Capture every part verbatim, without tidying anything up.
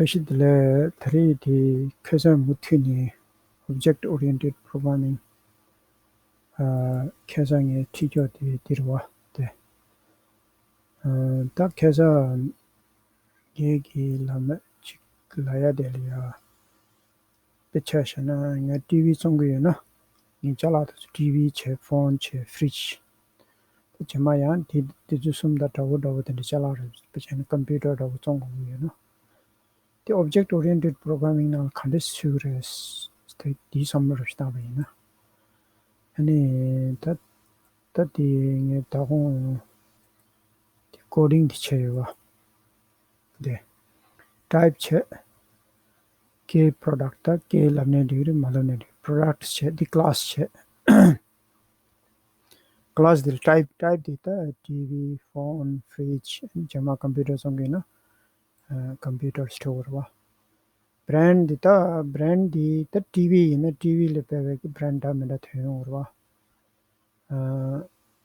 བཀྲ་ཤིས་བདེ་ལེགས། ད་རེས་དེ་ཁ་སང་མུ་མཐུད་ནས་Object Oriented Programming ཨ་ཁ་སང་ངས་ཁྲིད་ཀྱོག་དེ་འདིར་བ་དེ། ཨ་ད་ཁ་སང་ངས་ཀྱི་ལ་མ་ཅིག་ལ་ཡ་དེ་ལ་ཡ་དཔེ་ཆ་བཞག་ན་ང་ཊི་ཝི་བཙོང་གི་ཡོད་ན། ངས་ཅ་ལག་དེ་ཚོ་ཊི་ཝི་བྱས་ཕོན་བྱས་ཕི་རིཇ། ད་རྗེས་མ་ཡང་དེ་དེ་ཚོ་གསུམ་དང་འདྲ་བོ་འདྲ་བོ་དེ་འདྲ་ཅ་ལག་རེད། དཔེ་བྱས་ན་ཀམ་པུ་ཊར་འདྲ་བོ་བཙོང་དགོས་ཀྱི་ཡོད་ན། དེ་Object Oriented Programming ནང་ལ་ག་འདྲ་ཞུགས་རེད། དེ་དེའི་བསམ་བློ་རེ་བཏང་བ་ཡིན་ན། ཨ་ནི་ད་ད་དེ་ངས་ད་གོང་དེ་ཀོ་ཌིང་དེ་བྱས་ཡོད་པ། དེ་ཊའིབ་བྱས། ཀེ་པྲོ་ཌག་ཊ་ད་ཀེ་ལབ་ནས་འགྲིག་རེད། མ་ལབ་ནས་འགྲིག་པྲོ་ཌག་ཊི་བྱས། དེ་ཀླ་སི་བྱས། ཀླ་སི་དེ་ལ་ཊའིབ་ཊའིབ་དེ་ད་ཊི་ཝི་ཕོན་ཕི་རིཇ། རྗེས་མ་ཀམ་པུ་ཊར་བཙོང་གི་ཡིན་ན། ཀམ་པུ་ཊར་སི་ཊོར་བར་བ། བྷི་རེན་ཌི་འདི་ད་བྷི་རེན་ཌི་འདི་ད་ཊི་ཝི་ཡིན་ན་ཊི་ཝི་ལ་དཔེ་བའི་གི་བྷི་རེན་ཌི་འདྲ་མི་འདྲ་ཐོན་ཡོང་བར་བ།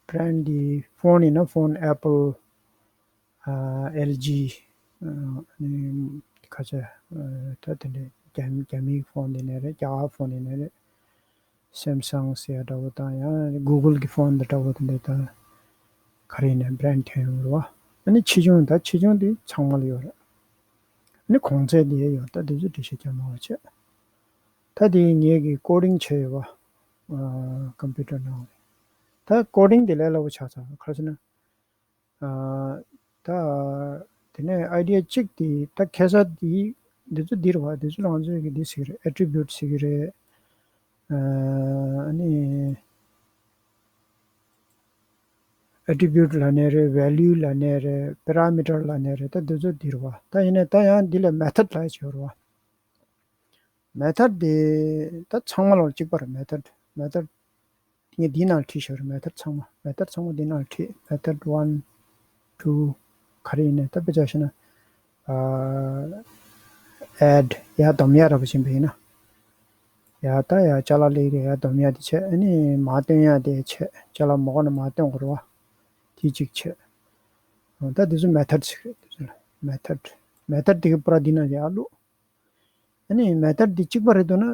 བྷི་རེན་ཌི་འདི་ཕོན་ཡིན་ན་ཕོན་ཨེ་པལ། ཨེལ་ཇི། ཁ་ཆེ། ད་དེ་འདྲའི་རྒྱ་རྒྱ་མིའི་ཕོན་འདི་ནས་རེད། རྒྱ་གར་ཕོན་འདི་ནས་རེད། སེམ་སང་ཟེར་ཡ་འདྲ་བོ་དང་ཡང་གུ་གལ་གི་ཕོན་འདི་འདྲ་བོ་དེ་འདྲ་དང་ག་རེ་ཡིན་ན་བྷི་རེན་ཌི་ཐོན་ཡོང་རེད་བ། ཨ་ནི་ཆེ་ཆུང་ད་ཆེ་ཆུང་དེ་ཚང་མ་ལ་ཡོད་རེད། ཨ་ནི་གོང་ཚད་དེ་ཡོད། ད་དེ་ཚོ་འགྲེལ་བཤད་རྒྱག་མང་བ་བྱས། ད་དེ་ངེད་ཀྱིས་ཀོ་ཌིང་བྱས་ཡོད་བ། ཀམ་པུ་ཊར་ནང་ལ། ད་ཀོ་ཌིང་དེ་ལས་སླ་བོ་ཆགས་ཚར། ག་རེ་ཟེར་ན། ཨ་ད་དེ་ནས་ཨའི་ཌི་ཡ་གཅིག་དེ་ད་ཁ་སང་དེ་འདི་ཚོ་འདི་རེད་བ། འདི་ཚོ་རང་ཚོས་ཀྱི་འདི་ཟེར་གི་རེད། ཨེ་ཊི་རི་བིའུ་ཊི་ཟེར་གི་རེད། ཨ་ནི་ཨེ་ཊི་རི་བིའུ་ཊི་ལབ་ནའི་རེད། ཝེ་ལུ་ལབ་ནའི་རེད། པེ་ར་མི་ཊར་ལབ་ནའི་རེད། ད་འདི་ཚོ་འདི་རེད་བ། ད་ཡིན་ནའི་ད་ཡང་འདི་ལ་མེ་ཐོཌ་ལབ་ཡ་ཅིག་ཡོད་རེད་བ། མེ་ཐོཌ་དེ་ད་ཚང་མ་ལ་གཅིག་པ་རེད། མེ་ཐོཌ་མེ་ཐོཌ་ངས་འདིའི་ནང་བྲིས་བཞག་རེད། མེ་ཐོཌ་ཚང་མ་མེ་ཐོཌ་ཚང་མ་འདིའི་ནང་བྲིས། མེ་ཐོཌ་ཝན་ཊུ་ག་རེ་ཡིན་ནའི་ད་དཔེ་ཆ་བཞག་ན། ཨ་ཨེ་ཌི་ཡར་སྡོམ་ཡ་འདྲ་པོ་ཕྱིན་པ་ཡིན་ན། ཡ་ད་ཡ་ཅ་ལག་སླེབས་རེད། ཡར་སྡོམ་ཡ་དེ་བྱས། ཨ་ནི་མར་བཏོན་ཡ་དེ་བྱས། ཅ་ལག་མ་གོ་ན་མར་བཏོན་དགོས་རེད་བ། དེ་གཅིག་བྱས། ད་དེ་ཚོ་མེ་ཐོཌ་ཟེར་གི་རེད། དེ་ཚོ་ལ་མེ་ཐོཌ། མེ་ཐོཌ་དེ་གི་པུ་ར་འདི་ནང་ཡར་བླུགས། ཨ་ནི་མེ་ཐོཌ་འདི་གཅིག་པ་རེད་འདུག་ན།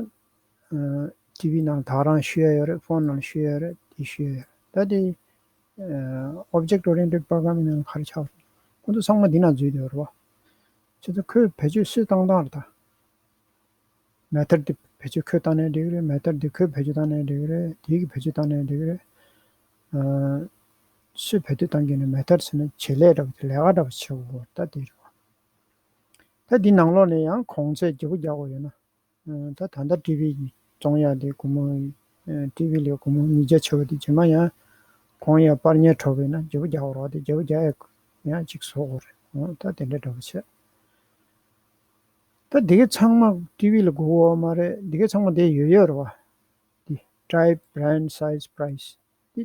ཊི་ཝི་ནང་ད་རང་བཤུས་ཡ་ཡོད་རེད། ཕོན་ནང་བཤུས་ཡ་ཡོད་རེད། དེ་བཤུས་ཡ་ཡོད་རེད། ད་དེ་Object Oriented Programming ནང་ག་རེ་ཆགས་རེད། ཁོ་ཚོ་ཚང་མ་འདི་ནང་འཛུལ་བསྡད་ཡོད་རེད་བ། ཁྱེད་ཚོ་ཁོས་བེད་སྤྱོད་སུས་བཏང་བཏང་རེད་ད། མེ་ཐོཌ་འདི་བེད་སྤྱོད་ཁོས་བཏང་ནའི་འགྲིག་རེད། མེ་ཐོཌ་འདི་ཁོས་བེད་སྤྱོད་བཏང་ནའི་འགྲིག་རེད། དེའི་གི་བེད་སྤྱོད་བཏང་ནའི་འགྲིག་རེད། ཨ་སུས་བེད་སྤྱོད་བཏང་གི་ནས་མེ་ཐོཌ་ཟེར་ན་བྱེད་ལས་འདྲ་བོ་དེ་ལས་ཀ་འདྲ་བོ་བྱེད་དགོས་ད་དེ་རེད་བ། ད་འདི་ནང་ལོགས་ནས་ཡང་གོང་ཚད་བརྗེ་པོ་རྒྱག་དགོས་ཡོད་ན། ཨ་ད་ད་ལྟ་ཊི་ཝི་བཙོང་ཡག་དེ་སྒོར་མོ། ཨ་ཊི་ཝི་ལས་སྒོར་མོ་ཉིས་བརྒྱ་ཆེ་བ་དེ་རྗེས་མ་ཡང་གོང་ཡང་སྤར་ཉར་འགྲོ་བས་ན་བརྗེ་པོ་རྒྱག་དགོས་རེད་བ། དེ་བརྗེ་པོ་རྒྱག་ཡག་ཡང་གཅིག་བཟོ་དགོས་རེད། ཨ་ད་དེ་འདྲ་འདྲ་བོ་བྱས། ད་འདི་ག་ཚང་མ་ཊི་ཝི་ལ་དགོས་ཡོད་མ་རེད། འདི་ག་ཚང་མ་དེ་ཡོད་ཡོད་རེད་བ། འདི་ཊའིབ། བྷི་རེན་ཌི། སའིཛ། པ་རའིས། འདི་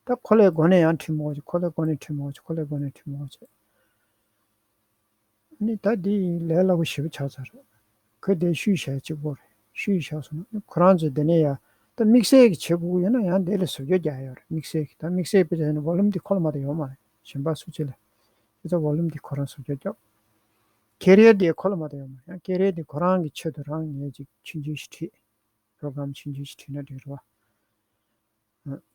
ད་ཁོ་ལས་གོ་ནས་ཡང་བྲིས་མོ་ཅིག་ཁོ་ལས་གོ་ནས་བྲིས་མོ་ཅིག་ཁོ་ལས་གོ་ནས་བྲིས་མོ་ཅིག་ཨ་ནི་ད་འདི་ལས་སླ་པོ་ཞེ་པོ་ཆགས་ཚར་རེད། ཁོས་དེ་བཤུས་བཞག་གཅིག་པོ་རེད། བཤུས་བཞག་སོང་ན་ཁོ་རང་ཚོས་དེ་ནས་ཡ་ད་དམིགས་བསལ་གྱི་བྱེད་དགོས་ཀྱི་ཡོད་ན་ཡང་དེ་ལ་བཟོ་བཅོས་རྒྱག་ཡོད་རེད། དམིགས་བསལ་གྱི་ད་དམིགས་བསལ་དཔེ་ཆ་ཡིན་ན་ཝོ་ལུམ་འདི་ཁོ་ལ་མ་གཏོགས་ཡོད་མ་རེད། གཞན་པ་སུ་གཅིག་ལ། དེ་ཚོ་ཝོ་ལུམ་འདི་ཁོ་རང་བཟོ་བཅོས་རྒྱག་ཀེ་རི་ཡར་དེ་ཁོ་ལ་མ་གཏོགས་ཡོད་མ་རེད། ཡང་ཀེ་རི་ཡར་དེ་ཁོ་རང་གི་ཆེད་དུ་རང་ངས་ཅིག་ཆུང་ཆུང་ཞིག་བྲིས། པྲོ་གྷ་རམ་ཆུང་ཆུང་ཞིག་བྲིས་ན་འགྲིག་རེད་བ།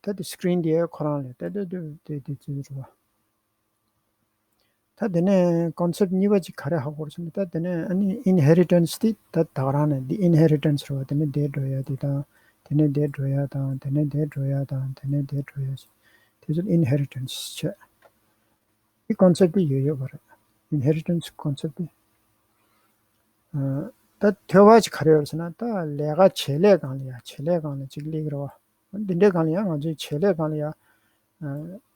ད་དེ་སི་ཀི་རིན་དེ་ཁོ་རང་ལས་ད་དེ་དེ་དེ་དེ་ཚོ་རེད་བ། ད་དེ་ནས་ཀོན་སེབ་གཉིས་པ་ཅིག་ག་རེ་ཧ་གོ་རེད་ཟེར་ན། ད་དེ་ནས་ཨ་ནི་ཨིན་ཧེ་རི་ཊན་སི་དེ་ད་ད་ག་རང་ནས་འདི་ཨིན་ཧེ་རི་ཊན་སི་རེད་བ། དེ་ནས་དེ་འགྲོ་ཡ་དེ་དང་། དེ་ནས་དེ་འགྲོ་ཡ་དང་། དེ་ནས་དེ་འགྲོ་ཡ་དང་། དེ་ནས་དེ་འགྲོ་ཡ། དེ་ཚོ་ཨིན་ཧེ་རི་ཊན་སི་བྱས། དེ་ཀོན་སེབ་དེ་ཡོད་ཡོད་པ་རེད། ཨིན་ཧེ་རི་ཊན་སི་ཀོན་སེབ་དེ། ཨ་ད་ཐོལ་པ་ཅིག་ག་རེ་ཡོད་ཟེར་ན། ད་ལས་ཀ་བྱེད་ལས་སྒང་ལ་ཡ། བྱེད་ལས་སྒང་ལ་ཅིག་སླེབས་ཀྱི་རེད་བ། འདི་འདྲའི་སྒང་ལ་ཡ་ང་ཚོའི་བྱེད་ལས་སྒང་ལ་ཡ། ཨ་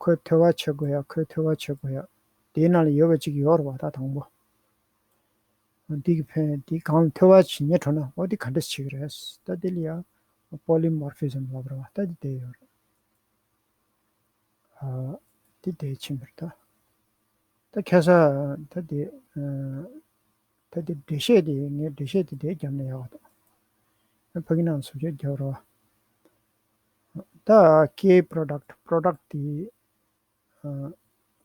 ཁོས་ཐོལ་པ་བྱེད་དགོས་ཡ། ཁོས་ཐོལ་པ་བྱེད་དགོས་ཡ། དེའི་ནང་ལ་ཡོད་པ་ཅིག་ཡོད་རེད་བ། ད་དང་པོ། འདི་གི་ཕན་འདི་སྒང་ལ་ཐོལ་པ་ཅིག་རྙེད་འགྲོ་ན་འོ་འདི་ག་འདྲ་ཞིག་རེད། ད་འདི་ལ་ཡ་པོ་ལི་མོར་ཕི་ཛམ་ལབ་རེད་བ། ད་འདི་བསྡད་ཡོད་རེད། ཨ་འདི་བསྡད་ཕྱིན་པ་རེད་ད། ད་ཁ་སང་ད་འདི་ཨ་ད་འདི་འགྲེལ་བཤད་འདི་ངས་འགྲེལ་བཤད་འདི་འདིར་བརྒྱབ་ན་ཡག་པ་འདུག་ཕ་གི་ནང་བཟོ་བཅོས་རྒྱག་རོགས། ད་ཀེ་པྲོ་ཌག་ཊི། པྲོ་ཌག་ཊི་འདི་ཨ་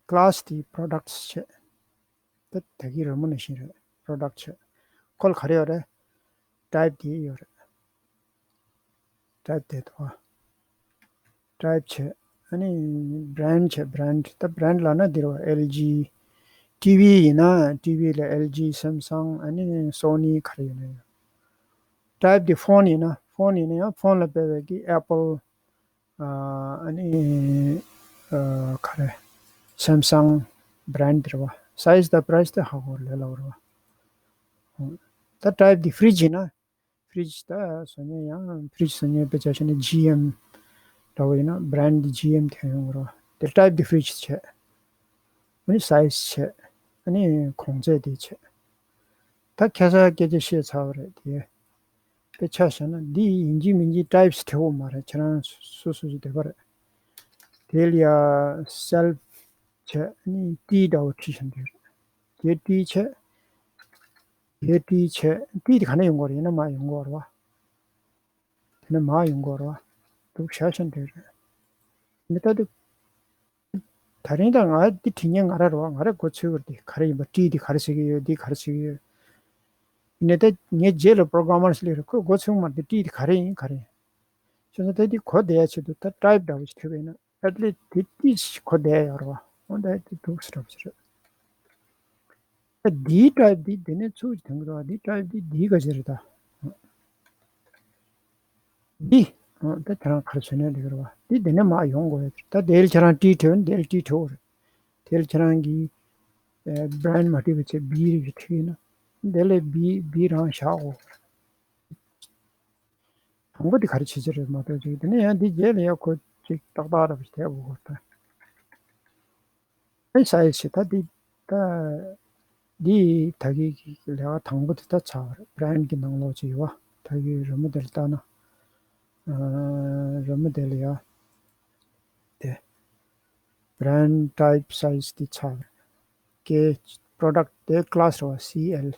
ཀླ་སི་འདི་པྲོ་ཌག་ཊི་བྱས། ད་ད་གི་རི་མོ་ནང་བཞིན་རེད། པྲོ་ཌག་ཊི་བྱས། ཁོ་ལ་ག་རེ་ཡོད་རེད། ཊའིབ་དེ་ཡོད་རེད། ཊའིབ་དེ་འདུག་བ། ཊའིབ་བྱས། ཨ་ནི་བྷི་རེན་ཌི་བྱས། བྷི་རེན་ཌི། ད་བྷི་རེན་ཌི་ལབ་ན་འདི་རེད་བ། ཨེལ་ཇི། ཊི་ཝི་ཡིན་ན་ཊི་ཝི་ལ་ཨེལ་ཇི། སེམ་སང་། ཨ་ནི་སོ་ནི། ག་རེ་ཡིན་ན་ཡོད། ཊའིབ་དེ་ཕོན་ཡིན་ན། ཕོན་ཡིན་ན་ཡང་ཕོན་ལ་དཔེ་བའི་གི་ཨེ་པལ། ཨ་ནི་ཨ་ག་རེ། སེམ་སང་། བྷི་རེན་ཌི་རེད་བ། སའི་ཛི་དང་པ་རའི་སི་དེ་ཧ་གོ་ལས་སླ་པོ་རེད་བ། ད་ཊའིབ་དེ་ཕི་རི་ཇི་ཡིན་ན། ཕི་རི་ཇི་ད་བཟོ་མཁན་ཡང་ཕི་རི་ཇི་བཟོ་མཁན་དཔེ་ཆ་བཞག་ན་ཇི་ཨེམ་འདྲ་བོ་ཡིན་ན་བྷི་རེན་ཌི་དེ་ཇི་ཨེམ་དེ་ཡོང་གི་རེད་བ། དེ་ཊའིབ་དེ་ཕི་རི་ཇི་བྱས། ཨ་ནི་སའི་ཛི་བྱས། ཨ་ནི་གོང་ཚད་དེ་བྱས། ད་ཁ་སང་སྐད་ཆ་བཤད་ཚར་བ་རེད་དེ། དཔེ་ཆ་བཞག་ན་འདི་ཡིན་གཅིག་མིན་གཅིག་ཊའིབ་སི་བྲི་དགོས་མ་རེད། ཁྱེད་རང་སོ་སོ་སོ་སོ་འདོད་པ་རེད། དེ་ལ་ཡ་སེལ་ཕི་བྱས། ཨ་ནི་ཊི་འདྲ་བོ་བྲིས་བཞག་འདི་རེད། དེ་ཊི་བྱས། དེ་ཊི་བྱས། ཊི་དེ་ག་ནས་ཡོང་གི་རེད། ཡིན་ན་མ་ཡོང་གི་རེད་བ། དེ་ནས་མར་ཡོང་དགོས་རེད་བ། འདུག་བཞག་བཞག་འདྲ་རེད། མི་ལྟ་འདུག་ད་རིང་ད་ང་འདི་བྲིས་མཁན་ང་རང་རེད་བ། ང་རང་མགོ་ཚོས་པ་རེད། དེ་ག་རེ་ཡིན་པ། ཊི་འདི་ག་རེ་ཟེར་གྱི་ཡོད། འདི་ག་རེ་ཟེར་གྱི་ཡོད། ཡིན་ནའི་ད་ངའི་རྗེས་ལ་པོ་རོ་གྷ་ར་མར་སླེབས་རེད། ཁོས་མགོ་ཚོས་མ་རེད། འདི་ཊི་འདི་ག་རེ་ཡིན། ག་རེ་ཡིན། བྱས་ཙང་ད་འདི་གོ་བདེ་ཡ་ཆེད་དུ་ད་ཊའིབ་འདྲ་བོ་ཞིག་བྲིས་པ་ཡིན་ན། ཨེཊ་ལིསཊ་དེ་ཏིས་གོ་བདེ་ཡོད་རེད་བ། འོ་ད་དེ་འདུག་སེ་འདྲ་པོ་ཞིག་རེད། ད་འདིའི་ཊའིབ་འདི་འདི་ནས་ཚུར་ཐོན་གྱི་རེད་བ། འདིའི་ཊའིབ་འདི་འདི་ག་ཅི་རེད་ད། འདི། འོ་ད་ཁྱེད་རང་ག་རེ་བྱས་ནས་འགྲིག་གི་རེད་བ། འདི་འདི་ནས་མར་ཡོང་དགོས་ཡོད་རེད། ད་དེ་ལ་ཁྱེད་རང་ཊི་བྲིས་ན་དེ་ལ་ཊི་བྲིས་དགོས་རེད། དེ་ལ་ཁྱེད་རང་གིས་ཨེ་བྷི་རེན་ཌི་མ་བྲིས་པ་བྱས་བྷི་རེ་བྲིས་ན། དེ་ལ་བྷི་བྷི་རང་བཞག་དགོས་རེད། དང་པོ་དེ་ག་རེ་བྱེད་ཀྱི་རེད་མ་གཏོགས་ཅིག་དེ་ནས་ཡང་འདི་རྗེས་ལ་ཡང་ཁོ་ཅིག་ཏག་ཏག་འདྲ་པོ་ཞིག་བསྡད་དགོས་ད། ཨེ་སའི་ཛི་ད་འདི་ད་འདི་ད་གི་གི་ལས་ཀ་དང་པོ་དེ་ད་ཚར་བ་རེད། བྷི་རེན་ཌི་གི་ནང་ལོགས་ཅིག་ཡོད་བ། ད་གི་རི་མོ་དེ་ལ་ལྟ་ན། ཨ་རི་མོ་དེ་ལ་ཡ་དེ། བྷི་རེན་ཌི་ཊའིབ་སའི་ཛི་དེ་ཚར་བ་རེད། ཀེ་པོ་རོ་ཌག་ཊི་དེ་ཀི་ལ་སི་རེད་བ། སི་ཨེལ།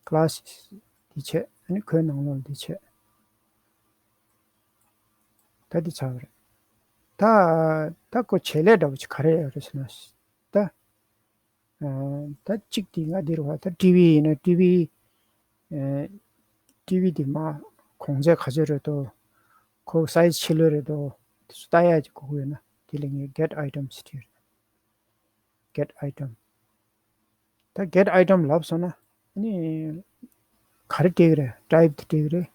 ཀི་ལ་སི་དེ་བྱས། ཨ་ནི་ཁོའི་ནང་ལོགས་དེ་བྱས། ད་དེ་ཚར་བ་རེད། ད་ད་ཁོ་བྱེད་ལས་འདྲ་པོ་ཅིག་ག་རེ་ཡོད་རེད་ཟེར་ན། ད་ཨ་ད་གཅིག་དེ་ང་འདི་རེད་བ། ད་ཊི་ཝི་ཡིན་ན་ཊི་ཝི། ཨ་ཊི་ཝི་དེ་མ་གོང་ཚད་ག་ཚོད་རེད་དོ། ཁོ་སའི་ཛི་ཆེ་ལོས་རེད་དོ། དེ་ཚོ་ལྟ་ཡག་ཅིག་དགོས་ཀྱི་ཡོད་ན། དེ་ལ་ངས་གེཊ་ཨའི་ཊེམ་སི་བྲིས། གེཊ་ཨའི་ཊེམ། ད་གེཊ་ཨའི་ཊེམ་ལབ་སོང་ན། ཨ་ནི་ག་རེ་སྤྲད་ཀྱི་རེད། ཊའིབ་དེ་སྤྲད་ཀྱི་རེད།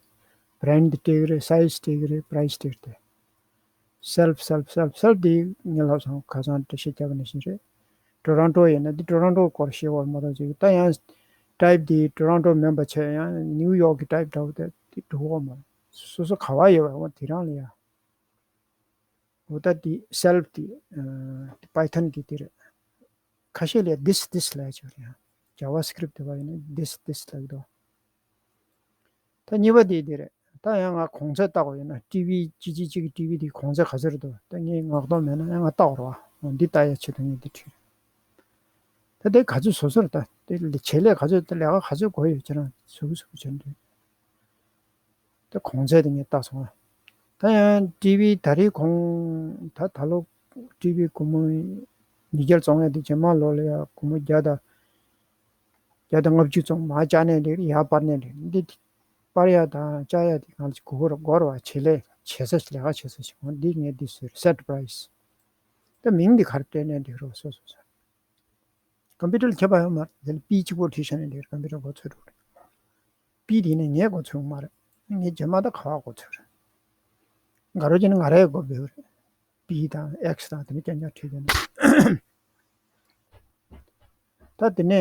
བྷི་རེན་ཌི་དེ་སྤྲད་ཀྱི་རེད། སའི་ཛི་སྤྲད་ཀྱི་རེད། པ་རའི་སི་སྤྲད་ཀྱི་རེད། སེལ་ཕི་སེལ་ཕི་སེལ་ཕི་སེལ་ཕི་དེ་ངས་ལབ་སོང་། ཁ་སང་འགྲེལ་བཤད་བརྒྱབ་པ་ནང་བཞིན་རེད། ཊོ་རོན་ཊོ་ཡིན་ན་འདི་ཊོ་རོན་ཊོ་སྐོར་བཤད་དགོས་མ་གཏོགས་ཅིག་ད་ཡང་ཊའིབ་དེ་ཊོ་རོན་ཊོ་མིན་པ་བྱས། ཡང་ནིའུ་ཡོག་གི་ཊའིབ་འདྲ་པོ་དེ་དེ་འགྲོ་གི་ཡོད་མ་རེད། སོ་སོ་ག་བ་ཡོད་པ་འོ་དེ་རང་ལ་ཡ། འོ་ད་དེ་སེལ་ཕི་དེ་ཨ་དེ་པའི་ཐོན་གྱི་དེ་རེད། ཁ་ཤས་ལ་ཡ་this this ལབ་ཡ་ཅིག་རེད། ཡང་ཇ་ཝ་སི་ཀི་རིབ་ཊི་དེ་བ་ཡིན་ན་this this ལབ་ཀྱི་འདུག་ད་གཉིས་པ་དེ་དེ་རེད། ད་ཡང་ང་གོང་ཚད་བལྟ་དགོས་ཡོད་ན། ཊི་ཝི་གཅིག་གཅིག་གཅིག་གི་ཊི་ཝི་དེ་གོང་ཚད་ག་ཚོད་རེད་འདུག་ད་ངས་ངག་ཐོག་མེད་ན་ཡང་ང་བལྟ་དགོས་རེད་བ། འོ་འདི་བལྟ་ཡ་ཆེད་དུ་ངས་འདི་བྲིས་རེད། ད་དེ་ག་ཚོད་བཟོ་ས་རེད། ད་དེ་ལས་བྱེད་ལས་ག་ཚོད། ད་ལས་ཀ་ག་ཚོད་དགོས་ཡོད། ཁྱེད་རང་གཟུགས་གཟུགས་བྱས་འདུག་ད་གོང་ཚད་དེ་ངས་བལྟས་སོང་ང་། ད་ཡང་ཊི་ཝི་ད་རེས་གོང་ད་ད་ལོ་ཊི་ཝི་སྒོར་མོ་ཉིས་བརྒྱ་བཙོང་ཡ་དེ་རྗེས་མ་ལོ་ལ་ཡ་སྒོར་མོ་བརྒྱ་དང་བརྒྱ་དང་ལྔ་བཅུ་བཙོང་། མར་བཅག་ནའི་འགྲིག་རེད། ཡར་སྤར་ནའི་འགྲིག་རེད། འདི་སྤར་ཡ་དང་བཅག་ཡ་དེ་གང་ལ་ཅིག་དགོས་རེད། དགོས་རེད་བ། བྱེད་ལས་བྱེད་ས་ཞིག་ལས་ཀ་བྱེད་ས་ཞིག་འོ་འདི་ངས་འདི་ཟེར། སེཊ་པ་རའི་སི། ད་མིང་འདི་ག་རེ་སྤྲད་ནའི་འགྲིག་རེད། སོ་སོ་སོ། ཀམ་པུ་ཊར་ལ་ཁྱབ་པ་ཡོད་མ་རེད། དེ་ལ་པི་གཅིག་པོ་བྲིས་བཞག་ན་འགྲིག་རེད། ཀམ་པུ་ཊར་མགོ་ཚོས་འགྲོ་རེད། པི་དེ་ནི་ངའི་མགོ་ཚོས་མ་རེད། ངའི་རྗེས་མ་ད་ག་བ་མགོ་ཚོས་རེད། དགའ་རོགས་ཀྱིས་ནི་ང་རའི་མགོ་འབོད་རེད། པི་དང་ཨེག་སི་དང་དེ་ནི་རྐྱང་རྐྱང་བྲིས་བསྡད་ན། ད་དེ་ནས་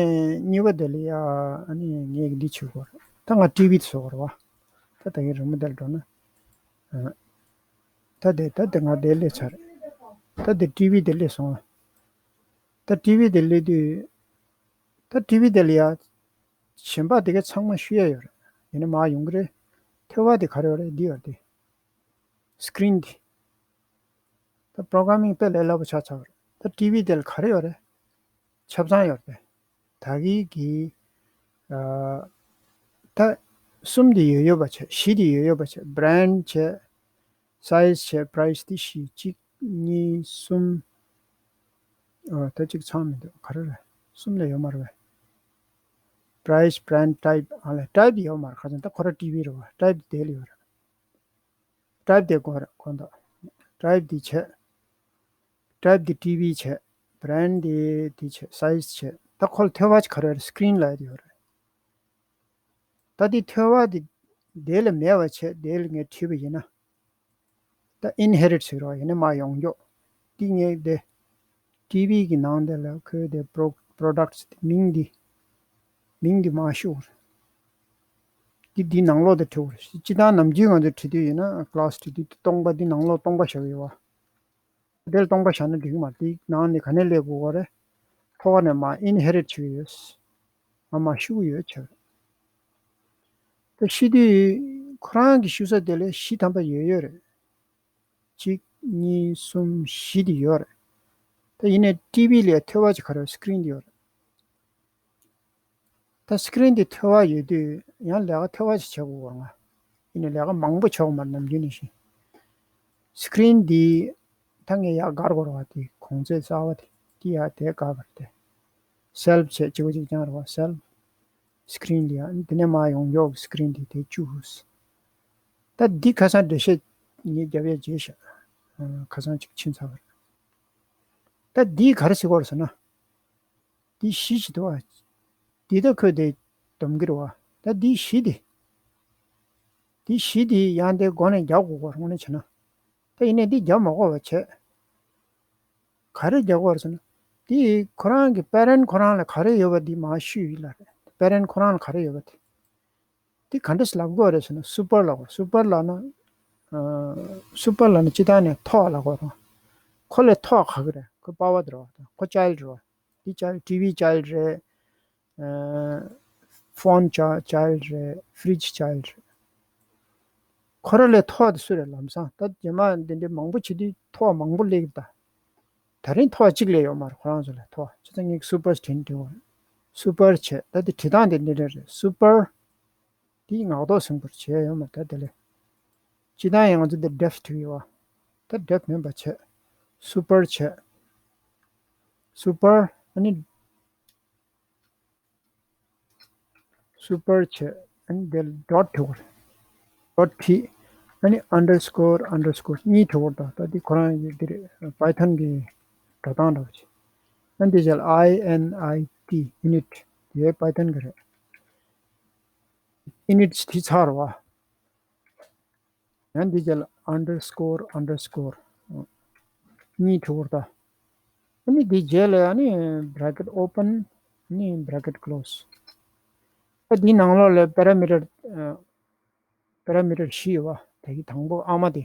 གཉིས་པ་དེ་ལ་ཡ་ཨ་ནི་ངས་འདི་བྱེད་དགོས་རེད། ད་ང་ཊི་ཝི་དེ་བཟོ་དགོས་རེད་བ། ད་ད་གིན་རི་མོ་དེ་ལ་འགྲོ་ན། ཨ། ད་དེ་ད་དེ་ང་དེ་སླེབས་ཚར་རེད། ད་དེ་ཊི་ཝི་དེ་སླེབས་སོང་ང་། ད་ཊི་ཝི་དེ་སླེབས་དུས། ད་ཊི་ཝི་དེ་ལ་ཡ། གཞན་པ་དེ་གའི་ཚང་མ་ཞུ་ཡ་ཡོད་རེད། ཡིན་ན་མར་ཡོང་གི་རེད། ཐོལ་པ་དེ་ག་རེ་ཡོད་རེད། འདི་ཡོད་རེད་དེ། སི་ཀི་རིན་དེ། ད་པོ་རོ་གྷ་ར་མིང་དཔེ་ལས་སླ་པོ་ཆགས་ཚར་བ་རེད། ད་ཊི་ཝི་དེ་ལ་ག་རེ་ཡོད་རེད། ཆ་ཚང་ཡོད་རེད། ད་གི་གི། ཨ། ད་གསུམ་དེ་ཡོད་ཡོད་པ་བྱས། བཞི་དེ་ཡོད་ཡོད་པ་བྱས། བྷི་རེན་ཌི་བྱས། སའི་ཛི་བྱས། པ་རའི་སི་དེ་བཞི། གཅིག་གཉིས། གསུམ། ཨ། ད་གཅིག་ཚང་མི་འདུག་ག་རེ་རེད། གསུམ་ལས་ཡོད་མ་རེད་པས། price, brand, type ཨ་ལས་type ཡོད་མ་རེད། ཁ་སང་ད་ཁོ་ར་ཊི་བི་རེད་བ། type དེ་ལ་ཡོད་རེད། type དེ་དགོས་རེད་ཁོ་འདུག type དེ་བྱས། type དེ་ཊི་བི་བྱས། brand དེ་དེ་བྱས། size བྱས། ད་ཁོ་ལ་ཐོལ་པ་ཅིག་ག་རེ་རེད། screen ལབ་ཡ་དེ་ཡོད་རེད། ད་དེ་ཐོལ་པ་དེ་དེ་ལ་མེད་པ་བྱས། དེ་ལ་ངས་བྲིས་པ་ཡིན་ན། ད་inherit ཟེར་རོ། ཡིན་ན་མ་ཡོང་འགྱོ། དེ་ངས་དེ་ཊི་བི་གི་ནང་དེ་ལ་ཁོའི་དེ་pro- products དེ་མིང་དེ་མིང་དེ་མ་ཤོག་རེད། དེ་དེ་ནང་ལོགས་དེ་བྲིས་རེད། སྤྱི་བཏང་ནམ་རྒྱུན་ང་ཚོ་བྲིས་དུས་ཡིན་ན་class བྲིས་དུས་དེ་སྟོང་པ་དེ་ནང་ལོགས་སྟོང་པ་བཞག་ཡོད་བ། དེར་སྟོང་པ་བཞག་ན་འགྲིག་མ་རེད། དེའི་ནང་ནས་ག་ནས་སླེབས་དགོས་པ་རེད། ཐོག་ནས་མར་inherit བྱེད་ཀྱི་ཡོད། ང་མར་བཤུ་གི་ཡོད་བྱས། ད་བཤུ་དུས་ཁོ་རང་གི་བཤུ་ས་དེ་ལ་བཞི་ཐམ་པ་ཡོད་ཡོད་རེད། གཅིག་གཉིས་གསུམ་བཞི་དེ་ཡོད་རེད། ད་ཡིན་ནའི་ཊི་བི་ལས་ཐོལ་པ་ཅིག་ག་རེ་རེད། screen དེ་ཡོད་རེད། ད་screen དེ་ཐོལ་པ་ཡོད་དུས་ཡང་ལས་ཀ་ཐོལ་པ་ཞིག་བྱེད་དགོས་པ་ང་། ཡིན་ནའི་ལས་ཀ་མང་པོ་བྱེད་དགོས་མ་རེད། ནམ་རྒྱུན་ནང་བཞིན། screen འདི་ད་ངས་ཡར་བཀར་དགོས་རེད་བ། དེ་གོང་ཚད་གསར་པ་དེ་དེ་ཡར་དེ་བཀར་བར་དེ། self བྱས་གཅིག་པ་གཅིག་རྐྱང་རེད་བ། self screen ལ་ཡང་དེ་ནས་མར་ཡོང་ཡོག་གི་screen དེ་དེ་བཅུག་ད་འདི་ཁ་སང་འགྲེལ་བཤད་ངས་རྒྱབ་ཡས་བརྗེད་ཤག་ཁ་སང་ཅིག་ཕྱིན་ཚར་བ་རེད། ད་འདི་ག་རེ་ཟེར་དགོས་རེད་ཟེར་ན། འདི་བཞི་ཞིག་འདུག་བ། འདི་ད་ཁོས་དེ་སྡོམ་གྱི་རེད་བ། ད་འདི་བཞི་དེ། འདི་བཞི་དེ་ཡང་དེ་སྒོ་ནས་རྒྱག་དགོས་པ་རེད། དངོས་གནས་བྱས་ན། ད་ཡིན་ནའི་འདི་རྒྱག་མ་དགོས་པ་བྱས། ག་རེ་རྒྱག་དགོས་རེད་ཟེར་ན། འདི་ཁོ་རང་གི་parent ཁོ་རང་ལ་ག་རེ་ཡོད་པ་འདི་མར་བཤུས་ཡིན་ལ་རེད། parent ཁོ་རང་ལ་ག་རེ་ཡོད་པ་དེ། འདི་ག་འདྲས་ལབ་དགོས་རེད་ཟེར་ན། super ལབ་དགོས། super ལབ་ན། ཨ། super ལབ་ན་སྤྱིར་བཏང་ནས་ཐོག་ལབ་དགོས་རེད། ཁོ་ལས་ཐོག་ག་གི་རེད། ཁོ་པ་ཕ་དེ་རེད་བ། ཁོ་child རེད་བ། འདི་child ཊི་བི་child རེད། ཨ། phone chi- child རེད། fridge child རེད། ཁོ་ར་ལས་ཐོག་དེ་སུ་རེད། ལམ་སང་ད་རྗེས་མ་འདི་འདྲའི་མང་པོ་བྱེད་དུས་ཐོག་མང་པོ་སླེབས་ཀྱི་རེད་ད། ད་རིང་ཐོག་གཅིག་ལས་ཡོད་མ་རེད། ཁོ་རང་ཚོ་ལ་ཐོག་བྱས་ཙང་ངས་super བྲིས་ནས་བྲིས་པ་རེད། super བྱས། ད་དེ་བྲིས་སྟངས་དེ་འདི་འདྲ་རེད། super དེ་ངག་ཐོག་ཟིན་པར་བྱས་ཡོད་མ་རེད། ད་དེ་ལས་སྤྱིར་བཏང་ཡང་ང་ཚོ་འདི་def བྲིས་ཡོད་བ། ད་def མིན་པ་བྱས། super བྱས། super ཨ་ནི་super བྱས། ཨ་ནི་འདིར་dot བྲིས་དགོས་རེད། dot བྲིས། ཨ་ནི་underscore underscore གཉིས་བྲིས་དགོས་རེད། ད་ད་འདི་ཁོ་རང་གི་འདིར་Python གི་འགྲོ་སྟངས་འདྲ་བ་བྱས། ཨ་ནི་འདི་བྱས་ལ་I N I T init དེ་Python གི་རེད། init བྲིས་ཚར་བ། ཡང་འདི་རྗེས་ལ་underscore underscore གཉིས་བྲིས་དགོས་རེད་ད། ཨ་ནི་འདི་རྗེས་ལ་ཡང་ནི་bracket open ནི་bracket close ད་འདི་ནང་ལོགས་ལ་parameter parameter བཞི་ཡོད་བ། ད་གི་དང་པོ་ཨ་མ་དེ།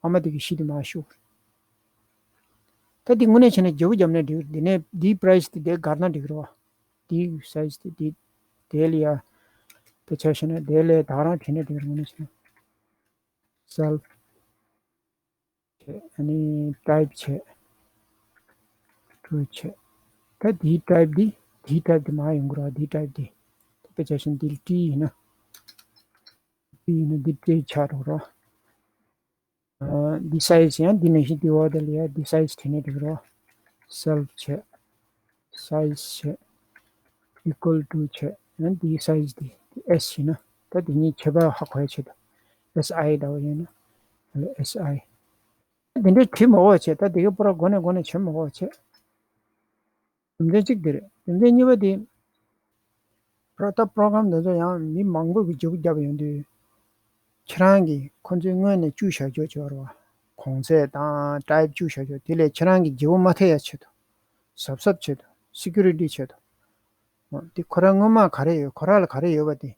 ཨ་མ་དེ་གི་བཞི་དེ་མར་བཤུ། ད་འདི་དངོས་གནས་བྱས་ན་བརྗེ་པོ་བརྒྱབ་ན་འགྲིག་འདི་ནས་འདིའི་price དེ་དེ་བསྒར་ན་འགྲིག་རེད་བ། འདིའི་size དེ་དེ་དེ་ལ་ཡ། དཔེ་ཆ་བཞག་ན་དེ་ལས་ད་ག་རང་བྲིས་ན་འགྲིག་རེད། དངོས་གནས་བྱས་ན། self བྱས། ཨ་ནི་type བྱས། true བྱས། ད་དེའི་type འདི་དེའི་type འདི་མར་ཡོང་གི་རེད་བ། དེའི་type འདི། དཔེ་ཆ་བཞག་ན་འདི་ལ་ཊི་ཡིན་ན། ཊི་ཡིན་ན་འདི་ཊི་ཆགས་འགྲོ་གི་རེད་བ། ཨ། འདི་size ཡང་འདི་ནང་བཞིན་འདི་འོག་དེ་ལ་ཡ་འདི་size བྲིས་ན་འགྲིག་གི་རེད་བ། self བྱས། size བྱས། equal to བྱས། ཡང་འདིའི་size འདི་S ཡིན་ན། ད་འདི་གཉིས་ཁྱད་པར་ཧ་གོ་ཡ་ཆེད་དུ། S I འདྲ་བོ་ཡིན་ན། ཨ་ལས་S I། འདི་འདྲའི་བྲིས་མ་དགོས་བྱས། ད་འདི་ག་པུ་ར་མགོ་ནས་མགོ་ནས་བྱེད་མ་དགོས་བྱས། རྒྱུ་མཚན་གཅིག་འདི་རེད། རྒྱུ་མཚན་གཉིས་པ་འདི། པྲོ- ད་program འདི་ཚོ་ཡང་མི་མང་པོ་གིས་བརྗེ་པོ་བརྒྱབ་ཡོང་དུས། ཁྱེད་རང་གིས་ཁོ་ཚོའི་སྔོན་ནས་བཅུག་བཞག་རྒྱུ་བྱས་པ་རེད་བ། གོང་ཚད་དང་type བཅུག་བཞག་རྒྱུ་དེ་ལས་ཁྱེད་རང་གིས་བརྗེ་པོ་མ་ཐེབས་ཡ་ཆེད་དུ། གཟབ་གཟབ་ཆེད་དུ། security ཆེད་དུ། འོ། འདི་ཁོ་རང་སྔོན་མ་ག་རེ་ཡོད། ཁོ་རང་ལ་ག་རེ་ཡོད་པ་དེ།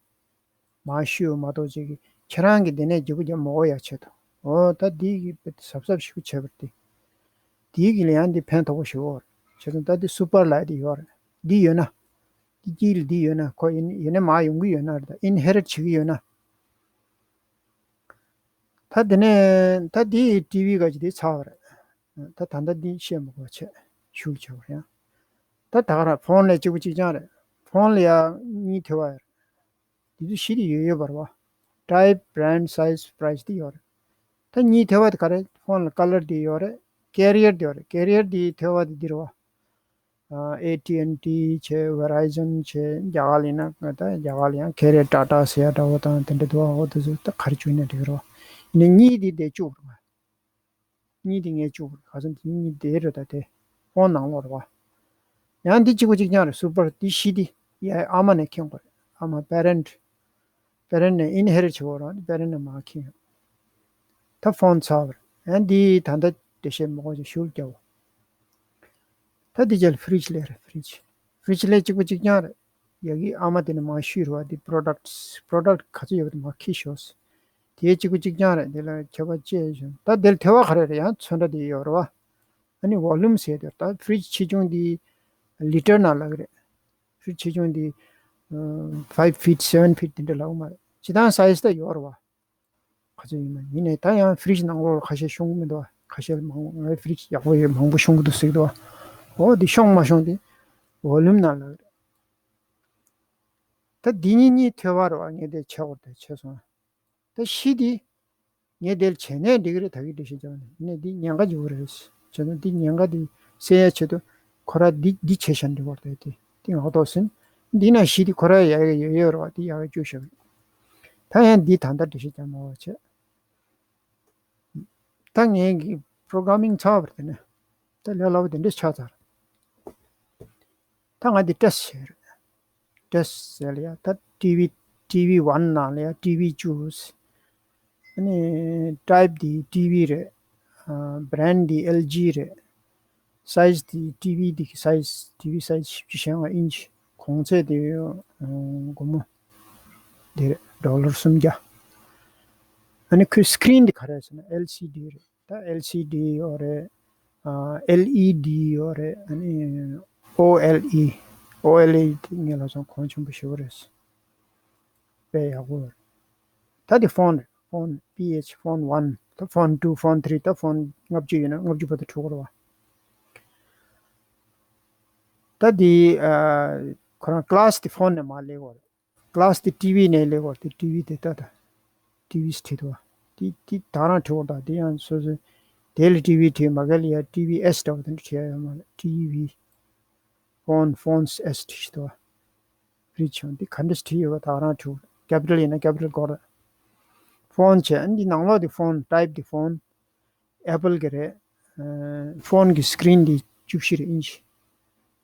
མར་བཤུས་མ་གཏོགས་ཅིག་གིས་ཁྱེད་རང་གིས་འདི་ནས་བརྗེ་པོ་བརྒྱབ་མ་དགོས་ཡ་ཆེད་དུ། འོ། ད་འདི་གི་གཟབ་གཟབ་ཞིག་བྱས་པ་རེད་དེ། དེའི་གི་ལ་ཡང་འདི་ཕན་ཐོགས་པོ་ཞིག་ཡོད་རེད། བྱས་ཙང་ད་འདི་super ལབ་ཡ་འདི་ཡོད་རེད། འདི་ཡོད་ན། འདི་དཀྱིལ་ལ་འདི་ཡོད་ན། ཁོ་ཡིན་ཡིན་ན་མར་ཡོང་གི་ཡོད་ན་རེད། ད་inherit བྱེད་ཀྱི་ཡོད་ན། ད་དེ་ནས་ད་འདི་ཊི་བི་ག་ཅིག་འདི་ཚར་བ་རེད། ད་ད་ལྟ་འདི་བཤད་མི་དགོས་བྱས། ཤུགས་ཆེ་བ་རེད། ད་ད་ག་རང་phone ལ་གཅིག་པ་གཅིག་རྐྱང་རེད། phone ལ་ཡ་གཉིས་ཐེབས་པ་རེད། དེ་ཚོ་བཞི་དེ་ཡོད་ཡོད་པ་རེད་བ། type, brand, size, price དེ་ཡོད་རེད། ད་གཉིས་ཐེབས་པ་དེ་ག་རེ། phone ལ་color དེ་ཡོད་རེད། carrier དེ་ཡོད་རེད། carrier དེ་ཐེབས་པ་དེ་འདི་རེད་བ། ཨེ་ཊི་ཨེན་ཊི་བྱས། ཝེ་རའི་ཛོན་བྱས། རྒྱ་གར་ལ་ཡིན་ན་ད་རྒྱ་གར་ལ་ཡང་ཁེ་རེ་ཊ་ཊ་ཟེར་ཡ་འདྲ་བོ་དང་དེ་འདྲ་འདུག་འོ་དེ་ཚོ་ད་ག་རེ་བཅུག་ན་འགྲིག་རོ། ཡིན་ན་གཉིས་དེ་དེ་བཅུག་རོགས། གཉིས་དེ་ངས་བཅུག་རོགས། ག་ཚོད་དེ་གཉིས་དེ་རེད། ད་དེ་ཕོན་ནང་ལོགས་རེད་བ། ཡང་འདི་གཅིག་པ་གཅིག་རྐྱང་རེད། སུ་པར་འདི་བཞི་དེ་ཡ་ཨ་མ་ནས་ཁེངས་པ་རེད། ཨ་མ་པེ་རེན་ཊི། པེ་རེན་ཊི་ནས་ཨིན་ཧེ་རི་ཊི་བྱེད་དགོས་རེད། པེ་རེན་ཊི་ནས་མར་ཁེངས་ཡོད། ད་ཕོན་ཚར་བ་རེད། ཡང་འདི་ད་ལྟ་འགྲེལ་བཤད་མང་པོ་ཞིག་ཞུ་རྒྱུ། ད་འདི་རྗེས་ལ་ཕི་རིཇ་ལས་རེད། ཕི་རིཇ། ཕི་རིཇ་ལས་གཅིག་པ་གཅིག་རྐྱང་རེད། ཡ་གི་ཨ་མ་དེ་ནས་མར་བཤུས་རོགས། འདི་པྲོ་ཌག་ཊི་པྲོ་ཌག་ཊི་ག་ཚོད་ཡོད་པ་དེ་མར་ཁྱེར་ཤོག། དེ་གཅིག་པ་གཅིག་རྐྱང་རེད། དེ་ལ་ཁྱད་པར་ཅི་ཡོད་ཤོག། ད་དེ་ལ་ཐེ་བ་ག་རེ་རེད། ཡང་ཚོན་ཁྲ་དེ་ཡོད་རེད་བ། ཨ་ནི་ཝོ་ལུམ་ཟེར་དེ་རེད། ད་ཕི་རིཇ་ཆེ་ཆུང་དེ་ལི་ཊར་ནང་ལབ་ཀྱི་རེད། ཕི་རིཇ་ཆེ་ཆུང་དེ་ཕའིབ་ཕིཊ་སེ་ཝན་ཕིཊ་དེ་འདྲ་ལབ་ཀྱི་མ་རེད། སྤྱིར་བཏང་སའི་ཛི་ད་ཡོད་རེད་བ། ག་ཚོད་ཡིན་ན་ཡིན་ནའི་ད་ཡང་ཕི་རིཇ་ནང་ལོགས་ལ་ཁ་ཤས་ཤོང་གི་མི་འདུག་བ། ཁ་ཤས་མང་ངའི་ཕི་རིཇ་ཡག་པོ་ཡོད། མང་པོ་ཤོང་གི་འདུག་ཟེར་གི་འདུག་བ། འོ་དེ་ཤོང་མ་ཤོང་དེ་ཝོ་ལུམ་ནང་ལ་རེད། ད་འདི་གཉིས་གཉིས་ཐོལ་པ་རེད་བ། ངས་དེ་བྱེད་དགོས་རེད། བྱས་སོང་། ད་བཞི་དེ་ངས་དེ་ལ་བྱས་ནས་འགྲིག་གི་རེད། ད་གི་འགྲེལ་བཤད་རྒྱག་ནས་ནས་འདི་ཉེན་ཁ་ཡོད་རེད། བྱས་ན་འདི་ཉེན་ཁ་དེ་སེལ་ཡ་ཆེད་དུ་ཁོ་ར་འདི་འདི་བྱས་ཤག་འགྲིག་གི་རེད། དེ་འདི་ངག་ཐོག་ཟིན། འདི་ན་བཞི་དེ་ཁོ་ར་ཡ་ཡ་ཡོད་ཡོད་རེད་བ། འདི་ཡ་ཡ་བཅུག་བཞག་གི། ད་ཡང་འདི་ད་ལྟ་འགྲེལ་བཤད་རྒྱག་མ་བ་བྱས། ད་ངས་ཀྱི་པྲོ་གྷ་ར་མིང་ཚར་བ་རེད། དེ་ནས་ད་ལས་སླ་པོ་དེ་འདྲས་ཆགས་ཚར། ད་ང་འདི་ཊེ་སི་ཊི་བྱས་རེད། ཊེ་སི་ཊི་ཟེར་ལ་ཡ་ད་ཊི་ཝི་ཊི་ཝི་ཝན་ནང་ལ་ཡ་ཊི་ཝི་བཅུག། ཨ་ནི་ཊའིབ་འདི་ཊི་ཝི་རེད། ཨ་བྷི་རེན་ཌི་འདི་ཨེལ་ཇི་རེད། སའི་ཛི་དེ་ཊི་ཝི་དེ་གི་སའི་ཛི། ཊི་ཝི་སའི་ཛི་བཞི་བཅུ་ཞེ་ལྔ་ཨིན་ཅི། གོང་ཚད་དེ་ཨ་སྒོར་མོ་དེ་རེད། ཌོ་ལར་སུམ་བརྒྱ། ཨ་ནི་ཁོའི་སི་ཀི་རིན་དེ་ག་རེ་རེད་ཟེར་ན་ཨེལ་སི་ཌི་རེད། ད་ཨེལ་སི་ཌི་ཡོད་རེད། ཨ་ཨེལ་ཨི་ཌི་ཡོད་རེད། ཨ་ནི་ཨོ་ཨེལ་ཨི། ཨོ་ཨེལ་ཨི་དེ་ངས་ལབ་སོང་། གོང་ཆེན་པོ་ཞེ་པོ་རེད། དཔེ་ཡག་པོ་རེད། ད་དེ་ཕོན་རེད། ཕོན་པི་ཨེཆ་ཕོན་ཝན། ད་ཕོན་ཊུ་ཕོན་ཐི་རི། ད་ཕོན་ལྔ་བཅུ་ཡོད་ན་ལྔ་བཅུ་བར་དུ་འགྲོ་གི་རེད་བ། ད་དེ་ཨ་ཁོ་རང་ཀི་ལ་སི་དེ་ཕོན་ནས་མར་སླེབས་ཀྱི་རེད། ཀི་ལ་སི་དེ་ཊི་ཝི་ནས་སླེབས་ཀྱི་རེད། དེ་ཊི་ཝི་དེ་ད་ད་ཊི་ཝི་སི་བྲིས་འདུག་བ། དེ་དེ་ད་རང་བྲིས་པ་དང་དེ་ཡང་སོ་སོའི་དེ་ལ་ཊི་ཝི་བྲིས། མ་གི་ལ་ཡ་ཊི་ཝི་ཨེས་འདྲ་བོ་དེ་འདྲ་བྲིས་ཡ་ཡོད་མ་རེད། ཊི་ཝི་ཕོན། ཕོན་ཨེས་བྲིས་འདུག་བ། རིགས་བྱུང་འདི་ག་འདྲ་བྲིས་ཡོད་པ་ད་རང་བྲིས། ཀེ་པི་ཊལ་ཡིན་ན་ཀེ་པི་ཊལ་དགོས་རེད། ཕོན་བྱས། འདི་ནང་ལོགས་འདི་ཕོན། ཊའིབ་འདི་ཕོན། ཨེ་པལ་གི་རེད། ཕོན་གི་སི་ཀི་རིན་འདི་བཅུ་བཞི་རེད། ཨིན་ཅི།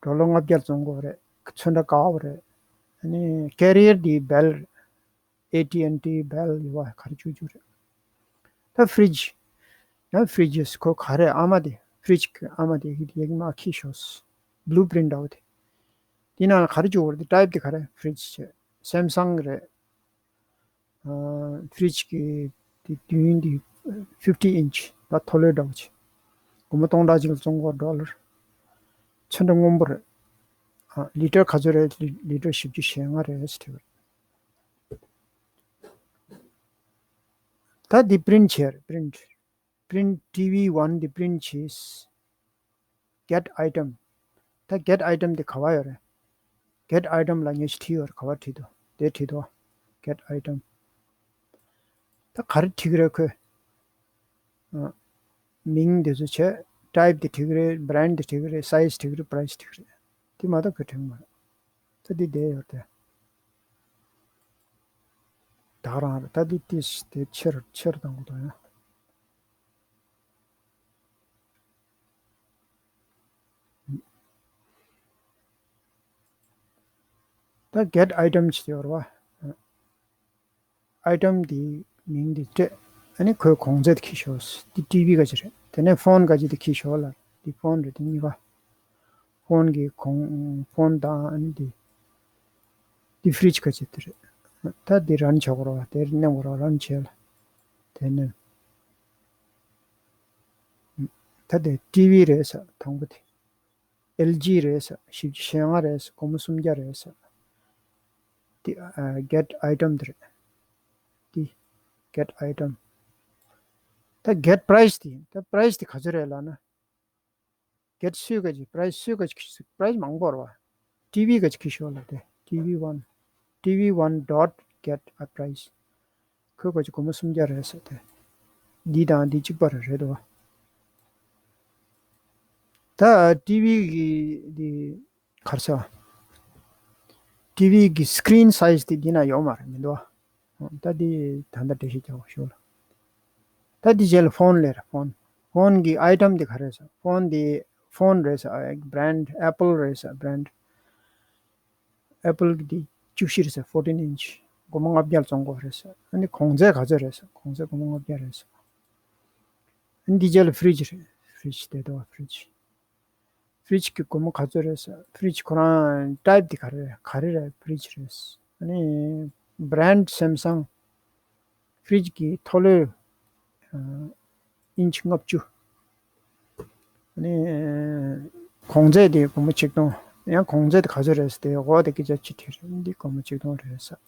ཌོ་ལར་ལྔ་བརྒྱ་བཙོང་དགོས་རེད། ཚོན་ཁྲ་དཀར་པོ་རེད། ཨ་ནི་ཀེ་རི་ཡར་འདི་བྷེལ་རེད། ཨེ་ཊི་ཨེན་ཊི་བྷེལ་ཡོད་པ་ག་རེ་བཅུག་རྒྱུ་རེད། ད་ཕི་རིཇ། ཡང་ཕི་རིཇ་ཁོ་ག་རེ་ཨ་མ་དེ། ཕི་རིཇ་གི་ཨ་མ་དེ་ཡི་གེ་མ་ཁྱེར་ཤོག། བླུ་པི་རིན་འདྲ་བོ་དེ། དེ་ནང་ལ་ག་རེ་བཅུག་དགོས་རེད། དེ་ཊའིབ་དེ་ག་རེ། ཕི་རིཇ་བྱས། སེམ་སང་རེད། ཨ་ཕི་རིཇ་གི་དེ་མདུན་དེ་ཕིབ་ཊི་ཨིན་ཅི། ད་མཐོ་ལོས་འདྲ་བོ་བྱས། སྒོར་མོ་སྟོང་ཕྲག་གཅིག་ལ་བཙོང་དགོས། ཌོ་ལར། ཚོན་ཁྲ་སྔོན་པོ་རེད། ཨ་ལི་ཊར་ག་ཚོད་རེད། ལི་ལི་ཊར་བཞི་བཅུ་ཞེ་ལྔ་རེད་ཟེར་བ་རེད། ད་འདི་པི་རིན་ཊི་བྱས་རེད། པི་རིན་ཊི། པི་རིན་ཊི་ཊི་ཝི་ཝན་འདི་པི་རིན་ཊི་བྱས། གེཊ་ཨའི་ཊམ། ད་གེཊ་ཨའི་ཊམ་འདི་ག་པར་ཡོད་རེད། གེཊ་ཨའི་ཊམ་ལབ་མཁན་ཞིག་བྲིས་ཡོད་རེད། ག་པར་བྲིས་འདུག་དེ་བྲིས་འདུག་གེཊ་ཨའི་ཊམ། ད་ག་རེ་བྲིས་ཀྱི་རེད་ཁོས། ཨ་མིང་འདི་ཚོ་བྱས། ཊའིབ་འདི་བྲིས་ཀྱི་རེད། བྷི་རེན་ཌི་འདི་བྲིས་ཀྱི་རེད། སའི་ཛི་བྲིས་ཀྱི་རེད། པི་རའི་སི་བྲིས་ཀྱི་རེད། དེ་མ་གཏོགས་ཁོས་བྲིས་ཀྱི་མ་རེད། ད་འདི་བསྡད་ཡོད་དེ། ད་རང་རེད། ད་འདི་ཏིས་དེ་ཕྱིར་ཕྱིར་བཏང་དགོས་དོན་ཡང་། ད་གེཊ་ཨའི་ཊམ་ཅིག་ཡོད་རེད་བ། ཨའི་ཊམ་འདིའི་མིང་འདི་སྤྲད། ཨ་ནི་ཁོའི་གོང་ཚད་འཁྱེར་ཤོག། འདི་ཊི་ཝི་ག་ཅི་རེད། དེ་ནས་ཕོན་ག་ཅི་དེ་འཁྱེར་ཤོག་ལ། འདི་ཕོན་རེད། དེ་གཉིས་ཀ། ཕོན་གྱི་གོང་ཕོན་དང་ཨ་ནི་འདི། འདི་ཕི་རིཇ་ག་ཅི་དེ་རེད། ད་འདི་རན་བྱེད་དགོས་རེད་བ། དེར་མནན་དགོས་རེད་བ། རན་བྱས་ལ། དེ་ནས་ད་དེ་ཊི་ཝི་རེད་ས། དང་པོ་དེ། ཨེལ་ཇི་རེད་ས། བཞི་བཅུ་ཞེ་ལྔ་རེད་ས། སྒོར་མོ་སུམ་བརྒྱ་རེད་ས། དེ་ཨ་གེཊ་ཨའི་ཊམ་དེ་རེད། དེ་གེཊ་ཨའི་ཊམ། ད་གེཊ་པི་རའི་སི་དེ། ད་པི་རའི་སི་དེ་ག་ཚོད་རེད་ལབ་ན། གེཊ་སུས་ག་ཅི། པི་རའི་སི་སུས་ག་ཅི། པི་རའི་སི་མང་པོ་རེད་བ། ཊི་ཝི་ག་ཅི་འཁྱེར་ཤོག་ལབ་དེ། ཊི་ཝི་ཝན། ཊི་ཝི་ཝན་ཌོཊ་གེཊ་ཨ་པི་རའི་སི། ཁོས་ག་ཅི་སྒོར་མོ་སུམ་བརྒྱ་རེད་ཟེར་ཏེ། འདི་དང་འདི་གཅིག་པ་རེད་རེད་དོ། ད་ཊི་ཝི་གི་འདི་ག་རེ་ཟེར། ཊི་ཝི་གི་སི་ཀི་རིན་སའི་ཛི་དེ་འདི་ན་ཡོད་མ་རེད། མི་འདུག་བ། ད་འདི་ད་ལྟ་འགྲེལ་བཤད་རྒྱག་དགོས་ཤོག་ལ། ད་འདི་རྗེས་ལ་ཕོན་ལབ་རེད། ཕོན། ཕོན་གི་ཨའི་ཊམ་འདི་ག་རེ་ཟེར། ཕོན་འདི་ཕོན་རེད་ཟེར། བྷི་རེན་ཌི་ཨེ་པལ་རེད་ཟེར། བྷི་རེན་ཌི་ཨེ་པལ་གི་འདི་བཅུ་བཞི་རེད་ཟེར། ཕོར་ཊིན་ཨིན་ཅི། སྒོར་མོ་ལྔ་བརྒྱ་ལ་བཙོང་དགོས་རེད་ཟེར། ཨ་ནི་གོང་ཚད་ག་ཚོད་རེད་ཟེར། གོང་ཚད་སྒོར་མོ་ལྔ་བརྒྱ་རེད་ཟེར། ཨ་ནི་འདི་རྗེས་ལ་ཕི་རིཇ་རེད། ཕི་རིཇ་དེ་འདུག་བ། ཕི་རིཇ། ཕི་རིཇ་གི་སྒོར་མོ་ག་ཚོད་རེད་ཟེར། ཕི་རིཇ་ཁོ་རང་ཊའིབ་དེ་ག་རེ་རེད། ག་རེ་རེད། ཕི་རིཇ་རེད། ཨ་ནི་བྷི་རེན་ཌི་སེམ་སང་། ཕི་རིཇ་གི་མཐོ་ལོས་ཨ་ཨིན་ཅི་ལྔ་བཅུ། ཨ་ནི་གོང་ཚད་དེ་སྒོར་མོ་ཆིག་སྟོང་། ཡང་གོང་ཚད་དེ་ག་ཚོད་རེད་ཟེར་དེ་འོག་དེ་སྐད་ཆ་ཅིག་བྲིས་རེད། འདི་སྒོར་མོ་ཆིག་སྟོང་རེད་ཟེར།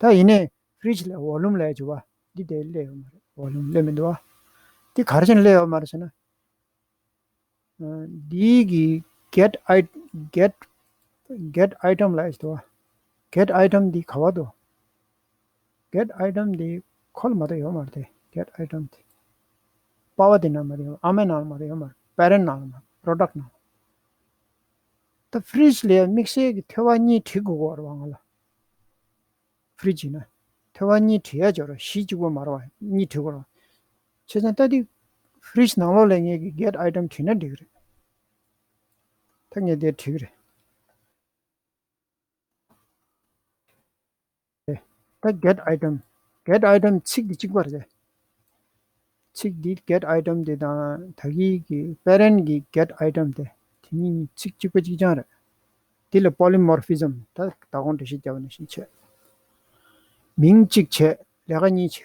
ད་ཡིན་ནའི་ཕི་རིཇ་ལ་བོ་ལུམ་ལབ་ཡ་ཅིག་ཡོད་པ། འདི་དེ་སླེབས་ཡོད་མ་རེད། བོ་ལུམ་སླེབས་མི་འདུག་བ། འདི་ག་རེ་བྱས་ནས་སླེབས་ཡོད་མ་རེད་ཟེར་ན། འདི་གི་གེཊ་ཨའི་གེཊ་གེཊ་ཨའི་ཊམ་ལབ་ཡ་ཅིག་འདུག་བ། གེཊ་ཨའི་ཊམ་འདི་ག་པར་འདུག་གེཊ་ཨའི་ཊམ་འདི་ཁོ་ལ་མ་གཏོགས་ཡོད་མ་རེད་དེ། གེཊ་ཨའི་ཊམ་འདི་པ་ཝར་དེ་ནང་མ་རེད། ཨ་མའི་ནང་ལ་མ་རེད། ཡོད་མ་རེད། པེ་རེན་ཊི་ནང་ལ་མ་རེད། པོ་རོ་ཌག་ཊི་ནང་ལ། ད་ཕི་རིཇ་ལ་དམིགས་བསལ་གྱི་ཐོལ་པ་གཉིས་བྲིས་དགོས་ཀྱི་ཡོད་རེད་བ། ང་ལ་ཕི་རིཇ་ཡིན་ན་ཐོལ་པ་གཉིས་བྲིས་ཡ་ཅིག་ཡོད་རེད། བཞི་གཅིག་པོ་མ་རེད་བ། གཉིས་བྲིས་དགོས་རེད་བ། བྱས་ཙང་ད་འདི་ཕི་རིཇ་ནང་ལོགས་ལ་ངས་ཀྱི་གེཊ་ཨའི་ཊམ་བྲིས་ན་འགྲིག་གི་རེད། ད་ངས་དེ་བྲིས་ཀྱི་རེད། ད་གེཊ་ཨའི་ཊམ། གེཊ་ཨའི་ཊམ་ཚིག་འདི་གཅིག་པ་རེད། ཚིག་འདི་གེཊ་ཨའི་ཊམ་དེ་དང་ད་གིན་གྱི་པེ་རེན་ཊི་གི་གེཊ་ཨའི་ཊམ་དེ་དེ་གཉིས་ཚིག་གཅིག་པ་གཅིག་རྐྱང་རེད། འདི་ལ་པོ་ལི་མོར་ཕི་ཛམ། ད་ད་གོང་འགྲེལ་བཤད་བརྒྱབ་པ་ནང་བཞིན་བྱས། མིང་གཅིག་བྱས། ལས་ཀ་གཉིས་བྱེད་ཀྱི་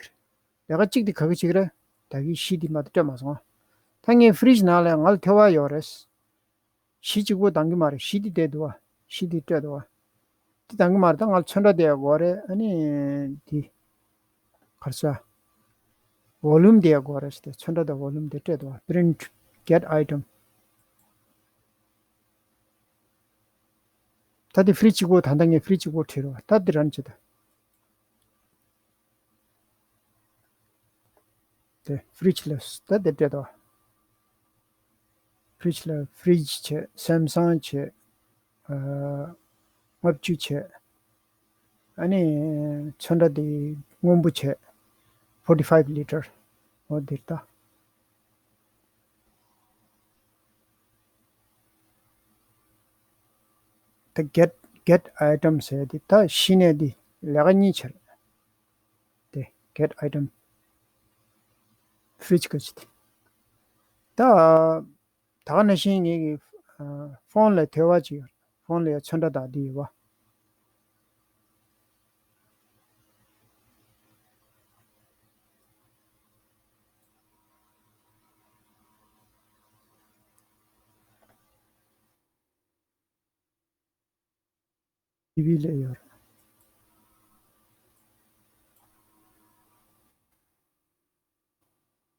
རེད། ལས་ཀ་གཅིག་དེ་ག་གི་བྱེད་ཀྱི་རེད། ད་གིན་བཞི་དེ་མ་གཏོགས་སྤྲད་མ་སོང་ང་། ད་ངས་ཕི་རིཇ་ནང་ལ་ང་ལ་ཐོལ་པ་ཡོད་རེད། བཞི་གཅིག་པོ་འདང་གི་མ་རེད། བཞི་དེ་བསྡད་འདུག་བ། བཞི་དེ་སྤྲད་འདུག་བ། དེ་འདང་གི་མ་རེད། ད་ང་ལ་ཚོན་ཁྲ་དེ་ཡང་དགོས་རེད། ཨ་ནི་དེ་ག་རེ་ཟེར། བོ་ལུམ་དེ་ཡང་དགོས་རེད་ཟེར་ཏེ། ཚོན་ཁྲ་དང་བོ་ལུམ་དེ་སྤྲད་འདུག་བ། པི་རིན་ཊི་གེཊ་ཨའི་ཊམ། ད་དེ་ཕི་རིཇ་གཅིག་པོ། ད་ལྟ་ངས་ཕི་རིཇ་གཅིག་པོ་བྲིས་རེད་བ། ད་དེ་རང་བྱེད་ད། དེ་ཕི་རིཇ་ལ་ད་དེ་སྤྲད་དོ། ཕི་རིཇ་ལ་ཕི་རིཇ་བྱས། སེམ་སང་བྱས། ཨ། ལྔ་བཅུ་བྱས། ཨ་ནི་ཚོན་ཁྲ་དེ་སྔོན་པོ་བྱས། ཕོར་ཊི་ཕའིབ་ལི་ཊར། འོ་འདིར་ད། ད་གེཊ་གེཊ་ཨའི་ཊམ་ཟེར་དེ་ད་གཞི་ནས་དེ་ལས་ཀ་གཉིས་བྱས། དེ་གེཊ་ཨའི་ཊམ། ཕི་རིཇ་ག་ཅི་དེ། ད་ད་ག་ནང་བཞིན་ངེད་ཀྱི་ཨ་ཕོན་ལ་ཐོལ་པ་ཅིག་ཡོད། ཕོན་ལ་ཡ་ཚོན་ཁྲ་དག་འདི་ཡོད་པ། ཊི་ཝི་ལ་ཡོད་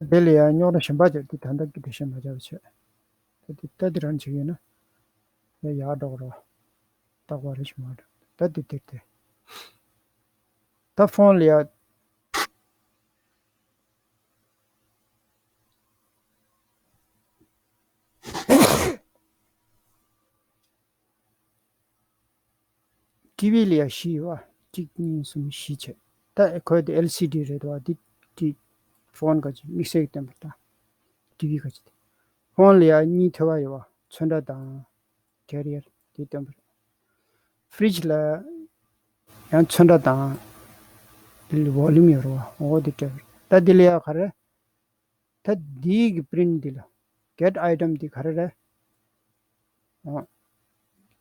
རེད། དེ་ལ་ཡང་རྙོག་དྲ་གཞན་པ་ཅིག་འདུག་ད་ལྟ་གི་འགྲེལ་བཤད་མ་བརྒྱབ་པ་བྱས། ད་འདི་ད་འདི་རང་བྱེད་ཀྱི་ཡིན་ན། ཡ་ཡར་འགྲོ་གི་རེད་བ། རྟག་པར་རེ་ཞིག་མ་འགྲོ། ད་འདི་འདིར་དེ། ད་ཕོན་ལ་ཡ། ཊི་ཝི་ལ་ཡ་བཞི་ཡོད་བ། གཅིག་གཉིས་གསུམ་བཞི་བྱས། ད་ཁོའི་དེ་ཨེལ་སི་ཌི་རེད་བ། འདི་འདི་ཕོན་ག་ཅིག་དམིགས་བསལ་གྱི་སྟོན་པ་ད། ཊི་ཝི་ག་ཅིག་དེ། ཕོན་ལ་ཡ་གཉིས་ཐོལ་པ་ཡོད་བ། ཚོན་ཁྲ་དང་ཀེ་རི་ཡར་དེ་སྟོན་པ་རེད། ཕི་རིཇ་ལ་ཡང་ཚོན་ཁྲ་དང་དེ་ལ་བོ་ལུམ་ཡོད་རེད་བ། འོ་དེ་སྤྲད་པ་རེད། ད་དེ་ལ་ཡ་ག་རེ། ད་འདིའི་གི་པི་རིན་ཊི་འདི་ལ་གེཊ་ཨའི་ཊམ་འདི་ག་རེ་རེད། འོ།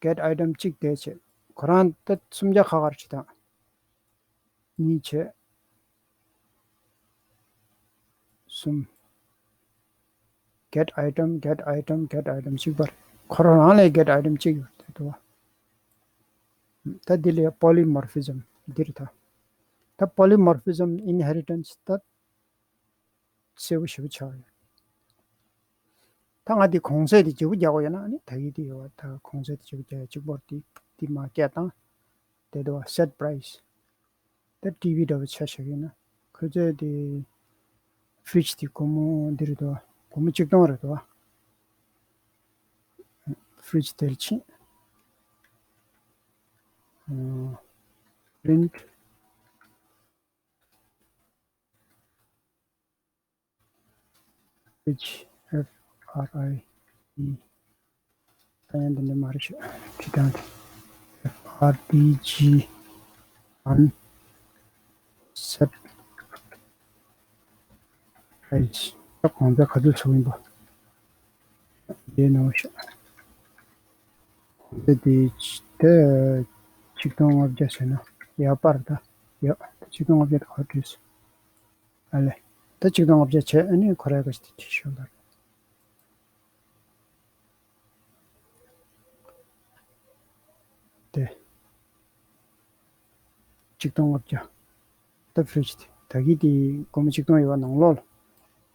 གེཊ་ཨའི་ཊམ་གཅིག་དེ་བྱས། ཁོ་རང་ད་སུམ་བརྒྱ་ཁ་ཁར་བྱེད་དང་། གཉིས་བྱས། གསུམ། གེཊ་ཨའི་ཊམ། གེཊ་ཨའི་ཊམ། གེཊ་ཨའི་ཊམ་གཅིག་པ་རེད། ཁོ་རང་རང་ལ་གེཊ་ཨའི་ཊམ་གཅིག་ཡོད་དེ་འདུག་བ། ད་འདི་ལ་ཡ་པོ་ལི་མོར་ཕི་ཛམ་འདི་རེད་ད། ད་པོ་ལི་མོར་ཕི་ཛམ་ཨིན་ཧེ་རི་ཊན་སི་ད། གསལ་པོ་ཞེ་པོ་ཆགས་ཡོད། ད་ང་འདི་གོང་ཚད་དེ་བརྗེ་པོ་རྒྱག་དགོས་ཡོད་ན། ཨ་ནི་ད་གིན་དེ་ཡོད་བ། ད་གོང་ཚད་དེ་བརྗེ་པོ་རྒྱག་ཡ་གཅིག་པོར་དེ་དེ་མ་སྐད་བཏང་། དེ་འདུག་བ། སེཊ་པ་རའི་སི། ད་ཊི་ཝི་འདྲ་པོ་ཆ་བཞག་ཡིན་ན་ཁོ་ཚོས་དེ་ཕི་རིཇ་དེ་སྒོར་མོ་འདི་རེད་འདུག་བ། སྒོར་མོ་གཅིག་སྟོང་རེད་འདུག་བ། fridge དེར་ཕྱིན། print fridge, F R I D, ད་ཡང་འདི་འདྲ་མ་རེད་ཤག་ཁྲིད་སྟངས་དེ། F R D G unset price. ད་གོང་ཚད་ག་ཚོད་བཟོ་ཡིན་པ། དེའི་ནང་བཞིན། དེ་དེ་ཆ་ཆིག་སྟོང་ལྔ་བརྒྱ་བྱས་ན་ཡག་པར་ད། ཡག་ཆིག་སྟོང་ལྔ་བརྒྱ་དེ་ག་བྲིས་སོང་། ཨ་ལེ། ད་ཆིག་སྟོང་ལྔ་བརྒྱ་བྱས། ཨ་ནི་ཁོ་རའི་ག་ཞིག་དེ་བྲིས་ཤོག་ལ། དེ། ཆིག་སྟོང་ལྔ་བརྒྱ། ད་fridge དེ་ད་གི་དེ་སྒོར་མོ་ཆིག་སྟོང་ཡོད་པ་ནང་ལོགས་ལ།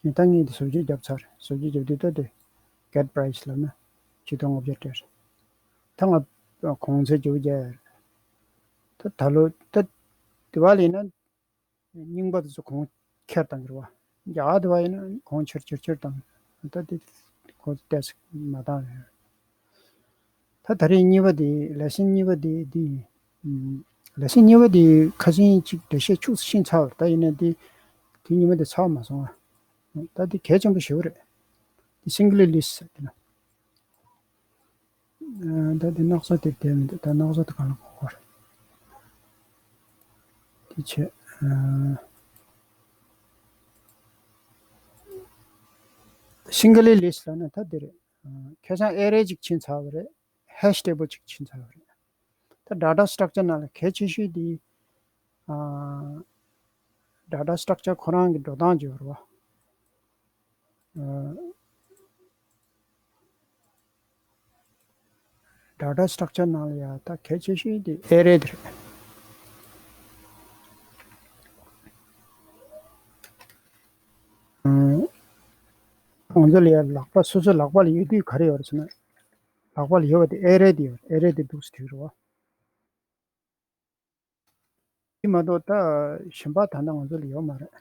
ངས་ད་ངས་དེ་བཟོ་བཅོས་བརྒྱབ་ཚར། བཟོ་བཅོས་བརྒྱབ་དུས་ད་དེ་get price ལབ་ན་ཆིག་སྟོང་ལྔ་བརྒྱ་སྤྲད། ད་ང་གོང་ཚད་བཅོ་བརྒྱད། ད་ད་ལོ་ད་དེ་བ་ལ་ཡིན་ན་རྙིང་པ་དེ་ཚོ་གོང་ཁྱེར་བཏང་གི་རེད་བ། རྒྱ་གར་དེ་བ་ཡིན་ན་གོང་ཁྱེར་ཁྱེར་ཁྱེར་བཏང་། ད་དེ་ཁོ་ཏོག་ཙམ་མ་བཏང་རེད། ད་ད་རེས་གཉིས་པ་དེ་ལེ་སན་གཉིས་པ་དེ་དེ་ཡིན། ལེ་སན་གཉིས་པ་དེ་ཁ་སང་གཅིག་འགྲེལ་བཤད་ཤུགས་ཆེན་ཚར་བ་རེད། ད་ཡིན་ན་དེ་དེ་གཉིས་པ་དེ་ཚར་མ་སོང་བ། ད་དེ་གལ་ཆེན་པོ་ཞེ་པོ་རེད། དེ་singly list ཟེར་དེ་ལ། ད་དེ་སྣག་ཚ་དེ་བསྡད་མི་འདུག་ད་སྣག་ཚ་དེ་གང་ལ་གོ་དགོས་རེད། དེ་བྱས། singly list ལབ་ན་ད་འདི་རེད། ཁ་སང་array གཅིག་ཕྱིན་ཚར་བ་རེད། hash table གཅིག་ཕྱིན་ཚར་བ་རེད། ད་data structure ནང་ལ་གལ་ཆེ་ཤོས་དེ། data structure ཁོ་རང་གི་འགྲོ་སྟངས་ཅིག་ཡོད་རེད་བ། data structure ནང་ལ་ཡ་ད་གལ་ཆེ་ཤོས་དེ་array དེ་རེད། ང་ཚོ་ལ་ཡ་ལག་པ་སོ་སོའི་ལག་པ་ལ་ཡོད་དུས་ག་རེ་ཡོད་རེད་ཟེར་ན། ལག་པ་ལ་ཡོད་པ་དེ་array དེ་ཡོད། array དེ་འདུག་སེ་བྲིས་རེད་བ། དེ་མ་གཏོགས་ད་གཞན་པ་ད་ལྟ་ང་ཚོ་ལ་ཡོད་མ་རེད།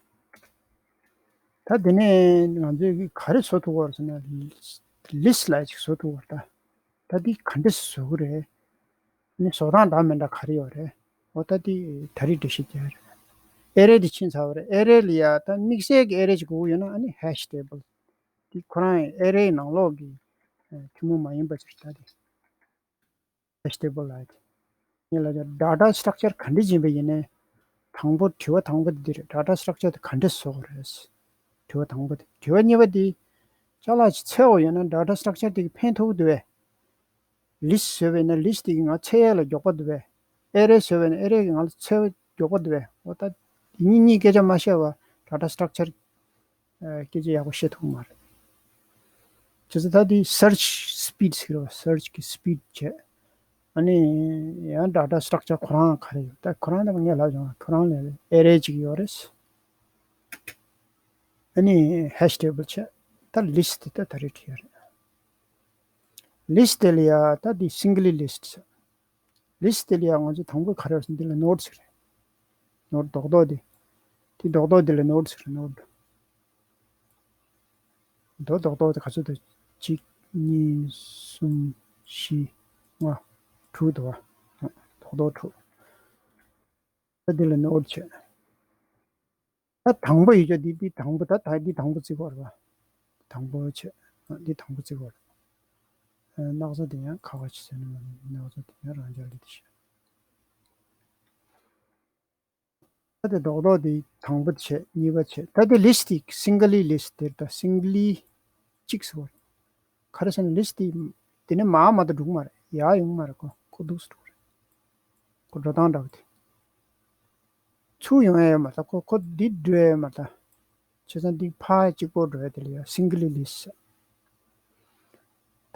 ད་དེ་ནས་ང་ཚོས་ག་རེ་བཟོ་ཐུབ་ཀྱི་ཡོད་རེད་ཟེར་ན། list ལབ་ཅིག་བཟོ་ཐུབ་ཀྱི་ཡོད་རེད་ད། ད་འདི་ག་འདྲས་བཟོ་གི་རེད། ཨ་ནི་བཟོ་སྟངས་འདྲ་མི་འདྲ་ག་རེ་ཡོད་རེད། འོ་ད་འདི་ད་རེས་འགྲེལ་བཤད་རྒྱག་རེད། array དེ་ཕྱིན་ཚར་བ་རེད། array ལ་ཡ་ད་དམིགས་བསལ་གྱི་array ཅིག་དགོས་ཀྱི་ཡོད་ན་ཨ་ནི་hash table འདི་ཁོ་རང་array ནང་ལོགས་ཀྱི་ཐུན་མོང་མ་ཡིན་པ་ཅིག་རེད་ད་དེ། hash table ལབ་ཡ་དེ། ངས་ལབ་ཀྱང་data structure ག་འདྲ་ཡིན་པ་ཡིན་ནའི། དང་པོ་དྲི་བ་དང་པོ་དེ་འདི་རེད། data structure དེ་ག་འདྲ་བཟོ་དགོས་རེད། དྲི་བ་དང་པོ་དེ། དྲི་བ་གཉིས་པ་དེ། ཅ་ལག་ཅིག་འཚོལ་དགོས་ཡོད་ན་data structure དེ་གིས་ཕན་ཐོགས་ཀྱི་འདུག་བས། list བཟོས་པ་ཡིན་ན་list དེ་གིས་ང་འཚོལ་ཡ་ལ་མགྱོགས་པ་འདུག་བས། array བཟོས་པ་ཡིན་ན་array གིས་ང་ལ་འཚོལ་བ་མགྱོགས་པ་འདུག་བས། འོ་ད་དེ་གཉིས་གཉིས་སྐད་ཆ་མ་བཤད་པ་data structure སྐད་ཆ་ཡག་པོ་བཤད་ཐུབ་ཀྱི་མ་རེད། བྱས་ཙང་ད་དེ་search speed ཟེར་བ། search གི་speed བྱས། ཨ་ནི་ཡང་data structure ཁོ་རང་ག་རེ་ཡོད། ད་ཁོ་རང་ད་ངས་ལབ་བྱུང་། ཁོ་རང་ལ་array གཅིག་ཡོད་རེད། ཨ་ནི་hash table བྱས། ད་list དེ་ད་ད་རེས་བྲིས་ཡོད་རེད། list དེ་ལ་ཡ་ད་དེ་singly list ཟེར། list དེ་ལ་ཡ་ང་ཚོ་དང་པོ་ག་རེ་ཡོད་ཟེར་ན་འདི་ལ་node ཟེར་རེད། node རྡོག་རྡོག་དེ། དེ་རྡོག་རྡོག་དེ་ལ་node ཟེར་རེད། node རྡོག་རྡོག་རྡོག་དེ་ག་ཚོད་འདུག་གཅིག་གཉིས། གསུམ། བཞི། ལྔ། དྲུག་འདུག་བ། རྡོག་རྡོག་དྲུག་ད་འདི་ལ་node བྱས། ད་དང་པོ་ཡོད་ཀྱང་འདི་འདི་དང་པོ། ད་ད་འདི་དང་པོ་བརྩི་དགོས་རེད་བ། དང་པོ་བྱས། འདི་དང་པོ་བརྩི་དགོས་རེད། སྣག་ཚ་དེ་ཡང་ཁ་བ་ཅིག་ཟེར་ན་མ་ནི་སྣག་ཚ་དེ་ཡང་རང་འཇགས་ལས་དེ་བྱས། ད་དེ་རྡོག་རྡོག་དེ་དང་པོ་བྱས། གཉིས་པ་བྱས། ད་དེ་list དེ་singly list དེར་ད་singly གཅིག་ཟེར་བ་རེད། ག་རེ་ཟེར་ན་list དེ་དེ་ནས་མར་མར་དུ་འགྲོ་གི་མ་རེད། ཡར་ཡོང་གི་མ་རེད། ཁོ་ཁོ་འདུག་སེ་འགྲོ་གི་རེད། ཁོ་འགྲོ་སྟངས་འདྲ་བ་དེ། ཚུར་ཡོང་ཡ་ཡོད་མ་རེད། ཁོ་ཁོ་འདི་འགྲོ་ཡ་ཡོད་མ་རེད། བྱས་ཙང་འདི་ཕར་གཅིག་པོ་འགྲོ་ཡ་དེ་ལ་ཡ་singly list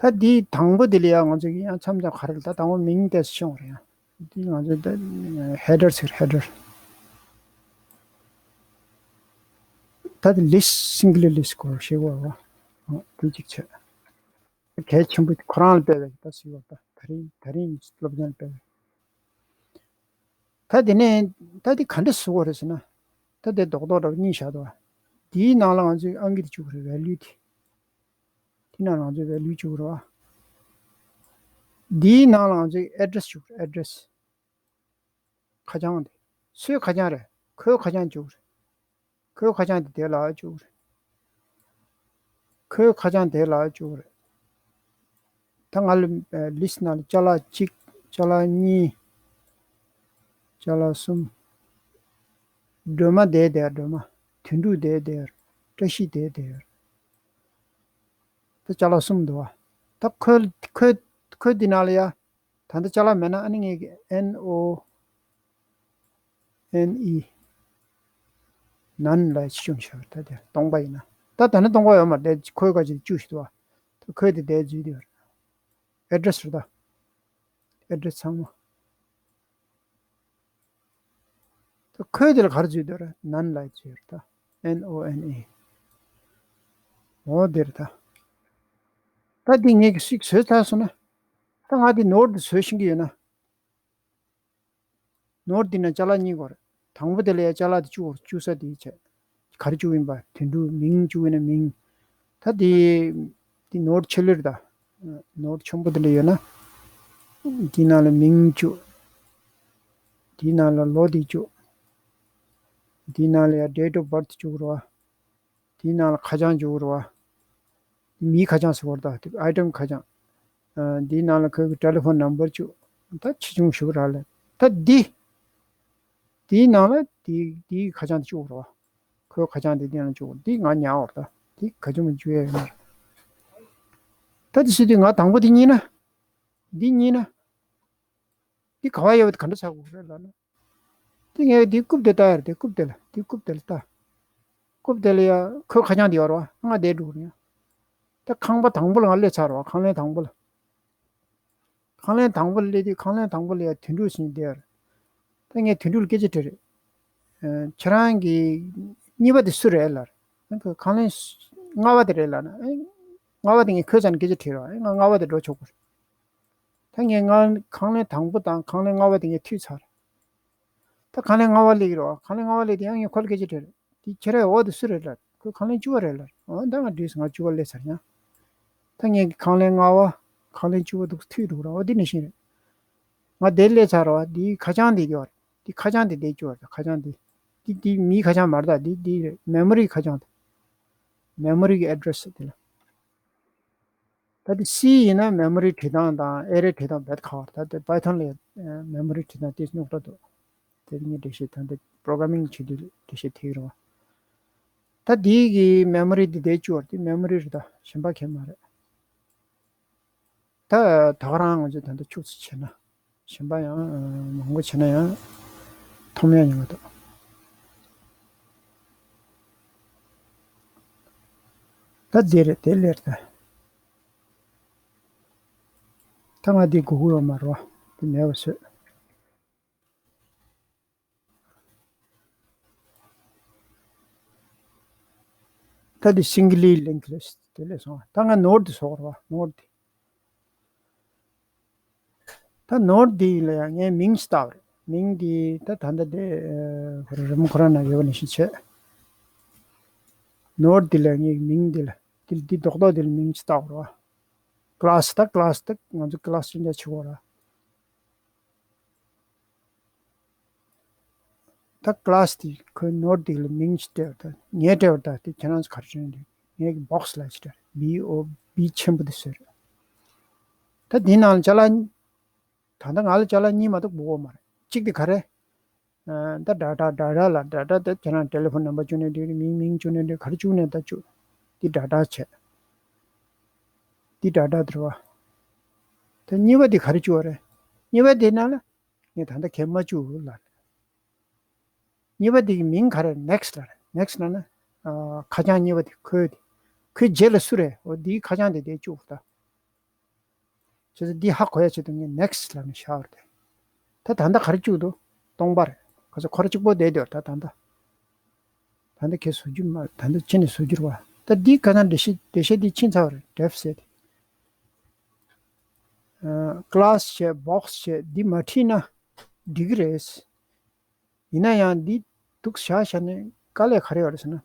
ཟེར། ད་འདི་དང་པོ་དེ་ལ་ཡ་ང་ཚོ་གི་ཡང་མཚམས་མཚམས་ག་རེ་ལ་ད་དང་པོ་མིང་ཏོག་ཙམ་ཤོང་རེད་ཡ། འདི་ང་ཚོ་ད་header ཟེར། header ད་འདི་list singly list སྐོར་ཤེས་དགོས་རེད་བ། འདི་གཅིག་བྱས། གལ་ཆེན་པོ་ཁོ་རང་ལ་དཔེ་བས་ད་ཟེར་བ། ད་ད་རིང་ད་རིང་སློབ་ཚན་ལ་དཔེ་བས། ད་དེ་ནས་ད་དེ་ག་འདྲ་བཟོ་དགོས་རེད་ཟེར་ན། ད་དེ་རྡོག་རྡོག་འདྲ་བ་གཉིས་བཞག་འདུག་བ། དེའི་ནང་ལ་ང་ཚོས་ཨང་ཀི་དེ་བཅུག་དགོས་རེད། value དེ། དེ་ནང་ང་ཚོས་value བཅུག་དགོས་རེད་བ། འདིའི་ནང་ལ་ང་ཚོས་address བཅུག address། ཁ་བྱང་དེ། སུའི་ཁ་བྱང་རེད། ཁོའི་ཁ་བྱང་བཅུག་རེད། ཁོའི་ཁ་བྱང་དེ་དེ་ལ་བཅུག་རེད། ཁོའི་ཁ་བྱང་དེ་ལ་བཅུག་རེད། ད་ང་ལ་ལིས་ནང་ལ་ཅ་ལག་གཅིག་ཅ་ལག་གཉིས། ཅ་ལག་གསུམ། སྒྲོལ་མ་དེ་དེ་སྒྲོལ་མ། དོན་གྲུབ་དེ་དེ། བཀྲ་ཤིས་དེ་དེ། ད་ཅ་ལག་གསུམ་འདུག་བ། ད་ཁོའི་ཁོའི་ཁོའི་འདི་ནང་ལ་ཡ། ད་ལྟ་ཅ་ལག་མེད་ན་ཨ་ནི་ངས་ཀྱི་N O N E། None ལ་ཅི་བྱུང་ཤར་ད་དེ་སྟོང་པ་ཡིན་ན། ད་ད་ནི་སྟོང་པ་ཡོད་མ་རེད། ཁོའི་ཀ་ཅིག་བཅུ་ཞིག་འདུག་བ། ད་ཁོའི་དེ་དེ་འཛུལ་དེ་ཡོད་རེད། address རེད་ད། address ཚང་མ། ད་ཁོའི་དེ་ལ་ག་རེ་འཛུལ་དེ་རེད། None ལ་འཛུལ་རེད་ད། N O N E། འོ་དེ་རེད་ད། ད་འདི་ངས་ཀྱི་ཞིག་བཟོས་ཚར་སོང་ན། ད་ང་འདི་ནོར་འདི་བཟོས་ཤེས་ཀྱི་ཡོད་ན། ནོར་འདི་ན་ཅ་ལག་གཉིས་དགོས་རེད། དང་པོ་དེ་ལ་ཡ་ཅ་ལག་དེ་བཅུག་བཅུག་ས་དེ་བྱས། ག་རེ་བཅུག་ཡིན་པ། དོན་གྲུབ་མིང་བཅུག་ཡིན་ན་མིང་། ད་དེ་དེ་ནོར་ཆེ་ལོས་ད། ནོར་ཆེན་པོ་དེ་འདྲ་ཡོད་ན། དེའི་ནང་ལ་མིང་བཅུག་དེའི་ནང་ལ་ལོ་དེ་བཅུག་དེའི་ནང་ལ་ཡ་date of birth བཅུག་རོགས། དེའི་ནང་ལ་ཁ་བྱང་བཅུག་རོགས། མིའི་ཁ་བྱང་ཟེར་བ་རེད་ད། དེ་item ཁ་བྱང་། ཨ། འདིའི་ནང་ལ་ཁོའི་གི་ཊེ་ལི་ཕོན་ནམ་བར་བཅུག་ད་ཆེ་ཆུང་ཞིག་རག་ལས། ད་འདི། དེའི་ནང་ལ་དེའི་དེའི་ཁ་བྱང་དེ་བཅུག་རོགས། ཁོའི་ཁ་བྱང་དེ་འདི་ནང་བཅུག་འདི་ང་ཉར་བར་ད། འདི་ག་ཅུང་མ་བཅུག་ཡ་ཡོད་མ་རེད། ད་དེ་སྲིད་དུས་ང་དང་པོ་དེ་རྙེད་ན། འདི་རྙེད་ན། འདི་ག་བ་ཡོད་པ་དེ་ག་འདྲ་ཆགས་དགོས་རེད་ལབ་ན། དེ་ངས་དེ་རྐུབ་དེ་ལྟ་ཡར་དེ་རྐུབ་དེ་ལ་དེ་རྐུབ་དེ་ལ་ལྟ། རྐུབ་དེ་ལ་ཡ་ཁོའི་ཁ་བྱང་དེ་ཡོད་རེད་བ། ང་དེ་འགྲོ་གི་རེད་ཡ། ད་ཁང་པ་དང་པོ་ལ་ང་སླེབས་ཚར་རེད་བ། ཁང་ལན་དང་པོ་ལ། ཁང་ལན་དང་པོ་ལ་སླེབས་དུས་ཁང་ལན་དང་པོ་ལ་ཡ་དོན་གྲུབ་ཟེར་མཁན་དེ་ཡོད་རེད། ད་ངས་དོན་གྲུབ་ལ་སྐད་ཆ་དྲིས་རེད། ཨ། ཁྱེད་རང་གི་གཉིས་པ་དེ་སུ་རེད་ལབ་རེད། ཁོས་ཁང་ལན་ལྔ་པ་དེ་རེད་ལབ་ན། ཨེ། ལྔ་པ་དེ་ངས་ཁོའི་རྩ་ནས་སྐད་ཆ་དྲིས་རེད་བ། ཨེ། ང་ལྔ་པ་དེ་འགྲོ་ཆོག་གི་རེད། ད་ངས་ང་ཁང་ལན་དང་པོ་དང་ཁང་ལན་ལྔ་པ་དེ་ངས་མཐུད་ཚར། ད་ཁང་ལན་ལྔ་པ་སླེབས་ཀྱི་རེད་བ། ཁང་ལན་ལྔ་པ་སླེབས་དུས་ཡང་ངས་ཁོ་ལ་སྐད་ཆ་དྲིས་རེད། དེ་ཁྱེད་རང་འོ་དེ་སུ་རེད་ལབ། ཁོས་ཁང་ལན་བཅུ་པ་རེད་ལབ། འོ་ད་ང་འགྲིག་སོང་། ང་བཅུ་པ་སླེབས་ཚར་ཡང་། ད་ངས་ཁང་ལན་ལྔ་པ་ཁང་ལན་བཅུ་པ་འདུག་མཐུད་འདུག་ར། འོ་དེ་ནང་བཞིན་རེད། ང་དེ་སླེབས་ཚར་བ། དེའི་ཁ་བྱང་དེ་ཡོད་རེད། དེ་ཁ་བྱང་དེ་དེ་བཅུག་པ་རེད། ཁ་བྱང་དེ། དེ་དེ་མིའི་ཁ་བྱང་མ་རེད་ད། དེ་དེ་རེད། མེ་མོ་རིའི་ཁ་བྱང་དེ། མེ་མོ་རི་གི་address་དེ་ལ། ད་དེ་C་ཡིན་ན་མེ་མོ་རི་བྲིས་སྟངས་དང་ཨེ་རེ་བྲིས་སྟངས་རྦད་ཁག་པོ་རེད། ད་དེ་Python་ལ་ཡ་མེ་མོ་རི་བྲིས་སྟངས་དེ་རྙོག་དྲ་འདུག་དེ་ངས་འགྲེལ་བཤད་ད་འདི་programming་བྱེད་དུས་འགྲེལ་བཤད་ཐེབས་རེད་བ། ད་དེའི་གི་མེ་མོ་རི་འདི་དེ་བཅུག་པ་རེད། དེ་མེ་མོ་རི་རེད་ད། གཞན་པ་གང་ཡང་མ་རེད། ད་ད་ག་རང་ང་ཚོས་ད་ལྟ་ཁྱུག་ཙམ་བྱས་ན། གཞན་པ་ཡང་མང་པོ་བྱས་ན་ཡང་མཐོང་ཡ་ཉེན་ཁ་འདུག་ད་འདི་རེད། དེ་ལེར་ད། ད་ང་འདི་དགོས་ཀྱི་ཡོད་མ་རེད་བ། འདི་མེད་པ་བཟོས། ད་འདི་singly linked list དེ་ལས་སོང་། ད་ང་ནོར་འདི་བཟོ་དགོས་རེད་བ། ནོར་འདི། ད་ནོར་འདི་ལ་ཡང་ངས་མིང་ཞིག་བཏགས་པ་རེད། མིང་འདི་ད་ད་ལྟ་དེ་ཨ་རི་མོ་ཁོ་རང་ན་ཡོད་པ་ནང་བཞིན་བྱས། ནོར་འདི་ལ་ངས་མིང་འདི་ལ་འདི་འདི་རྡོག་རྡོག་འདི་ལ་མིང་ཞིག་བཏགས་པ་རེད་བ། class ད་class ད་ང་ཚོ་class ཅི་འདྲ་བྱེད་དགོས་རེད། ད་class་དེ་ཁོའི་ནོར་དེ་ལ་མིང་ཞིག་སྤྲད་པ་དང་ངས་སྤྲད་པ་དང་དེ་ཁྱེད་རང་ཚོ་ག་རེ་བྱས་ནས་ངས་ཀྱི་box་ལ་ཞིག་སྤྲད། B O B ཆེན་པོ་དེ་བཟོས་རེད། ད་དེའི་ནང་ལ་ཅ་ལག་ད་ལྟ་ང་ལ་ཅ་ལག་གཉིས་མ་གཏོགས་དགོས་མ་རེད། གཅིག་དེ་ག་རེ། ཨ། ད་data data་ལ་data་དེ་ཁྱེད་རང་telephone number་བཅུག་ནའི་འགྲིག་རེད། མིང་མིང་བཅུག་ནའི་འགྲིག་ག་རེ་བཅུག་ནའི་ད་བཅུག་འདི་data་བྱས། འདི་data་དེ་རེད་བ། ད་གཉིས་པ་དེ་ག་རེ་བཅུག་པ་རེད། གཉིས་པ་དེ་ནང་ལ་ངས་ད་ལྟ་གན་མ་བཅུག་ལབ། གཉིས་པ་དེ་གི་མིང་ག་རེ། next་ལབ་རེད། next་ལབ་ན། ཨ། ཁ་བྱང་གཉིས་པ་དེ་ཁོའི་དེ། ཁོའི་རྗེས་ལ་སུ་རེད། འོ་འདིའི་ཁ་བྱང་དེ་དེ་བཅུག་ད། བྱས་ཙང་འདི་ཧ་གོ་ཡ་ཆེད་དུ་ངས་next་ལབ་ནས་བཞག་པ་རེད། ད་ད་ལྟ་ག་རེ་བཅུག་འདུག་སྟོང་པ་རེད། ག་ཚོད་ཁོ་ར་གཅིག་པོ་བསྡད་འདུག་ད་ད་ལྟ། ད་ལྟ་ཁྱེད་བཟོ་རྒྱུ་མ། ད་ལྟ་ཕྱི་ནས་བཟོ་རྒྱུ་རེད་བ། ད་འདི་ཁ་སང་འགྲེལ་བཤད་འགྲེལ་བཤད་འདི་ཕྱིན་ཚར་བ་རེད། def་ཟེར་ཏེ། ཨ། class་བྱས་box་བྱས་འདི་མ་བྲིས་ན་འགྲིག་གི་རེད། ཡིན་ན་ཡང་འདི་འདུག་བཞག་བཞག་ནས་དཀའ་ལས་ག་རེ་ཡོད་རེད་ཟེར་ན།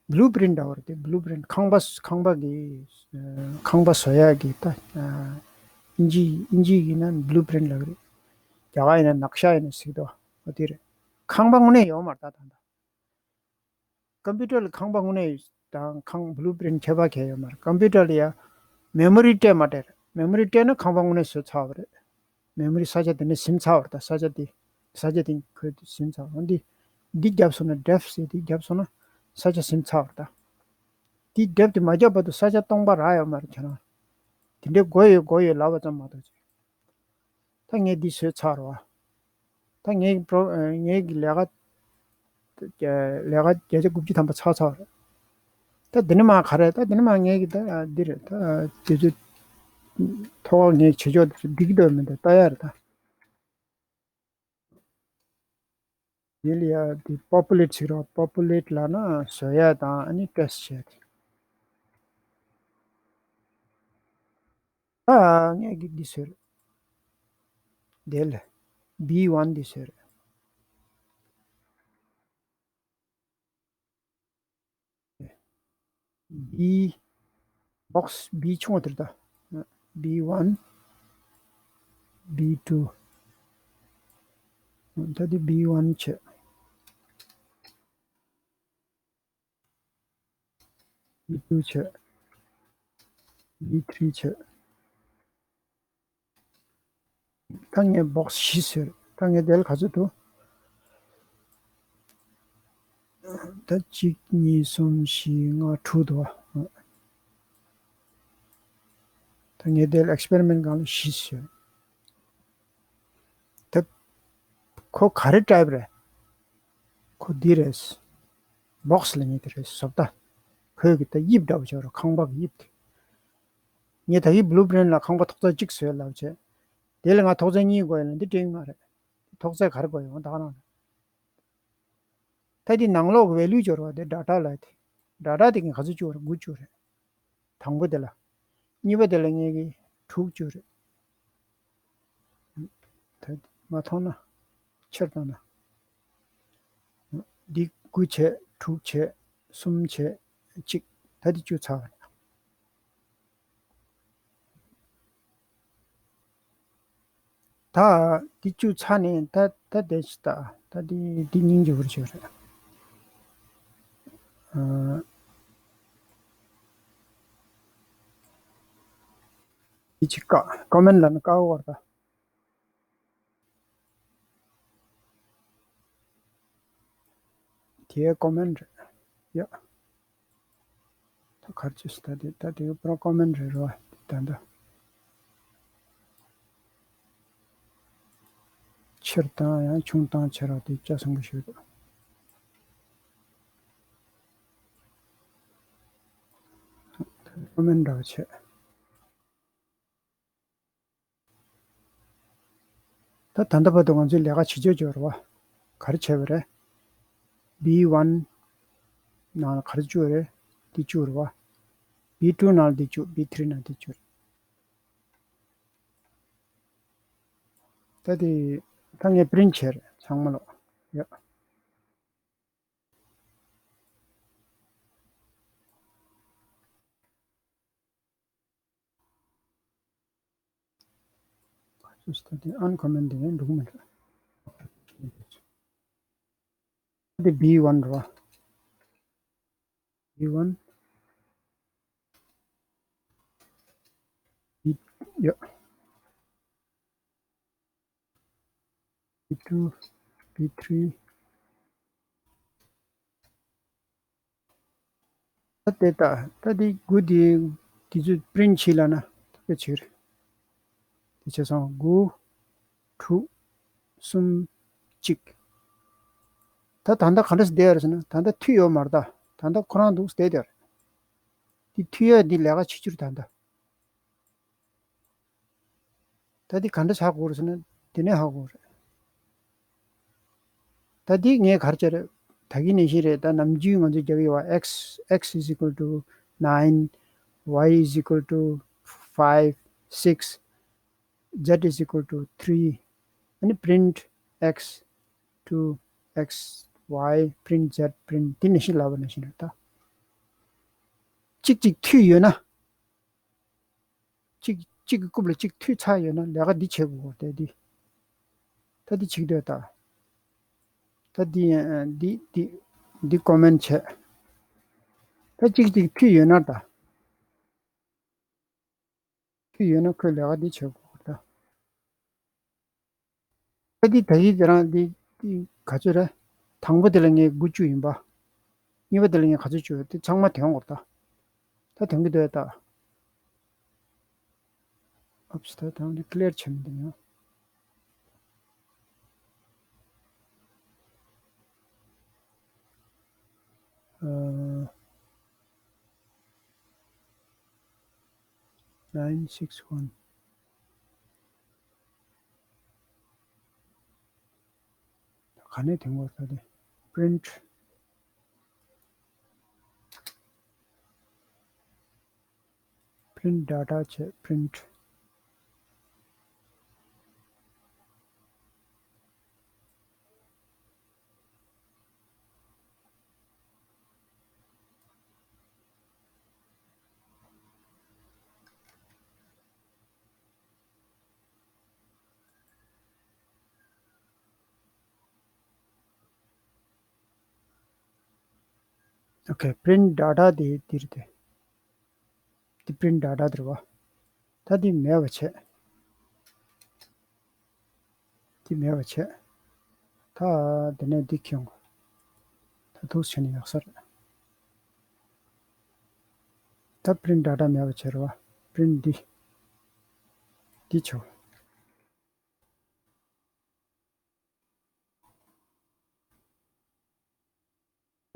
བླུ་པི་རིན་ཊི་འདྲ་བོ་རེད་དེ། བླུ་པི་རིན་ཊི་ཁང་པ་ཁང་པ་གི་ཁང་པ་བཟོ་ཡག་གི་ད་ཨིན་ཇི་ཨིན་ཇི་ཡིན་ན་བླུ་པི་རིན་ཊི་ལབ་ཀྱི་རེད། རྒྱ་གར་ཡིན་ན་ནག་ཤ་ཡིན་ན་ཟེར་གི་འདུག་འོ་དེ་རེད། ཁང་པ་དངོས་གནས་ཡོད་མ་རེད་ད་ད་ད། ཀམ་པུ་ཊར་ལ་ཁང་པ་དངོས་གནས་དང་ཁང་བླུ་པི་རིན་ཊི་ཁྱད་པར་གང་ཡང་ཡོད་མ་རེད། ཀམ་པུ་ཊར་ལ་ཡ་མེ་མོ་རི་སྤྲད་མ་སྤྲད་རེད། མེ་མོ་རི་སྤྲད་ན་ཁང་པ་དངོས་གནས་བཟོས་ཚར་བ་རེད། མེ་མོ་རི་ས་ཆ་དེ་ནས་ཟིན་ཚར་བ་རེད། ད་ས་ཆ་དེ་ས་ཆ་དེ་ཁོས་ཟིན་ཚར་བ་འདི་འདི་བརྒྱབ་སོང་ན་ཌེབ་ཟེར་དེ་བརྒྱབ་སོང་ན་ས་ཆ་ཟིན་ཚར་བ་རེད། ད་འདི་ཌེབ་དེ་མ་བརྒྱབ་བར་དུ་ས་ཆ་སྟོང་པ་རག་ཡོད་མ་རེད། ཁྱེད་རང་དེ་འདྲའི་དགོས་ཡོད་དགོས་ཡོད་ལབ་པ་ཙམ་མ་གཏོགས་ཅིག་ད་ངས་འདི་བཟོས་ཚར་བ། ད་ངའི་པྲོ་ངའི་གི་ལས་ཀ་ལས་ཀ་བརྒྱ་ཆ་དགུ་བཅུ་ཐམ་པ་ཚར་ཚར་བ་རེད། ད་འདི་ནས་མར་ག་རེ་ད་འདི་ནས་མར་ངའི་གི་ད་འདི་རེད། ད་དུས་ཚོད་ཐོག་ངས་བྱེད་ཆོག་འདི་འགྲིག་གི་འདུག་མི་འདུག་ལྟ་ཡ་རེད་ད། ཡིན་ལ་ཡ་འདི་པོ་པུ་ལེ་ཊི་ཟེར་རོ། པོ་པུ་ལེ་ཊི་ལབ་ན་བཟོ་ཡ་དང་ཨ་ནི་ཊེ་སི་ཊི་བྱས་ཏེ། ད་ངས་ཀྱི་འདི་ཟེར། དེ་ལ་བི་ཝན་འདི་ཟེར། བི་བོག་སི་བི་ཆུང་བ་དེར་ད། བི་ཝན། བི་ཊུ། ད་འདི་བི་ཝན་བྱས། བི་ཊུ་བྱས། བི་ཐི་རི་བྱས། ད་ངས་བོག་སི་བཞི་ཟེར། ད་ངས་དེ་ལ་ག་ཚོད་འདུག་ད་གཅིག་གཉིས་གསུམ་བཞི་ལྔ་དྲུག་འདུག་བ། ད་ངས་དེ་ལ་ཨེག་སི་པེ་རི་མེན་ཊི་སྒང་ལ་བཞི་ཟེར། ད་ཁོ་ག་རེ་ཊའིབ་རེད། ཁོ་འདི་རེད། བོག་སི་ལབ་མཁན་དེ་རེད། བཟོ་ལྟ། ཁོས་གི་ད་དབྱིབས་འདྲ་བོ་བྱས་རོ། ཁང་པ་གི་དབྱིབས་དེ། ངས་ད་གི་བླུ་པི་རིན་ཊི་ལ་ཁང་པ་ཐོག་ཚད་གཅིག་བཟོས་ལབ་བྱས། དེ་ལ་ང་ཐོག་ཚད་གཉིས་དགོས་ཡོད་ལ་འདི་འགྲིག་མ་རེད། ཐོག་ཚད་ག་རེ་དགོས་ཡོད་ད་ག་རང་རེད། ད་འདི་ནང་ལོགས་ཀྱི་ཝེ་ལུ་འབྱོར་བ་དེ་ཌ་ཊ་ལབ་དེ། ཌ་ཊ་དེ་གི་ག་ཚོད་བཅུག་རེད། དགུ་བཅུག་རེད། དང་པོ་དེ་ལ། གཉིས་པ་དེ་ལ་ངས་གི་དྲུག་བཅུག་རེད། ད་མ་མཐོང་ན་ཕྱིར་བཏང་ན། འདི་དགུ་བྱས། དྲུག་བྱས། གསུམ་བྱས། གཅིག་ད་འདི་བཅུ་ཚར་བ་རེད། ད་འདི་བཅུ་ཚར་ནས་ད་ད་དེ་ད་ད་འདི་འདི་སྙིང་རྗེ་པོ་ཞིག་རེད། ཨ། འདི་ཅིག་ཀ་ཀོ་མེན་ཊི་ལབ་ན་དཀའ་བ་རེད་ད། དེའི་ཀོ་མེན་ཊི་རེད། ཡ། ད་གར་ཅིས་ད་དེ་ད་དེའི་པོ་རོ་ཀོ་མེན་ཊི་རེད་རོ། ད་ད་ཕྱིར་བཏང་ཡང་ཆུང་བཏང་ཕྱིར་རོ། དེ་ལྕགས་སྲང་གི་ཞུ་དགོས། ཀོ་མེན་ཊི་འདྲ་བ་བྱས། ད་ད་ལྟ་བར་དུ་ང་ཚོས་ལས་ཀ་བྱེད་ཆོག་ཆོག་རེད་བ། ག་རེ་བྱས་པ་རེད། བི་ཝན་ནང་ལ་ག་རེ་བཅུག་རེད། འདི་བཅུག་རེད་བ། བི་ཊུ་ནང་ལ་འདི་བཅུག་བི་ཐི་རི་ནང་འདི་བཅུག་ད་དེ་ད་ངས་པི་རིན་ཊི་བྱས་རེད་ཚང་མ་ལོག་ཡ། ཨན་ཀོ་མེན་ཊི་དེ་འགྲོ་གི་མི་འདུག་དེ་བི་ཝན་རེད་བ། བི་ཝན། བི་ཡ། བི་ཊུ། བི་ཐི་རི། ད་དེ་ད་ད་དེ་དགུ་དེ་དེ་ཚོ་པི་རིན་ཊི་བྱེད་ལབ་ན་ཐུག་གི་ཕྱིར། དེ་བྱས་སོང་དགུ། དྲུག་གསུམ། གཅིག་ད་ད་ལྟ་ག་འདྲ་སེ་བསྡད་ཡོད་རེད་ཟེར་ན་ད་ལྟ་མཐུད་ཡོད་མ་རེད་ད། ད་ལྟ་ཁོ་རང་འདུག་བསྡད་ཡོད་རེད། དེ་མཐུད་ཡ་འདི་ལས་ཀ་བྱེད་རྒྱུ་རེད་ད་ལྟ། ད་འདི་ག་འདྲ་ཧ་གོ་རེད་ཟེར་ན་དེ་ནས་ཧ་གོ་རེད། ད་འདི་ངས་ག་རེ་བྱས་རེད། ད་གིན་ནང་བཞིན་རེད། ད་ནམ་རྒྱུན་ང་ཚོས་རྒྱབ་ཡོད་པ་x x is equal to nine, y is equal to five, six, z is equal to three. ཨ་ནི་print x to x y, print z, print འདི་ནང་བཞིན་ལབ་པ་ནང་བཞིན་རེད་ད། གཅིག་གཅིག་མཐུད་ཡོད་ན། གཅིག་གཅིག་གི་རྐུབ་ལ་གཅིག་མཐུད་ཚར་ཡོད་ན་ལས་ཀ་འདི་བྱེད་དགོས་དེ་འདི། ད་འདི་བྱེད་འདོད་ད། ད་འདི་ཡང་འདི་འདི་འདི་ཀོ་མེན་བྱས། ད་གཅིག་གཅིག་མཐུད་ཡོད་ན་ད། མཐུད་ཡོད་ན་ཁོས་ལས་ཀ་འདི་བྱེད་དགོས་ད། ཨ་འདི་ད་གིན་དེ་རང་འདི་འདི་ག་ཚོད་རེད། དང་པོ་དེ་ལ་ངས་དགུ་བཅུ་ཡིན་པ། གཉིས་པ་དེ་ལ་ངས་ག་ཚོད་བཅུ་ཡོད་དེ་ཚང་མ་དོན་དགོས་ད། ད་དོན་གྱི་འདུག་ད། ཨོབས་ད་ད་འདི་ཀི་ལི་ཡར་བྱེད་མི་འདུག་ཡང་། ཨ། nine six one། ག་ནས་དེ་འགོ་ས་དེ། print print data བྱས་print། Okay, print data དེ་འདིར་དེ། དེ་print data དེ་རེད་བ། ད་དེ་མེད་པ་བྱས། དེ་མེད་པ་བྱས། ད་དེ་ནས་འདི་ཁྱོང་། ད་ཐུགས་བྱས་ནས་ཡག་ས་རེད། ད་print data མེད་པ་བྱས་རེད་བ། print འདི། འདི་བྱོས།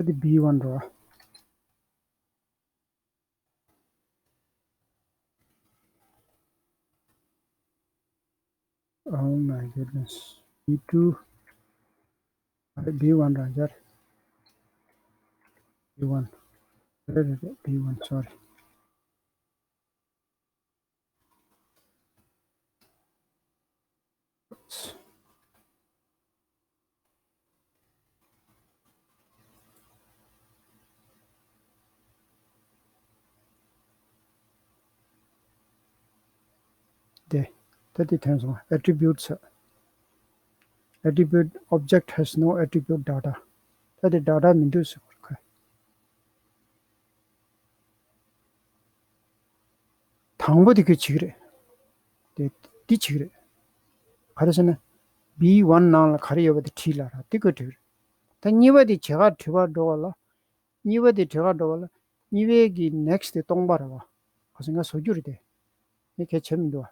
འདི་B one རེད་བ། Oh my goodness. B two. B one རང་འཇར། B one. རེད་རེད་རེད། B one, sorry. དེ། ད་དེ་ཐོན་སོང་། attributes. Attribute object has no attribute data. ད་དེ་data མི་འདུག་ཟེར་བར་ཁ། དང་པོ་དེ་ཁོས་བྱེད་ཀྱི་རེད། དེ་འདི་བྱེད་ཀྱི་རེད། ག་རེ་ཟེར་ན། B one ནང་ལ་ག་རེ་ཡོད་པ་དེ་བྲིས་ལ་ར་དེ་ཁོས་བྲིས་ཀྱི་རེད། ད་གཉིས་པ་དེ་བྱེད་ག་བྲིས་པར་འགྲོ་བ་ལ། གཉིས་པ་དེ་བྲིས་ག་འགྲོ་བ་ལ། གཉིས་པའི་གི་next དེ་སྟོང་པ་རེད་བ། ག་ཟེར་ང་བཟོ་རྒྱུ་རེད་དེ། ངས་གལ་ཆེ་མི་འདུག་བ།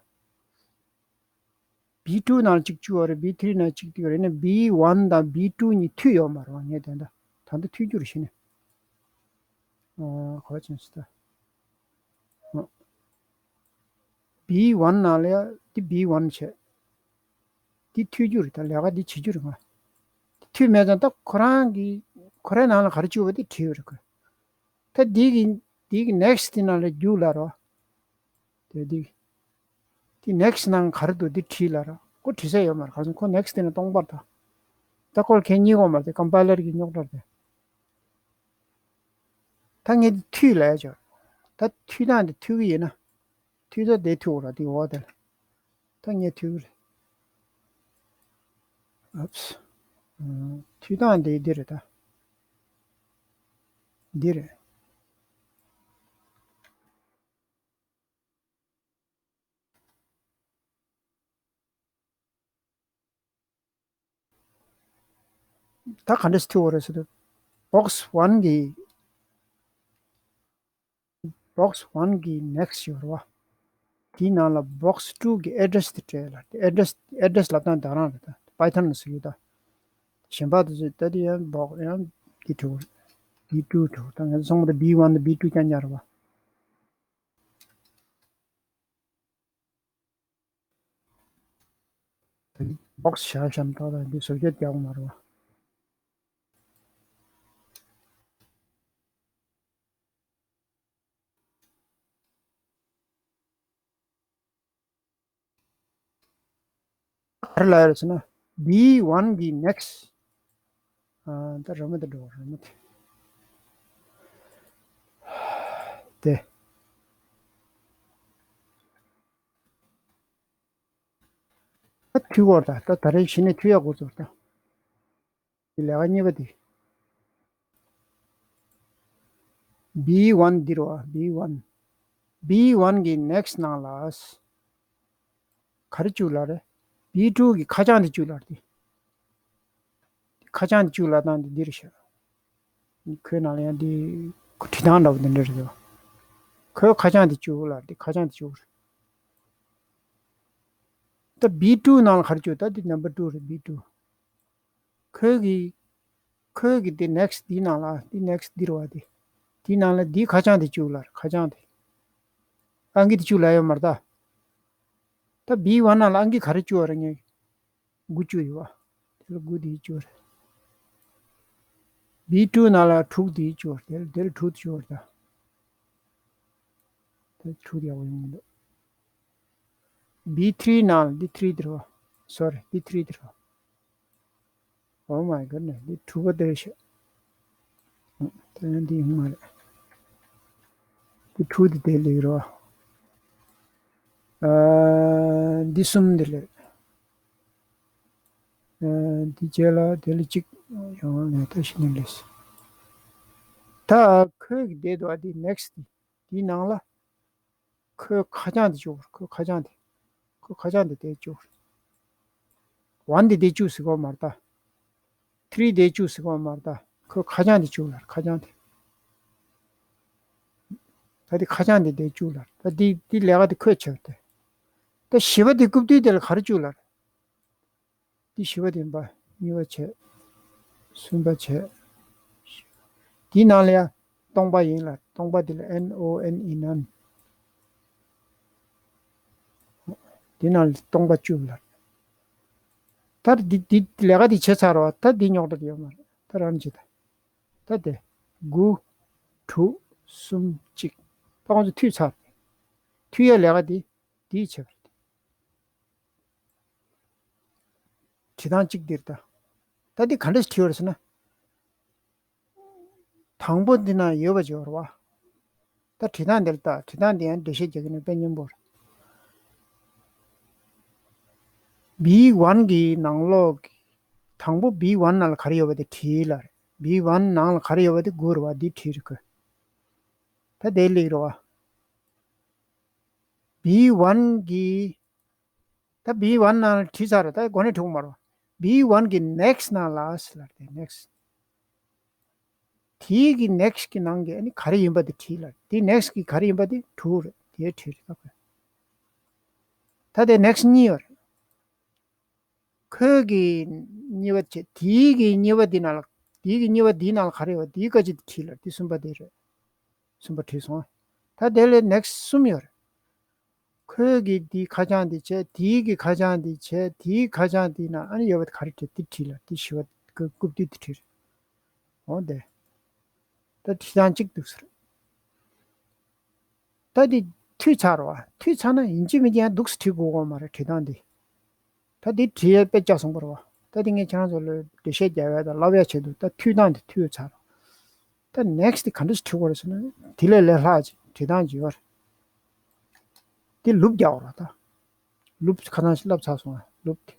B two ནང་གཅིག་བཅུག་པ་རེད། B three ནང་གཅིག་བཅུག་པ་རེད། ནས་B one དང་B two གཉིས་མཐུད་ཡོད་མ་རེད་བ། ངས་དེ་འདྲ་ད་ལྟ་མཐུད་རྒྱུ་རེད་ཤི་ནས། ཨོ་ག་བ་ཅན་སི་ད། ཨོ། B one ནང་ལ་ཡ་འདི་B one བྱས། འདི་མཐུད་རྒྱུ་རེད། ད་ལས་ཀ་འདི་བྱེད་རྒྱུ་རེད་ང་། མཐུད་མེད་ཙང་ད་ཁོ་རང་གི་ཁོ་རའི་ནང་ལ་ག་རེ་བཅུག་པ་འདི་བྲིས་ཡོད་རེད་ཁོས། ད་འདི་གི་འདི་གི་next དེ་ནང་ལ་རྒྱུགས་ལ་རོ། དེ་འདི། དེ་next ནང་ག་རེ་འདུག་འདི་བྲིས་ལ་ར། ཁོ་བྲིས་ས་ཡོད་མ་རེད། ག་རེ་ཟེར་ན་ཁོ་next དེ་ནས་སྟོང་པར་ད། ད་ཁོ་ལ་གན་རྙེད་དགོས་མ་རེད། དེ་compiler གི་རྙོག་དྲ་རེད། ད་ངས་འདི་མཐུད་ལ་ཡ་ཅོ། ད་མཐུད་སྟངས་འདི་མཐུད་གི་ཡིན་ན། མཐུད་ད་དེ་མཐུད་འོ་ར་དེ་འོ་དེ་ལ། ད་ངས་མཐུད་གི་རེད། ཨབས། མཐུད་སྟངས་འདི་འདི་རེད་ད། འདི་རེད། ད་ག་འདྲས་ཐུག་པ་རེད་ཟེར་དུས། box one གི box one གི་next ཡོད་རེད་བ། དེའི་ནང་ལ་box two གི་address དེ་སྤྲད་ལ། address address ལབ་སྟངས་དེ་རང་རེད་ད། Python ལ་ཟེར་གི་ད། གཞན་པ་དེ་ཚོས་ད་དེ་ཡང་box ཡང་དེ་ཐུག་B two ཐུག་ད་ངས་ཚང་མ་ད་B one དང་B two རྐྱང་རྐྱང་རེད་བ། box བཞག་བཞག་ད་ད་འདི་བཟོ་བཅོས་རྒྱག་དགོས་མ་རེད་བ། ག་རེ་ལབ་ཡོད་ཟེར་ན། B one གི་next ཨ། ད་རི་མོ་དེ་འགྲོ་རི་མོ་དེ། དེ། ད་མཐུད་དགོས་རེད་ད། ད་ད་རེས་གཞི་ནས་མཐུད་ཡག་དགོས་ཚོད་རེད་ད། དེ་ལས་ཀ་གཉིས་པ་དེ། བི་ཝན་འདི་རེད་བ། བི་ཝན། བི་ཝན་གྱི་ནེག་སི་ནང་ལ། ག་རེ་བཅུག་ལབ་རེད། བི་ཊུ་གི་ཁ་བྱང་དེ་བཅུག་ལབ་རེད། ཁ་བྱང་དེ་བཅུག་ལབ་སྟངས་དེ་འདི་རེད་ཤག་ཁོའི་ནང་ལ་ཡང་འདི་བྲིས་སྟངས་འདྲ་པོ་དེ་འདྲ་རེད་པ། ཁོའི་ཁ་བྱང་དེ་བཅུག་ལབ་རེད། ཁ་བྱང་དེ་བཅུག་རེད། ད་བི་ཊུ་ནང་ལ་ག་རེ་བཅུག་ད་འདི་ནམ་བར་ཊུ་རེད། བི་ཊུ། ཁོའི་གི་ཁོའི་གི་དེ་ནེག་སི་འདི་ནང་ལ། འདི་ནེག་སི་འདི་རེད་བ། དེ་འདི་ནང་ལ་འདི་ཁ་བྱང་དེ་བཅུག་ལབ་རེད། ཁ་བྱང་དེ། ཨང་ཀི་དེ་བཅུག་ལབ་ཡོད་མ་རེད་ད། ད་བི་ཝན་ནང་ལ་ཨང་ཀི་ག་རེ་བཅུག་པ་རེད། ངས་དགུ་བཅུག་ཡོད་པ། དེ་ལ་དགུ་དེ་བཅུག་རེད། བི་ཊུ་ནང་ལ་དྲུག་དེ་བཅུག་རེད། དེ་ལ་དྲུག་བཅུག་རེད་ད། ད་དྲུག་དེ་ཡག་པོ་ཡོང་གི་འདུག་བི་ཐི་རི་ནང་ལ་འདི་ཐི་རི་དེ་རེད་པ། སོ་རི། འདི་ཐི་རི་དེ་རེད་པ། Oh my goodness. འདི་དྲུག་པ་དེ་རེད་ཤག་ད་ཡང་འདི་ཡོང་མ་རེད། འདི་དྲུག་འདི་དེ་ལེགས་རོ། ཨ། འདི་གསུམ་འདི་ལེགས། ཨ། འདི་རྗེས་ལ་དེ་ལ་གཅིག་ཡོང་ནས་ད་ཤི་ནི་ལེགས། ད་ཁོས་ཀྱི་བསྡད་འདུག་ཨ། འདི་ནེག་སི་འདི། འདིའི་ནང་ལ། ཁོའི་ཁ་བྱང་དེ་བཅུག་ཁོའི་ཁ་བྱང་དེ། ཁོའི་ཁ་བྱང་དེ་དེ་བཅུག་ཝན་དེ་དེ་བཅུག་ཟེར་གོ་མ་རེད་ད། ཐི་རི་དེ་བཅུག་ཟེར་གོ་མ་རེད་ད། ཁོའི་ཁ་བྱང་དེ་བཅུག་ལབ་རེད། ཁ་བྱང་དེ། ད་དེ་ཁ་བྱང་དེ་དེ་བཅུག་ལབ་རེད། ད་དེ་དེ་ལས་ཀ་དེ་ཁོས་བྱས་པ་དེ། ད་བཞི་པ་དེ་རྐུབ་སྟེགས་དེ་ལ་ག་རེ་བཅུག་ལབ་རེད། འདི་བཞི་པ་དེ་ཡིན་པ། གཉིས་པ་བྱས། གསུམ་པ་བྱས། འདིའི་ནང་ལ་ཡང་སྟོང་པ་ཡིན་ལ། སྟོང་པ་འདི་ལ་ཨེན་ཨོ་ཨེན་ཨི་ནན། འདི་ནང་ལ་སྟོང་པ་བཅུག་ལ། ད་འདི་འདི་ལས་ཀ་འདི་བྱས་ཚར་བ། ད་འདི་རྙོག་དྲ་ཡོད་མ་རེད། ད་རང་བྱེད་ད། ད་དེ། དགུ། དྲུག་གསུམ། གཅིག་ད་ཁོང་ཚོ་མཐུད་ཚར། མཐུད་ཡ་ལས་ཀ་འདི། འདིའི་བྱས་པ་རེད། བྲིས་སྟངས་གཅིག་འདིར་ལྟ། ད་འདི་ག་འདྲ་ཞིག་བྲིས་པ་རེད་ཟེར་ན། དང་པོ་འདི་ན་ཡོད་པ་ཅིག་ཡོད་རེད་པ། ད་བྲིས་སྟངས་འདིར་ལྟ། བྲིས་སྟངས་འདི་ཡང་འགྲེལ་བཤད་རྒྱག་གི་ནི་དཔེ་སྙན་པོ་རེད། བི་ཝན་གི་ནང་ལོགས་ཀྱི། དང་པོ་བི་ཝན་ནང་ལ་ག་རེ་ཡོད་པ་དེ་བྲིས་ལ་རེད། བི་ཝན་ནང་ལ་ག་རེ་ཡོད་པ་དེ་དགུ་རེད་པ། འདི་བྲིས་རེད་ཁོས། ད་དེ་ལེགས་རེད་པ། བི་ཝན་གི། ད་བི་ཝན་ནང་ལ་བྲིས་ཚར་རེད། ད་གོ་གནས་འཁྲུག་མ་རེད། བི་ཝན་གི་ནེག་སི་ནང་ལ་ཟེར་ལ་རེད། ནེག་སི། དེའི་གི་ནེག་སི་གི་ནང་གི་ཨ་ནི་ག་རེ་ཡིན་པ་དེ་བྲིས་ལ་རེད། དེའི་ནེག་སི་གི་ག་རེ་ཡིན་པ་དེ་དྲུག་རེད། དེ་བྲིས་རེད་ད་ཁོས། ད་དེ་ནེག་སི་གཉིས་ཡོད་རེད། ཁོས་གི་གཉིས་པ་བྱས། དེའི་གི་གཉིས་པ་དེ་ནང་ལ། དེའི་གི་གཉིས་པ་དེའི་ནང་ལ་ག་རེ་ཡོད། དེའི་བཀའ་སྤྱི་དེ་བྲིས་ལ། དེ་གསུམ་པ་དེ་རེད། གསུམ་པ་བྲིས་སོང་། ད་དེ་ལས་ནེག་སི་གསུམ་ཡོད་རེད། ཁོས་གི་དེའི་ཁ་བྱང་དེ་བྱས། དེའི་གི་ཁ་བྱང་དེ་བྱས། དེའི་ཁ་བྱང་དེའི་ནང་ཨ་ནི་ཡོད་པ་དེ་ག་རེ་བྲིས། དེ་བྲིས་ལ། དེ་བཞི་པ་རྐུབ་སྟེགས་དེ་བྲིས་རེད། འོ་དེ། ད་བྲིས་སྟངས་གཅིག་འདུག་ཟེར། ད་འདི་མཐུད་ཚར་བ། མཐུད་ཚར་ན་ཡིན་གཅིག་མིན་གཅིག་ཡང་འདུག་སེ་བྲིས་དགོས་ཀྱི་མ་རེད། བྲིས་སྟངས་འདི། ད་འདི་བྲིས་ཡས་དཔེ་ཆ་བཟང་པོ་རེད་བ། ད་འདི་ངས་ཁྱེད་རང་ཚོ་ལ་འགྲེལ་བཤད་རྒྱག་ཡ་དང་བསླབ་ཡ་ཆེད་དུ། ད་མཐུད་སྟངས་འདི་མཐུད་ཚར། ད་ནེག་སི་འདི་ག་འདྲ་ཞིག་བྲིས་དགོས་རེད་ཟེར་ན། འདི་ལས་ལས་སླ་ཅིག་བྲིས་སྟངས་ཅིག་ཡོད་རེད། འདི་ལུབ་རྒྱག་དགོས་རེད་ད། ལུབ་ཁ་སང་ཞིག་བསླབས་ཚར་སོང་ང་། ལུབ་དེ།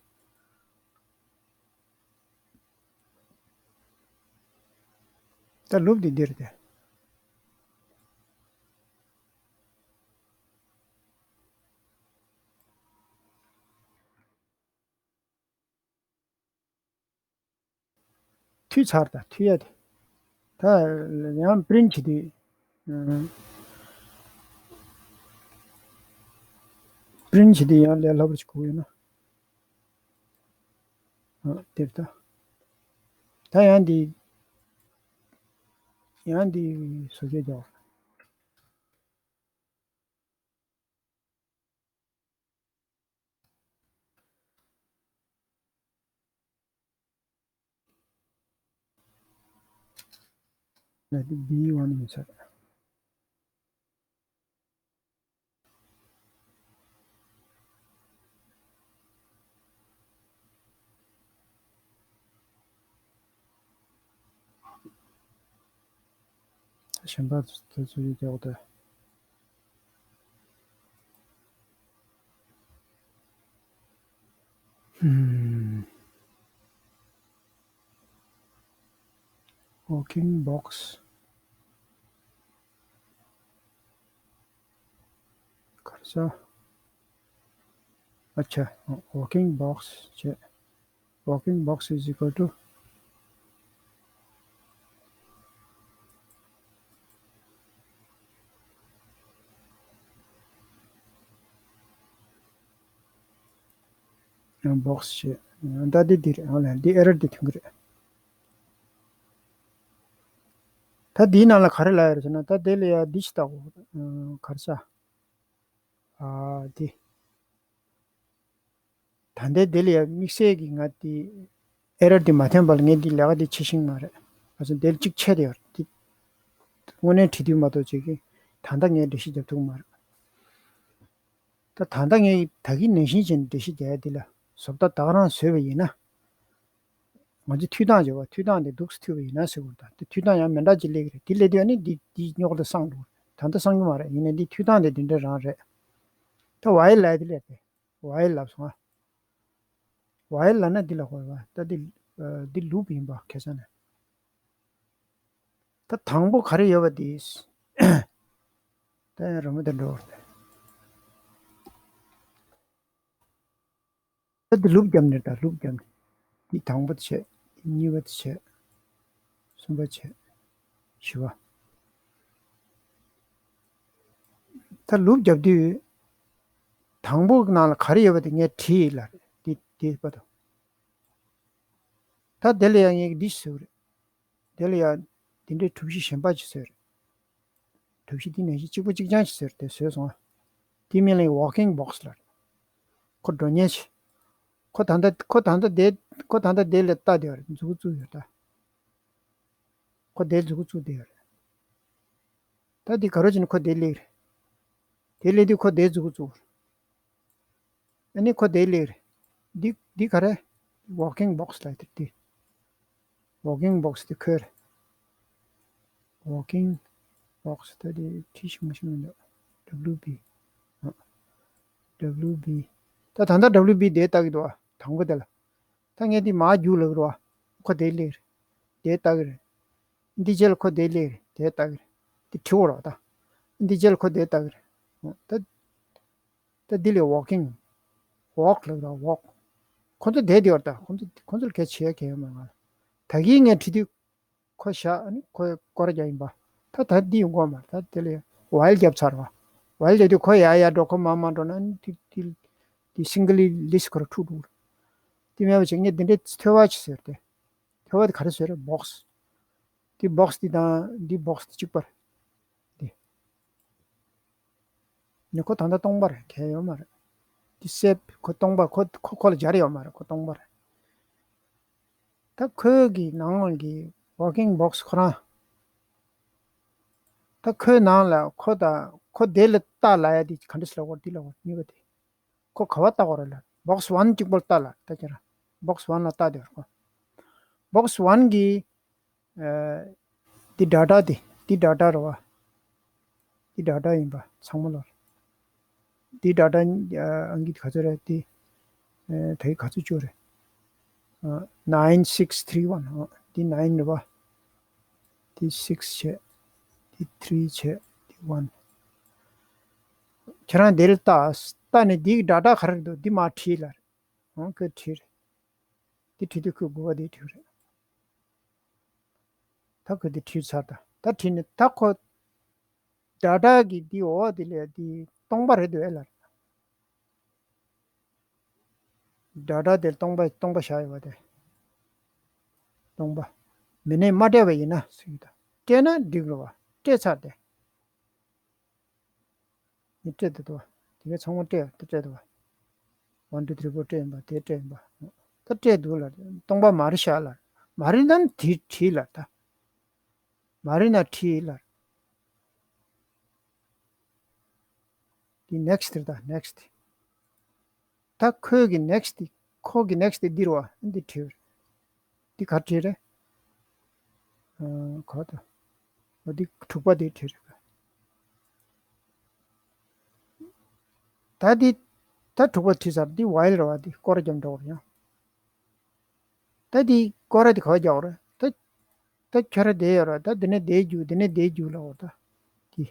ད་ལུབ་དེ་འདིར་དེ། མཐུད་ཚར་ད། མཐུད་ཡ་དེ། ད་ཡང་པི་རིན་ཊི་བྱེད་དུས། ཨ། པི་རིན་ཊི་བྱེད་དུས་ཡང་ལས་སླ་པོ་ཞིག་དགོས་ཡོད་ན། ཨ། དེར་ད། ད་ཡང་འདི། ཡང་འདི་བཟོ་བཅོས་རྒྱག་ལ་དེ་བི་ཝན་ཡིན་ས་རེད། གཞན་པ་དེ་ཚོ་ཡི་རྒྱག་དེ། ཨུམ། Working box ག་རེ་ཟེར། ཨ་ཆ། Working box བྱས། Working box is equal to box བྱས། ད་འདི་འདི་རེད། ཨ་ལས་འདི་error འདི་ཐོན་གི་རེད། ད་འདིའི་ནང་ལ་ག་རེ་ལབ་ཡོད་རེད་ཟེར་ན། ད་དེ་ལ་ཡ་འདི་ཞིག་བལྟ་དགོས། ག་རེ་ཟེར། ཨ་འདི། ད་ལྟའི་དེ་ལ་ཡ་དམིགས་བསལ་གྱི་ང་དེ་error དེ་མ་ཐོན་པ་ལ་ངས་འདི་ལས་ཀ་དེ་བྱེད་ཤེས་ཀྱི་མ་རེད། ང་ཚོ་འདིར་གཅིག་ཆད་དེ་ཡོད་རེད། དངོས་གནས་བྲིས་དུས་མ་གཏོགས་བྱེད་ཀྱི། ད་ལྟ་ངས་འགྲེལ་བཤད་རྒྱབ་ཐུབ་ཀྱི་མ་རེད། ད་ད་ལྟ་ངས་ད་གིན་ནང་བཞིན་བྱས་ནས་འགྲེལ་བཤད་རྒྱག་ཡ་འདི་ལ། བཟོ་ལྟ་ད་ག་རང་བཟོས་པ་ཡིན་ན། ང་ཚོས་མཐུད་སྟངས་བྱས་པ། མཐུད་སྟངས་དེ་འདུག་སེ་མཐུད་པ་ཡིན་ན་ཟེར་དགོས་རེད། ད་དེ་མཐུད་སྟངས་ཡང་མི་འདྲ་ཅིག་སླེབས་ཀྱི་རེད། དེ་སླེབས་དུས་ཨ་ནི་འདི་འདི་རྙོག་དྲ་སངས་འགྲོ་གི་རེད། ད་ལྟ་སངས་ཀྱི་མ་རེད། ཡིན་ནའི་འདི་མཐུད་སྟངས་དེ་འདི་འདྲ་རང་རེད། ད་while ལབ་དེ་ལས་ཏེ། while ལབ་སོང་ཨ། while ལབ་ན་འདི་ལ་གོ་བ། ད་འདི་ཨ་འདི་loop ཡིན་པ་ཁ་སང་ནས། ད་དང་པོ་ག་རེ་ཡོད་པ་འདི། ད་ཡང་རི་མོ་དེ་འགྲོ་བར་ཏེ། ད་འདི་loop བརྒྱབ་ནས། ད་loop བརྒྱབ་ནས། འདི་དང་པོ་དེ་བྱས། འདི་གཉིས་པ་དེ་བྱས། གསུམ་པ་བྱས། བཞི་པ། ད་loop བརྒྱབ་དུས། དང་པོ་གི་ནང་ལ་ག་རེ་ཡོད་པ་དེ་ངས་བྲིས་ཡིན་ལ་རེད། འདི་འདི་པ་དང་། ད་དེ་ལ་ཡང་ངས་འདི་ཞིག་བཟོས་རེད། དེ་ལ་ཡང་དེ་འདྲའི་གྲུ་བཞི་གཞན་པ་ཅིག་བཟོས་རེད། གྲུ་བཞི་འདི་ནང་བཞིན་གཅིག་པ་གཅིག་རྐྱང་ཅིག་བཟོས་རེད། དེ་བཟོས་སོང་ཨ། དེའི་མིང་ལ་working box ལབ་རེད། ཁོ་འགྲོ་ཉེན་ཆེ། ཁོ་ད་ལྟ་ཁོ་ད་ལྟ་དེ་ཁོ་ད་ལྟ་དེ་ལ་ལྟ་བསྡད་ཡོད་རེད། མཛུབ་གུ་བཙུགས་ཡོད་ད། ཁོ་དེ་མཛུབ་གུ་བཙུགས་བསྡད་ཡོད་རེད། ད་འདི་ག་རེ་བྱས་ནས་ཁོ་དེ་སླེབས་རེད། དེ་སླེབས་དུས་ཁོ་དེ་མཛུབ་གུ་བཙུགས་རེད། ཨ་ནི་ཁོ་དེ་སླེབས་རེད། འདི་འདི་ག་རེ། working box ལབ་དེ་དེ། working box དེ་ཁོ་རེད། working box ད་དེ་བྲིས་ཤིག་མ་ཤེས་མི་འདུག W B ཨ། W B ད་ད་ལྟ་W B དེ་ལྟ་གི་འདུག་ཨ། དང་པོ་དེ་ལ། ད་ངས་འདི་མར་རྒྱུགས་ལབ་ཀྱི་རེད་བ། ཁོ་དེ་སླེབས་རེད། དེ་ལྟ་གི་རེད། འདི་རྗེས་ལ་ཁོ་དེ་སླེབས་རེད། དེ་ལྟ་གི་རེད། འདི་བྲིས་དགོས་རེད་བ་ད། འདི་རྗེས་ལ་ཁོ་དེ་ལྟ་གི་རེད། ད། ད་འདི་ལ་working walk ལབ་ར་walk ཁོ་ཚོ་བསྡད་དེ་ཡོད་ད། ཁོ་ཚོ་ཁོ་ཚོ་ལ་གལ་ཆེ་གལ་ཡོད་མ་ང་ལ། ད་གིན་ངས་བྲིས་དུས་ཁོ་བཞག་ཨ་ནི་ཁོས་སྐོར་རྒྱག་ཡིན་པ། ད་ད་འདི་ཡོང་གོ་མ་རེད། ད་དེ་ལ་while བརྒྱབ་ཚར་བ། while བརྒྱབ་དུས་ཁོ་ཡར་ཡར་འགྲོ། ཁོ་མར་མར་འགྲོ་ན་ཨ་ནི་དེ་དེ་དེ་single list ཁོ་ར་འཁྲུག་འགྲོ་གི་རེད། དེ་མེད་པ་བྱས་ངས་འདི་འདྲའི་ཐོལ་པ་ཅིག་བཟོས་ཏེ། ཐོལ་པ་དེ་ག་རེ་བཟོས་རེད། box དེ་box དེ་དང་འདི་box དེ་གཅིག་པ་རེད། འདི། ནི་ཁོ་ད་ལྟ་སྟོང་པ་རེད། གལ་ཡོད་མ་རེད། འདི་save ཁོ་སྟོང་པ། ཁོ་ཁོ་ཁོ་ལ་སྦྱར་ཡོད་མ་རེད། ཁོ་སྟོང་པ་རེད། ད་ཁོའི་གི་ནང་གི་working box ཁོ་རང་། ད་ཁོའི་ནང་ལ་ཁོ་དང་ཁོ་དེ་ལ་ལྟ་ལབ་ཡ་དེ་ག་འདྲ་ཞིག་ལབ་དགོས་རེད། འདི་ལབ་དགོས་རེད། གཉིས་པ་དེ། ཁོ་ག་པར་ལྟ་དགོས་རེད་ལབ། box one གཅིག་པོར་ལྟ་ལབ། ད་ཁྱེད་རང་box one ལ་ལྟ་དེ་རེད་ཁོ། box one གི་ཨ། འདི་data དེ། འདི་data རེད་བ། འདི་data ཡིན་པ་ཚང་མ་ལོར། འདི་data ཨ་ཨང་ཀི་ག་ཚོད་རེད་འདི། ཨ་ད་ག་ཚོད་བཅུ་རེད། ཨ་nine six three one ཨ་འདི་nine རེད་བ། འདི་six བྱས། འདི་three བྱས། འདི་one། ཁྱེད་རང་འདིར་ལྟ། ལྟ་ནས་འདིའི་data ག་རེ་འདུག་འདི་མར་བྲིས་ལ། ཨང་ཀི་བྲིས་རེད། འདི་བྲིས་དུས་ཁོས་དགོས་པ་འདི་བྲིས་རེད། ད་ཁོས་འདི་བྲིས་ཚར། ད་ད་བྲིས་ནས་ད་ཁོ་data གི་འདི་འོག་འདི་ལས་འདི་སྟོང་པ་རེད་འདུག་ཨེ་ལ། data དེར་སྟོང་པ་སྟོང་པ་བཞག་ཡོད་པ་དེ། སྟོང་པ། མི་ནས་མ་སྤྲད་པ་ཡིན་ན་ཟེར་གྱི་འདུག་སྤྲད་ན་འགྲིག་རེད་བ། སྤྲད་ཚར་ཏེ། ནི་སྤྲད་འདུག་དོ། དེ་གའི་ཚང་མ་སྤྲད་དེ་སྤྲད་འདུག་བ། one two three four སྤྲད་ཡིན་པ་དེ་སྤྲད་ཡིན་པ། ད་སྤྲད་འདུག་ལ། སྟོང་པ་མ་རེད་ཤག་ལ། མ་རེད་ན་དེ་བྲིས་ལ་ད། མ་རེད་ན་བྲིས་ལ། དེ་next རེད་ད། next ད་ཁོས་གི་next དེ། ཁོ་གི་next དེ་འདི་རེད་བ། འདི་བྲིས། འདི་ག་བྲིས་རེད། ཨ་ག་ད། འོ་འདི་དྲུག་པ་དེ་བྲིས་རེད། ད་འདི་ད་དྲུག་པ་བྲིས་ཚར། འདི་while རེད་བ། འདི་སྐོར་རྒྱབ་འགྲོ་བར་ཡང་། ད་དེ་སྐོར་ར་དེ་ག་བ་རྒྱག་ར། ད་ད་ཁྱོད་ར་བསྡད་ཡོད་ར། ད་དེ་ནས་བསྡད་རྒྱུ། དེ་ནས་བསྡད་རྒྱུ་ལ་འོ་ད། དེ་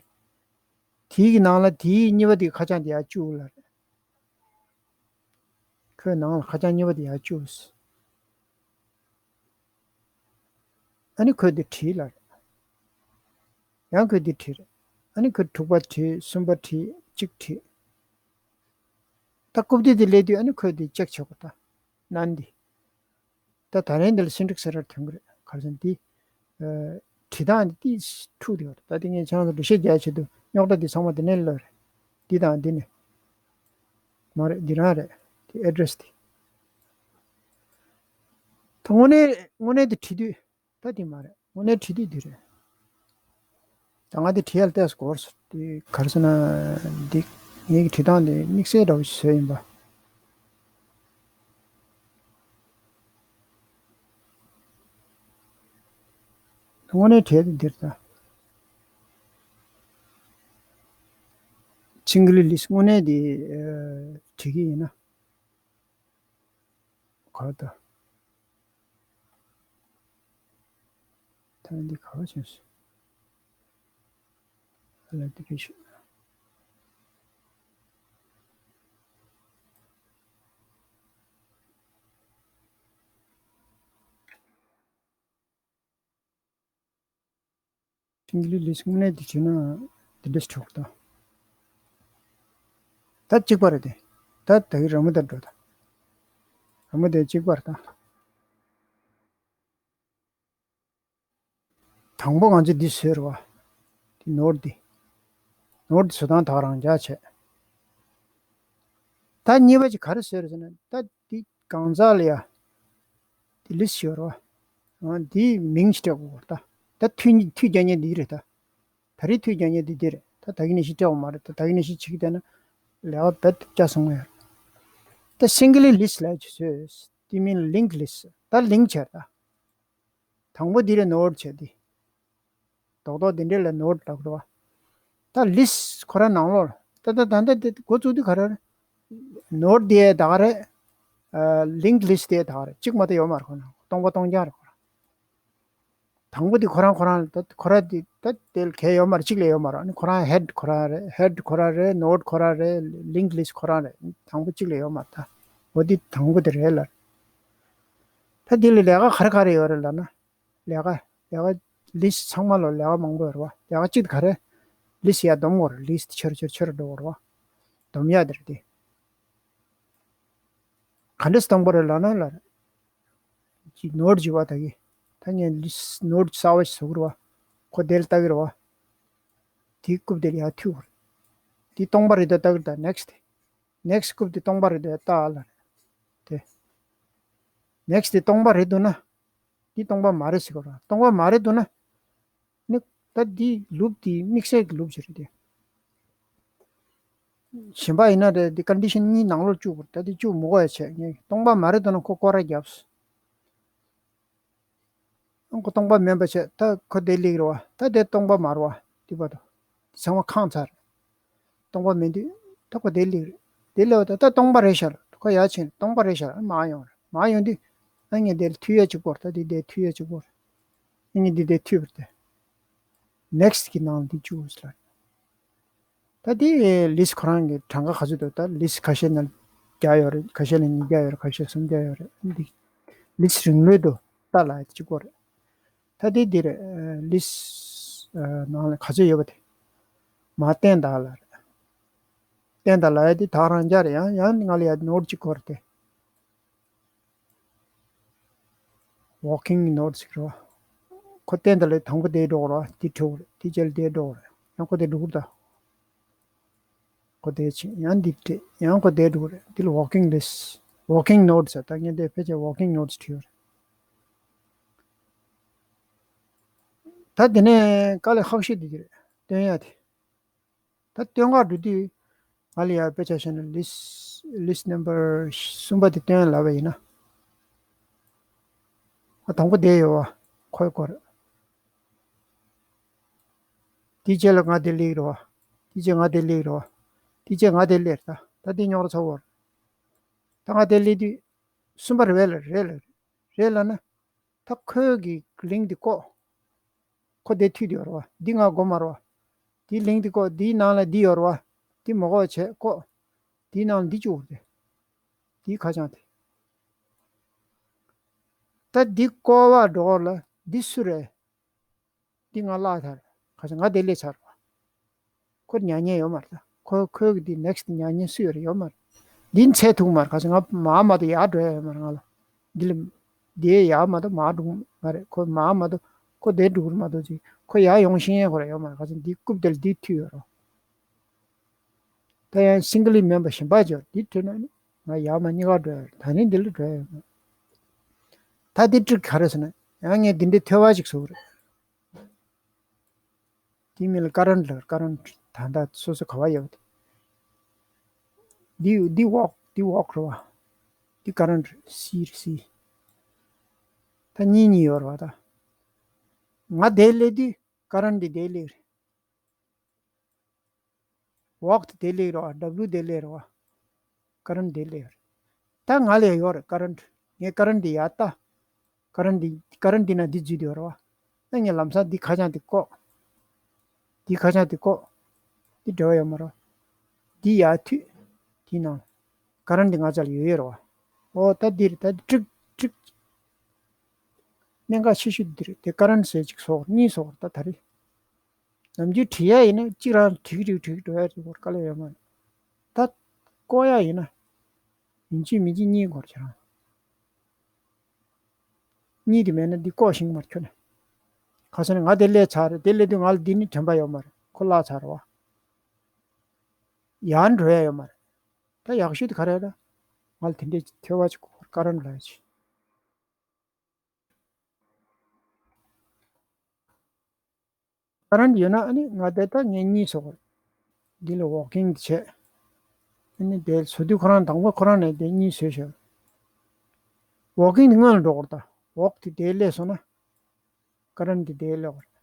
དེའི་གི་ནང་ལ་དེའི་གཉིས་པ་དེ་ཁ་བྱང་དེ་ཡར་བཅུག་ལ་རེད། ཁོའི་ནང་ལ་ཁ་བྱང་གཉིས་པ་དེ་ཡར་བཅུག་ཨ་ནི་ཁོས་དེ་བྲིས་ལ་རེད། ཡང་ཁོས་དེ་བྲིས་རེད། ཨ་ནི་ཁོས་དྲུག་པ་བྲིས། གསུམ་པ་བྲིས། གཅིག་བྲིས། ད་རྐུབ་སྟེགས་དེ་སླེབས་དུས་ཨ་ནི་ཁོས་དེ་ཅེག་བྱེད་དགོས། ད་ནན་དེ། ད་ད་རིང་འདི་ལ་སིན་ཊེག་སི་ཟེར་བ་ཐོན་གི་རེད། ག་རེ་ཟེར་ན་དེ། ཨ། བྲིས་སྟངས་དེ་ཏིས་འཁྲུག་དེ་ཡོད་རེད། ད་དེ་ངས་ཁྱེད་རང་ཚོ་འགྲེལ་བཤད་རྒྱག་ཆེད་དུ་རྙོག་དྲ་དེ་ཚང་མ་དེ་ནས་སླེབས་རེད། འདི་དང་འདི་ནས། མ་རེད། འདི་རང་རེད། དེ་ཨེ་ཌི་རེ་སི་དེ། ད་དངོས་གནས་དངོས་གནས་དེ་བྲིས་དུས་ད་དེ་མ་རེད། དངོས་གནས་བྲིས་དུས་འདི་རེད། ད་ང་དེ་བྲིས་ཡ་ལ་ཏོག་ཙམ་འགོར་སོང་། དེ་ག་རེ་ཟེར་ན། འདི་ངེད་ཀྱི་བྲིས་སྟངས་དེ་དམིགས་བསལ་འདྲ་བོ་ཞིག་བཟོས་ཡིན་པ། དངོས་གནས་བྲིས་དེ་འདིར་ད། སིང་གལ་ལིས་དངོས་གནས་དེ། ཨ། བྲིས་ཀྱི་ཡིན་ན། ག་ད། ད་འདི་ག་བ་བྱས་སོང་། ཨ་ལ་དེ་རེད་ཤག་སིང་གལ་ལིས་དངོས་གནས་དེ་བྱས་ན་དེ་འདྲ་ཞིག་འགྲོ་གི་ད། ད་གཅིག་པ་རེད་དེ། ད་ད་གི་ར་མོ་དེར་འགྲོ་ད། ར་མོ་དེ་གཅིག་པ་རེད་ད། དང་པོ་ང་ཚོས་འདི་བཟོས་རེད་བ། འདི་ནོར་འདི། ནོར་འདི་བཟོ་སྟངས་ད་ག་རང་འཇགས་བྱས། ད་གཉིས་པ་ཅིག་ག་རེ་བཟོས་རེད་ཟེར་ན། ད་འདི་གང་ཟག་ལ་ཡ། འདི་ལིས་ཡོད་རེད་བ། འདི་མིང་ཞིག་སྤྲད་དགོས་རེད་ད། ད་མཐུད་མཐུད་རྒྱག་མཁན་འདི་རེད་ད། ད་རེས་མཐུད་རྒྱག་མཁན་འདི་འདི་རེད། ད་ད་གིན་ནས་ཤི་སྤྲད་དགོས་མ་རེད། ད་ད་གིན་ནས་ཤི་བྱེད་ཀྱི་བསྡད་ན་ལས་ཀ་རྦད་དེ་སྐྱ་སོང་བ་ཡོད་རེད། ད་སིང་གལ་ལིས་ལབ་ཀྱི་བཟོས། འདི་མིན་ལིང་ཀ་ལིས། ད་ལིང་ཀ་བྱས་ད། དང་པོ་འདི་རེད། ནོར་བྱས་འདི། རྡོག་རྡོག་འདི་འདྲ་ལ་ནོར་ལབ་དགོས་རེད་བ། ད་ལིས་ཁོ་རང་ནང་ལོགས་ད་ད་ད་ད་འདི་འགོ་བཙུགས་དུས་ག་རེ་རེད། ནོར་འདི་ད་ག་རེད། ཨ། ལིང་ཀ་ལིས་འདི་ད་ག་རེད། གཅིག་མ་གཏོགས་ཡོད་མ་རེད། ཁོ་རང་སྟོང་པ་སྟོང་རྐྱང་རེད་ཁོ་རང་། དང་པོ་འདི་ཁོ་རང་ཁོ་རང་ད་ཁོ་རང་འདི་ད་དེ་ལ་གལ་ཡོད་མ་རེད། གཅིག་ལས་ཡོད་མ་རེད། ཨ་ནི་ཁོ་རང་ཧེཌ་ཁོ་རང་རེད། ཧེཌ་ཁོ་རང་རེད། ནོར་ཁོ་རང་རེད། ལིང་ཀ་ལིས་ཁོ་རང་རེད། དང་པོ་གཅིག་ལས་ཡོད་མ་རེད་ད། འོ་འདི་དང་པོ་འདི་རེད་ལ། ད་འདི་ལ་ལས་ཀ་ག་རེ་ག་རེ་ཡོད་རེད་ལབ་ན། ལས་ཀ་ལས་ཀ་ལིས་ཚང་མ་ལ་ལས་ཀ་མང་པོ་ཡོད་རེད་བ། ལས་ཀ་གཅིག་དེ་ག་རེ། ལིས་ཡར་སྡོམ་དགོས་རེད། ལིས་ཆེ་རུ་ཆེ་རུ་ཆེ་རུ་འགྲོ་དགོས་རེད་བ། སྡོམ་ཡ་དེ་རེད་དེ། ག་འདྲས་སྡོམ་དགོས་རེད་ལབ་ན་ལ། ཅིག་ནོར་བྱེད་པ་ད་གི། ད་ངས་ལིས་ནོར་གསར་པ་ཞིག་བཟོ་གི་རེད་བ། ཁོ་དེ་ལ་ལྟ་གི་རེད་བ། དེའི་རྐུབ་དེ་ལ་ཡར་མཐུད་དགོས་རེད། དེ་སྟོང་པ་རེད་ད་ལྟ་གི་རེད་ད། ནེག་སི་ཊི། ནེག་སི་ཊི་རྐུབ་དེ་སྟོང་པ་རེད་ད་ལྟ་ལ་རེད། དེ། ནེག་སི་ཊི་དེ་སྟོང་པ་རེད་འདུག་ན། འདི་སྟོང་པ་མ་རེད་ཟེར་དགོས་རེད། སྟོང་པ་མ་རེད་འདུག་ན། ནི་ད་འདི་ལུབ་དེ་དམིགས་བསལ་གྱི་ལུབ་ཅིག་རེད་དེ། གཞན་པ་ཡིན་ན་རེད། འདི་ཀོན་ཌི་ཤན་གཉིས་ནང་ལོགས་བཅུག་དགོས་རེད། ད་འདི་བཅུག་མི་དགོས་ཡ་བྱས། ངས་སྟོང་པ་མ་རེད་འདུག་ན་ཁོ་སྐོར་ར་བརྒྱབ་སོང་། ཨང་། ཁོ་སྟོང་པ་མིན་པ་བྱས། ད་ཁོ་དེ་སླེབས་རེད་བ། ད་དེ་སྟོང་པ་མ་རེད་བ། འདི་བར་དུ་ཚང་མ་ཁེངས་ཚར་རེད། སྟོང་པ་མིན་དུས་ད་ཁོ་དེ་སླེབས་རེད། དེ་སླེབས་པ་ད་ད་སྟོང་པ་རེད་ཤག་ལ། ཁོ་ཡར་ཕྱིན་སྟོང་པ་རེད་ཤག་ལ། མར་ཡོང་རེད། མར་ཡོང་དུས་ཨ་ངས་དེ་ལ་མཐུད་ཡ་གཅིག་པོ་རེད། ད་དེ་དེ་མཐུད་ཡ་གཅིག་པོ་རེད། ཨ་ངས་འདི་དེ་མཐུད་པ་རེད་དེ། ནེག་སི་ཊི་གི་ནང་ལ་འདི་བཅུག་ཟེར་ལ། ད་དེ་ལིས་ཁོ་རང་གི་གྲངས་ཀ་ག་ཚོད་འདུག་ད་ལིས་ཁ་ཤས་ནང་བརྒྱ་ཡོད་རེད། ཁ་ཤས་ལ་ཉིས་བརྒྱ་ཡོད་རེད། ཁ་ཤས་སུམ་བརྒྱ་ཡོད་རེད། འདི་ལིས་རིང་ལོས་འདུག་ལྟ་ལ་གཅིག་པོ་རེད། ད་དེ་འདི་རེད། ལིས་ནང་ལ་ག་ཚོད་ཡོད་པ་དེ་མར་བསྟན་ད་ལ་རེད། བསྟན་ད་ལ་ཡ་དེ་ད་རང་འཇགས་རེད། ཡང་ཡང་ང་ལ་ཡ་ནོར་གཅིག་དགོས་རེད་དེ། ཝོག་ཀིང་ནོར་ཟེར་རོ། ཁོ་བསྟན་ད་ལས་དང་པོ་དེ་འགྲོ་རོ། དེ་འགྲོ་རེད། དེ་རྗེས་ལ་དེ་འགྲོ་རེད། ཡང་ཁོ་དེ་འགྲོ་གི་རེད་ད། ཁོ་དེ་ཕྱིན་ཡང་འདི་སྤྲད། ཡང་ཁོ་དེ་འགྲོ་རེད། འདི་ལ་ཝོག་ཀིང་ལིས། ཝོག་ཀིང་ནོར་ཟེར། ད་ངས་དེ་ཕལ་ཆེར་ཝོག་ཀིང་ནོར་བྲིས་ཡོད་རེད། ད་དེ་ནས་དཀའ་ལས་ཁག་ཤོས་དེ་དེ་རེད། སྟོན་ཡ་དེ། ད་སྟོན་ག་འགྲོ་དུས་ང་ལ་ཡ་དཔེ་ཆ་བཞག་ན་ལིས་ལིས་ནམ་བར་གསུམ་པ་དེ་སྟོན་ལབ་པ་ཡིན་ན། ཨ་དང་པོ་དེ་ཡོད་བ། ཁོའི་སྐོར། དེ་རྗེས་ལ་ང་དེ་སླེབས་རེད་བ། དེ་རྗེས་ང་དེ་སླེབས་རེད་བ། དེ་རྗེས་ང་དེ་སླེབས་རེད་ད། ད་དེ་རྙོག་དྲ་ཚ་བོ་རེད། ད་ང་དེ་སླེབས་དུས་གསུམ་པ་རེད་བས་ལ་རེད་ལ། རེད་ལབ་ན། ད་ཁོའི་གི་ལིང་དེ་བཀོག་ཁོ་དེ་མཐུད་དེ་ཡོད་རེད་བ། འདི་ང་དགོས་མ་རེད་བ། དེའི་ལིང་དེ་བཀོག་དེའི་ནང་ལ་འདི་ཡོད་རེད་བ། དེ་མ་བཀོག་བྱས་བཀོག་དེའི་ནང་ལ་འདི་བཅུག་རེད། དེའི་ཁ་བྱང་དེ། ད་འདི་བཀོག་པ་འགྲོ་ལ་འདི་སུ་རེད། འདི་ང་བརླག་ཚར། ཁ་ཤས་ང་དེ་ལས་ཚར་བ། ཁོ་ཉར་མཁན་ཡོད་མ་རེད་ད། ཁོ་ཁོའི་གི་འདི་next ཉར་མཁན་སུ་ཡོད་རེད། ཡོད་མ་རེད། འདི་འཚོལ་ཐུབ་མ་རེད། ཁ་ཤས་ང་མར་མ་གཏོགས་ཡར་འགྲོ་ཡ་ཡོད་མ་རེད། ང་ལ་འདི་ལ་འདི་ཡར་མ་གཏོགས་མར་འགྲོ་མ་རེད། ཁོ་མར་མ་གཏོགས་ཁོ་དེ་འགྲོ་གི་མ་གཏོགས་ཅིག་ཁོ་ཡར་ཡོང་ཤེས་ཡ་ཁོ་ར་ཡོད་མ་རེད། ཁ་ཤས་འདི་རྐུབ་དེ་ལ་འདི་མཐུད་ཡོད་རེད། ད་ཡང་སིང་གལ་མེམ་བར་གཞན་པ་ཅིག་འདི་མཐུད་ན་ནི་ང་ཡར་མར་གཉིས་ཀ་འགྲོ་ཡ་རེད། ད་ནི་འདི་ལ་འགྲོ་ཡ་ཡོད་མ་རེད། ད་འདི་ཊིག་ག་རེ་ཟེར་ན་ཡང་ངས་འདི་འདྲའི་ཐོལ་པ་ཅིག་བཟོ་གི་རེད། དེའི་མིང་ལ་ཀ་རན་ཊི་ལབ། ཀ་རན་ཊི་ད་ལྟ་སོ་སོ་ག་པར་ཡོད་པ་དེ། འདི་འདི་ཝོག་འདི་ཝོག་རེད་བ། འདི་ཀ་རན་ཊི་སི་རེད་སི། ད་གཉིས་གཉིས་ཡོད་རེད་བ་ད། ང་དེ་སླེབས་དུས་ཀ་རན་ཊི་འདི་དེ་སླེབས་རེད། ཝོག་དེ་དེ་སླེབས་རེད་བ། ཌབ་ལིའུ་དེ་སླེབས་རེད་བ། ཀ་རན་ཊི་དེ་སླེབས་རེད། ད་ང་ལ་ཡོད་རེད་ཀ་རན་ཊི། ངས་ཀ་རན་ཊི་དེ་ཡར་ལྟ། ཀ་རན་ཊི་དེ་ཀ་རན་ཊི་དེ་ན་འདི་འཛུལ་དེ་ཡོད་རེད་བ། ད་ངས་ལམ་སང་འདི་ཁ་བྱང་དེ་བཀོག་འདི་ཁ་བྱང་དེ་བཀོག་འདི་འབྲེལ་བ་ཡོད་མ་རེད། འདི་ཡར་མཐུད། དེའི་ནང་ཀ་རན་ཊི་ང་ཅག་ལ་ཡོད་ཡོད་རེད་བ། ཨོ་ད་འདི་རེད། ད་འདི་ཊིག་ཊིག་གནད་འགག་ཆེ་ཤོས་འདི་རེད། དེ་ཀ་རན་ཊི་ཟེར་གཅིག་བཟོ་གཉིས་བཟོ་ད་ད་རེད། ནམ་རྒྱུན་བྲིས་ཡ་ཡིན་ན་གཅིག་རང་བྲིས་བྲིས་བྲིས་འགྲོ་ཡ་རེད་བ། དཀའ་ལས་ཡོད་མ་རེད། ད་བཀོག་ཡ་ཡིན་ན་ཡིན་གཅིག་མིན་གཅིག་གཉིས་འགོར་ཁྱེད་རང་། གཉིས་དེ་མེད་ན་འདི་བཀོག་ཤེས་ཀྱི་མ་རེད་ཁྱོད་ནི། ཁ་སང་ནས་ང་དེ་སླེབས་ཚར་རེད། དེ་སླེབས་དུས་ང་ལ་འདི་ནི་དྲན་པ་ཡོད་མ་རེད། ཁོ་བརླག་ཚར་རེད་བ། ཡར་འགྲོ་ཡ་ཡོད་མ་རེད། ད་ཡག་ཤོས་དེ་ག་རེ་རེད། ང་ལ་དེ་འདྲའི་ཐོལ་པ་ཅིག་དགོས། ཀ་རན་ཊི་ལབ་ཡ་ཅིག་ཀ་རན་ཊི་ཡོད་ན་ཨ་ནི་ང་དེ་ད་ངས་གཉིས་བཟོ་དགོས། འདི་ལ་ཝོག་ཀིང་བྱས། ཨ་ནི་དེ་བཟོ་དུས་ཁོ་རང་དང་པོ་ཁོ་རང་ནས་དེ་གཉིས་བཟོས་ཤག་ཝོག་ཀིང་དེ་སྔོན་ལ་འགྲོ་དགོས་རེད་ད། ཝོག་དེ་དེ་སླེབས་སོང་ན། ཀ་རན་ཊི་དེ་དེ་སླེབས་དགོས་རེད།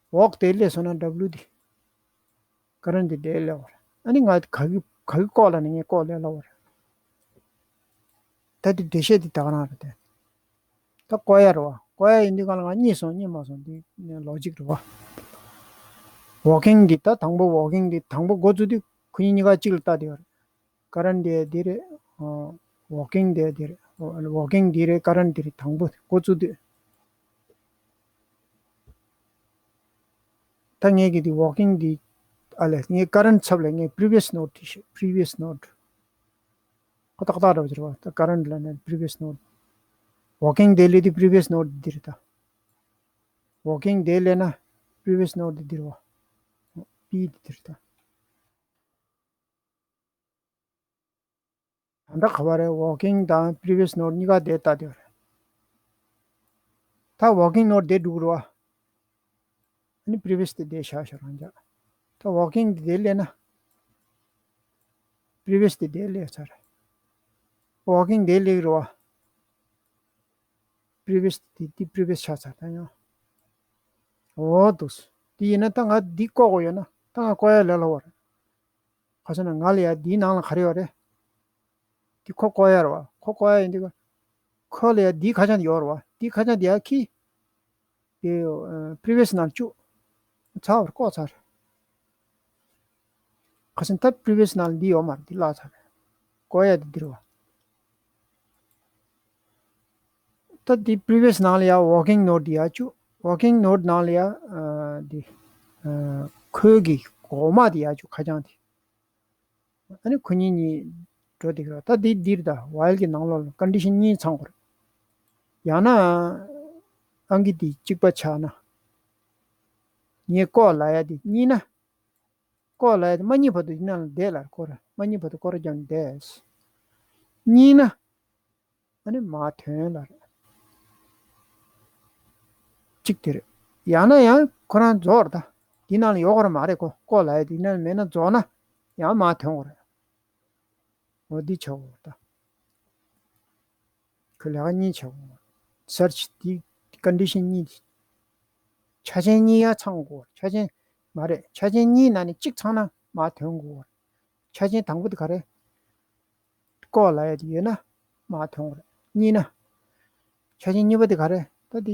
ཝོག་དེ་སླེབས་སོང་ན་ཌབ་ལིའུ་དེ། ཀ་རན་ཊི་དེ་དེ་སླེབས་དགོས་རེད། ཨ་ནི་ང་ག་གི་ག་གི་བཀོག་ལབ་ན་ངས་བཀོག་ལས་སླ་བོ་རེད། ད་དེ་འགྲེལ་བཤད་དེ་ད་ག་རང་རེད་དེ། ད་བཀོག་ཡ་རེད་བ། བཀོག་ཡ་ཡིན་དུས་གང་ལ་ང་གཉིས་སོང་གཉིས་མ་སོང་དེ་ལོ་ཇིག་རེད་བ། ཝོག་ཀིང་འདི་ད་དང་པོ་ཝོག་ཀིང་འདི་དང་པོ་འགོ་བཙུགས་དུས་ཁོ་གཉིས་གཉིས་ཀ་གཅིག་ལ་ལྟ་དེ་ཡོད་རེད། ཀ་རན་ཊི་འདི་རེད། ཝོག་ཀིང་འདི་འདི་རེད། ཝོག་ཀིང་འདི་རེད། ཀ་རན་ཊི་འདི་རེད། དང་པོ་འགོ་བཙུགས་དུས། ད་ངས་ཀྱི་འདི་ཝོག་ཀིང་འདི་ཨ་ལས་ངས་ཀ་རན་ཊི་ཚབ་ལས་ངས་previous node བྲིས་ཤག previous node ཁོ་ཏག་ཏག་འདྲ་བོ་ཅིག་རེད་བ། ད་ཀ་རན་ཊི་ལབ་ན་previous node ཝོག་ཀིང་དེ་སླེབས་དུས་previous node འདི་རེད་ད། ཝོག་ཀིང་དེ་སླེབས་ན་previous node འདི་རེད་བ། པི་འདི་འདི་རེད་ད། ད་ལྟ་ག་བ་རེད། ཝོག་ཀིང་དང་previous node གཉིས་ཀ་དེ་ལྟ་དེ་རེད། ད་ཝོག་ཀིང་ནོཌ་དེ་འགྲུག་རོ། ཨ་ནི་previous དེ་དེ་བཞག་བཞག་རང་འཇགས། ད་ཝོག་ཀིང་དེ་དེ་སླེབས་ན། previous དེ་དེ་སླེབས་ཚར། ཝོག་ཀིང་དེ་སླེབས་རོ། previous དེ་དེ་previous ཆགས་ཚར་ད་ཡང་། འོ་འདུག་དེ་ཡིན་ན་ད་ང་འདི་བཀོག་དགོས་ཡོད་ན་ད་ང་བཀོག་ཡ་ལས་སླ་བོ་རེད། ག་ཟེར་ན་ང་ལ་ཡ་འདིའི་ནང་ལ་ག་རེ་ཡོད་རེད། འདི་ཁོ་བཀོག་ཡ་རེད་བ། ཁོ་བཀོག་ཡ་ཡིན་དུས་ཁོ་ལ་ཡ་འདིའི་ཁ་བྱང་འདི་ཡོད་རེད་བ། འདིའི་ཁ་བྱང་འདི་ཡ་ཁྱི། དེ་previous ནང་བཅུག་ཚར་བར་བཀོག་ཚར། ག་ཟེར་ན་ད་previous ནང་ལ་འདི་ཡོད་མ་རེད། འདི་བརླག་ཚར། བཀོག་ཡ་འདི་འདི་རེད་བ། ད་འདི་previous ནང་ལ་ཡ་ཝོག་ཀིང་ནོཌ་འདི་ཡར་བཅུག་ཝོག་ཀིང་ནོཌ་ནང་ལ་ཡ་ཨ་འདི་ཨ་ཁོའི་གི་འོག་མ་འདི་ཡར་བཅུག་ཁ་བྱང་འདི། ཨ་ནི་ཁོ་གཉིས་གཉིས་འགྲོ་བསྡད་ཀྱི་རེད། ད་འདི་འདིར་ད་while གི་ནང་ལོགས་ལ་condition གཉིས་ཚང་དགོས་རེད། ཡང་ན་ཨང་ཀི་འདི་གཅིག་པ་ཆགས་ན། ངས་བཀོག་ལབ་ཡ་འདི་གཉིས་ན། བཀོག་ལབ་ཡ་འདི་མ་གཉིས་བར་དུ་ཡིན་ན་ལ་བསྡད་ལ་སྐོར། མ་གཉིས་བར་དུ་སྐོར་རྒྱབ་ནས་བསྡད། གཉིས་ན། ཨ་ནི་མར་ཐོན་ལ་རེད། གཅིག་དེ་རེད། ཡང་ན་ཡང་ཁོ་རང་རྫོགས་རེད་ད། འདི་ནང་ལ་ཡོད་དགོས་རེད་མ་རེད་ཁོ། བཀོག་ལབ་ཡ་འདི་ནང་ལ་མེད་ན་རྫོགས་ན་ཡང་མར་ཐོན་དགོས་རེད། འོ་འདི་བྱ་དགོས་རེད་ད། ཁོས་ལས་ཀ་གཉིས་བྱ་དགོས་རེད། search འདི་condition གཉིས་འདི། ཆ་རྐྱེན་གཉིས་ཡར་ཚང་དགོས་རེད། ཆ་རྐྱེན་མ་རེད། ཆ་རྐྱེན་གཉིས་ནང་ནས་གཅིག་ཚང་ན་མར་ཐོན་དགོས་རེད། ཆ་རྐྱེན་དང་པོ་དེ་ག་རེ། བཀོག་ལབ་ཡ་དེ་ཡོད་ན་མར་ཐོན་དགོས་རེད། གཉིས་ན། ཆ་ཤས་གཉིས་པ་དེ་ག་རེ་ད་དེ།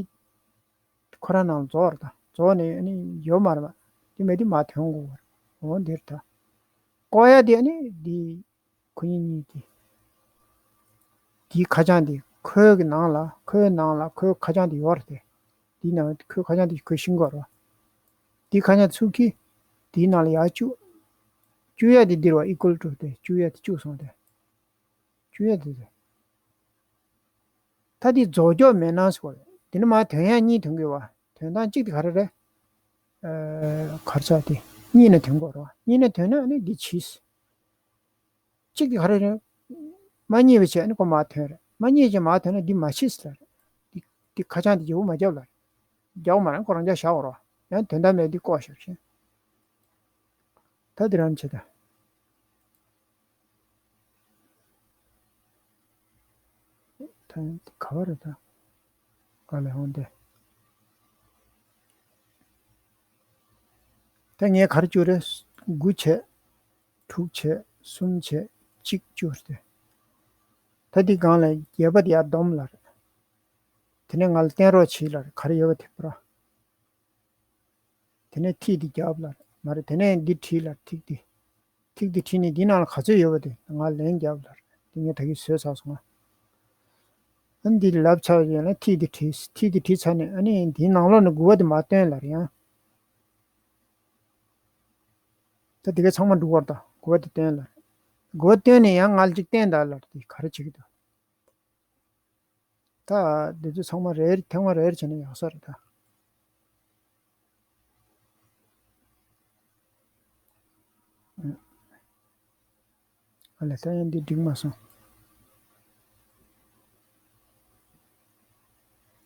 ཁོ་རང་ནང་ལ་རྫོགས་རེད་ད། རྫོགས་ནས་ཨ་ནི་ཡོད་མ་རེད་པ། དེ་མེད་དུས་མར་ཐོན་དགོས་པ་རེད། འོ་འདིར་ད། བཀོག་ཡ་དེ་ཨ་ནི་འདི། ཁོ་གཉིས་གཉིས་དེ། དེའི་ཁ་བྱང་དེ་ཁོའི་གི་ནང་ལ་ཁོའི་ནང་ལ་ཁོའི་ཁ་བྱང་དེ་ཡོད་རེད་དེ། དེའི་ནང་ཁོའི་ཁ་བྱང་དེ་ཁོས་ཤེས་ཀྱི་ཡོད་རེད་པ། དེའི་ཁ་བྱང་ཚུར་ཁྱེར། དེའི་ནང་ལ་ཡར་བཅུག་བཅུག་ཡ་དེ་འདིར་བ་equal to དེ་བཅུག་ཡ་དེ་བཅུག་སོང་དེ། བཅུག་ཡ་དེ་རེད། ད་འདི་རྫོགས་རྒྱུ་མེད་ན་ཟེར་བ་རེད། དེ་ནི་མར་ཐོན་ཡ་གཉིས་ཐོན་དགོས་པ། ཐོན་སྟངས་གཅིག་དེ་ག་རེ་རེད། ཨ། ག་རེ་ཟེར་དེ། གཉིས་ནས་ཐོན་དགོས་རེད་པ། གཉིས་ནས་ཐོན་ན་ཨ་ནི་འདི་བྱས། གཅིག་དེ་ག་རེ་རེད། མ་རྙེད་པ་བྱས་ཨ་ནི་ཁོ་མར་ཐོན་རེད། མ་རྙེད་བྱས་མར་ཐོན་ན་འདི་མ་བྱས་ལབ་རེད། འདི་འདི་ཁ་བྱང་འདི་བརྗེ་པོ་མ་རྒྱབ་ལབ་རེད། རྒྱག་མ་རེད། ཁོ་རང་འཇགས་བཞག་དགོས་རེད་པ། ཡང་དོན་དག་མེད་དུས་བཀོག་བཞག་བཞིན། ད་འདི་རང་བྱེད་ད། ད་ག་བ་རེད་ད། ག་ལ་ཧོང་དེ། ད་ངས་ག་རེ་བཅུག་རེད། དགུ་བྱས། དྲུག་བྱས། གསུམ་བྱས། གཅིག་བཅུག་རེད་དེ། ད་འདི་སྒང་ལ་བརྒྱད་པ་དེ་ཡར་སྡོམ་ལབ་རེད། དེ་ནས་ང་ལ་བསྟན་རོགས་བྱེད་ལབ་རེད། ག་རེ་ཡོད་པ་དེ་པར། དེ་ནས་ཐིག་འདི་རྒྱབ་ལབ་རེད། མ་རེད། དེ་ནས་འདི་བྲིས་ལབ་རེད། ཐིག་འདི། ཐིག་འདི་བྲིས་ནས་འདི་ནང་ལ་ག་ཚོད་ཡོད་པ་དེ་ང་ལན་རྒྱབ་ལབ་རེད། འདི་ངས་ད་གིན་བཟོས་ཚར་སོང་ང་། ཨ་འདི་ལབ་ཚར་ཡོད་ན་ཐིག་འདི་བྲིས། ཐིག་འདི་བྲིས་ཚར་ནས་ཨ་ནི་འདིའི་ནང་ལོགས་ནས་དགུ་པ་དེ་མར་བཏོན་ལབ་རེད་ཡང་། ད་འདི་ག་ཚང་མ་འགྲིག་པ་རེད་ད། དགུ་པ་དེ་བཏོན་ལབ་རེད། དགུ་པ་བཏོན་ནས་ཡང་ང་ལ་ཅིག་བསྟན་དང་ལབ་རེད། དེ་ག་རེ་བྱེད་ཀྱི་འདུག་ད་འདི་ཚོ་ཚང་མ་རེ་རེ་ཐེངས་མ་རེ་རེ་བྱས་ན་ཡག་ས་རེད་ད། ཨ་ལས། ད་ཡང་འདི་འགྲིག་མ་སོང་།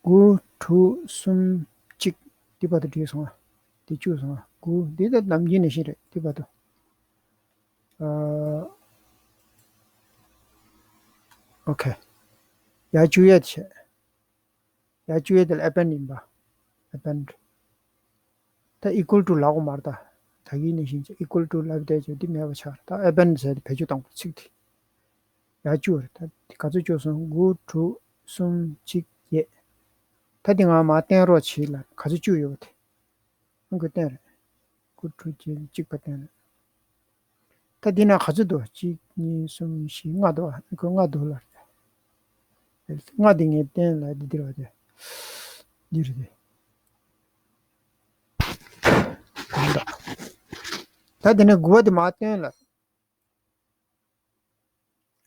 དགུ། དྲུག་གསུམ། གཅིག་འདི་བར་དུ་འགྲིག་སོང་ང་། འདི་བཅུག་སོང་ང་། དགུ། འདི་ད་ནམ་རྒྱུན་ནང་བཞིན་རེད། འདི་བར་དུ། ཨ། ཨོ་ཁེ། ཡར་བཅུག་ཡས་བྱས། ཡར་བཅུག་ཡས་དེ་ལ་append ཡིན་པ། Append། ད་equal to ལབ་དགོས་མ་རེད་ད། ད་གིན་ནང་བཞིན་བྱས་equal to ལབ་བསྡད་བྱས་འདི་མེད་པ་ཆགས་རེད། ད་append ཟེར་དེ་བེད་སྤྱོད་བཏང་དགོས། ཚིག་དེ། ཡར་བཅུག་རེད། ད་འདི་ག་ཚོད་བཅུག་སོང་། དགུ། དྲུག་གསུམ། གཅིག་བརྒྱད། ད་འདི་ང་མར་བསྟན་རོགས་བྱེད་ལབ། ག་ཚོད་བཅུག་ཡོད་པ་དེ། ཨང་ཀི་བསྟན་རེད། དགུ། དྲུག་བརྒྱད། གཅིག་པ་བསྟན་རེད། ད་འདི་ན་ག་ཚོད་འདུག་གཅིག་གཉིས། གསུམ། བཞི། ལྔ་འདུག་ཨང་ཀི་ལྔ་འདུག་ལབ་རེད། ལྔ་འདི་ངས་བསྟན་ལབ། འདི་འདིར་བ་དེ། འདི་རེད་དེ། ད་འདི་ནས་དགུ་པ་དེ་མར་བསྟན་ལབ།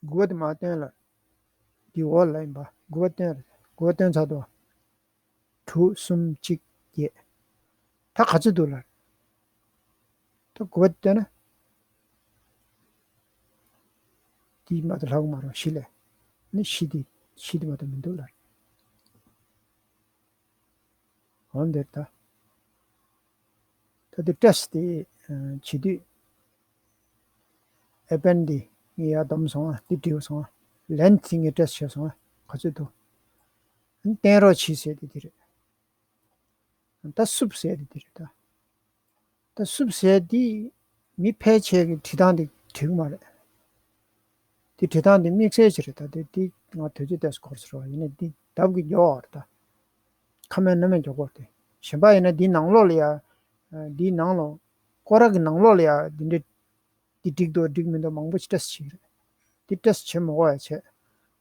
དགུ་པ་དེ་མར་བཏོན་ལ། འདི་འོག་ལ་ཡིན་པ། དགུ་པ་བཏོན་རེད། དགུ་པ་བཏོན་ཚར་འདུག་དྲུག་གསུམ། གཅིག་བརྒྱད། ད་ག་ཚོད་འདུག་ལ། ད་དགུ་པ་བཏོན་ན། འདི་མ་གཏོགས་ལྷག་མ་རེད། བཞི་ལས། ནི་བཞི་འདི། བཞི་འདི་མ་གཏོགས་མི་འདུག་ལ། འོ་འདིར་ད། ད་འདི་ཊེསི་ཊི་དེ་བྱེད་དུས། ཨེ་པེན་ཌི་ངས་ཡར་བསྡོམས་སོང་ང་། འདི་བྲིས་སོང་ང་། ལེན་ཐི་ངས་ཊེསི་ཊི་བྱས་སོང་ང་། ག་ཚོད་འདུག་བསྟན་རོགས་བྱེད་ཟེར་དེ་འདི་རེད། ད་སུབ་ཟེར་དེ་འདི་རེད་ད། ད་སུབ་ཟེར་དེ་མི་ཕལ་ཆེར་གྱི་བྲིས་སྟངས་དེ་འགྲིག་གི་མ་རེད། དེ་བྲིས་སྟངས་དེ་དམིགས་བསལ་ཅིག་རེད་ད། དེ་དེ་ང་དུས་ཚོད་ཏོག་ཙམ་འགོར་ཟེར་བ་ཡིན་ན་འདི་ལྡབ་ཀྱིས་མགྱོགས་པ་རེད་ད། ཁ་མེད་སྣ་མེད་མགྱོགས་པོ་རེད་དེ། གཞན་པ་ཡིན་ན་འདིའི་ནང་ལོགས་ལ་ཡ། འདིའི་ནང་ལོགས། སྐོར་ར་གི་ནང་ལོགས་ལ་ཡ་འདི་འདྲའི། འདི་འགྲིག་འདུག་འགྲིག་མི་འདུག་མང་པོ་ཞིག་ཊེསི་ཊི་བྱེད་ཀྱི་རེད། འདི་ཊེསི་ཊི་བྱེད་མི་དགོས་ཡ་བྱས།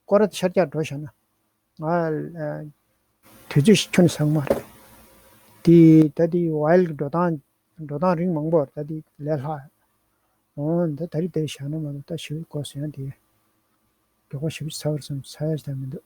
སྐོར་ར་དེ་ཤར་རྒྱག་འགྲོ་བཞག་ན། ང་། དུས་ཚོད་ཞིག་ཁྱོན་ནས་ཟ་གི་མ་རེད། དེ་ད་དེ་ཝའིལ་གྱི་འགྲོ་སྟངས། འགྲོ་སྟངས་རིང་མང་པོ་རེད། ད་དེ་ལས་སླ། འོ་ད་ད་རེས་དེ་བཞག་ན་མ་གཏོགས་ད་ཞེ་པོ་གོ་སོང་ཡང་དེ། མགྱོགས་པོ་ཞེ་པོ་ཅིག་ཚར་བར་སོང་ཚར་ཡ་ཞིག་ད་མི་འདུག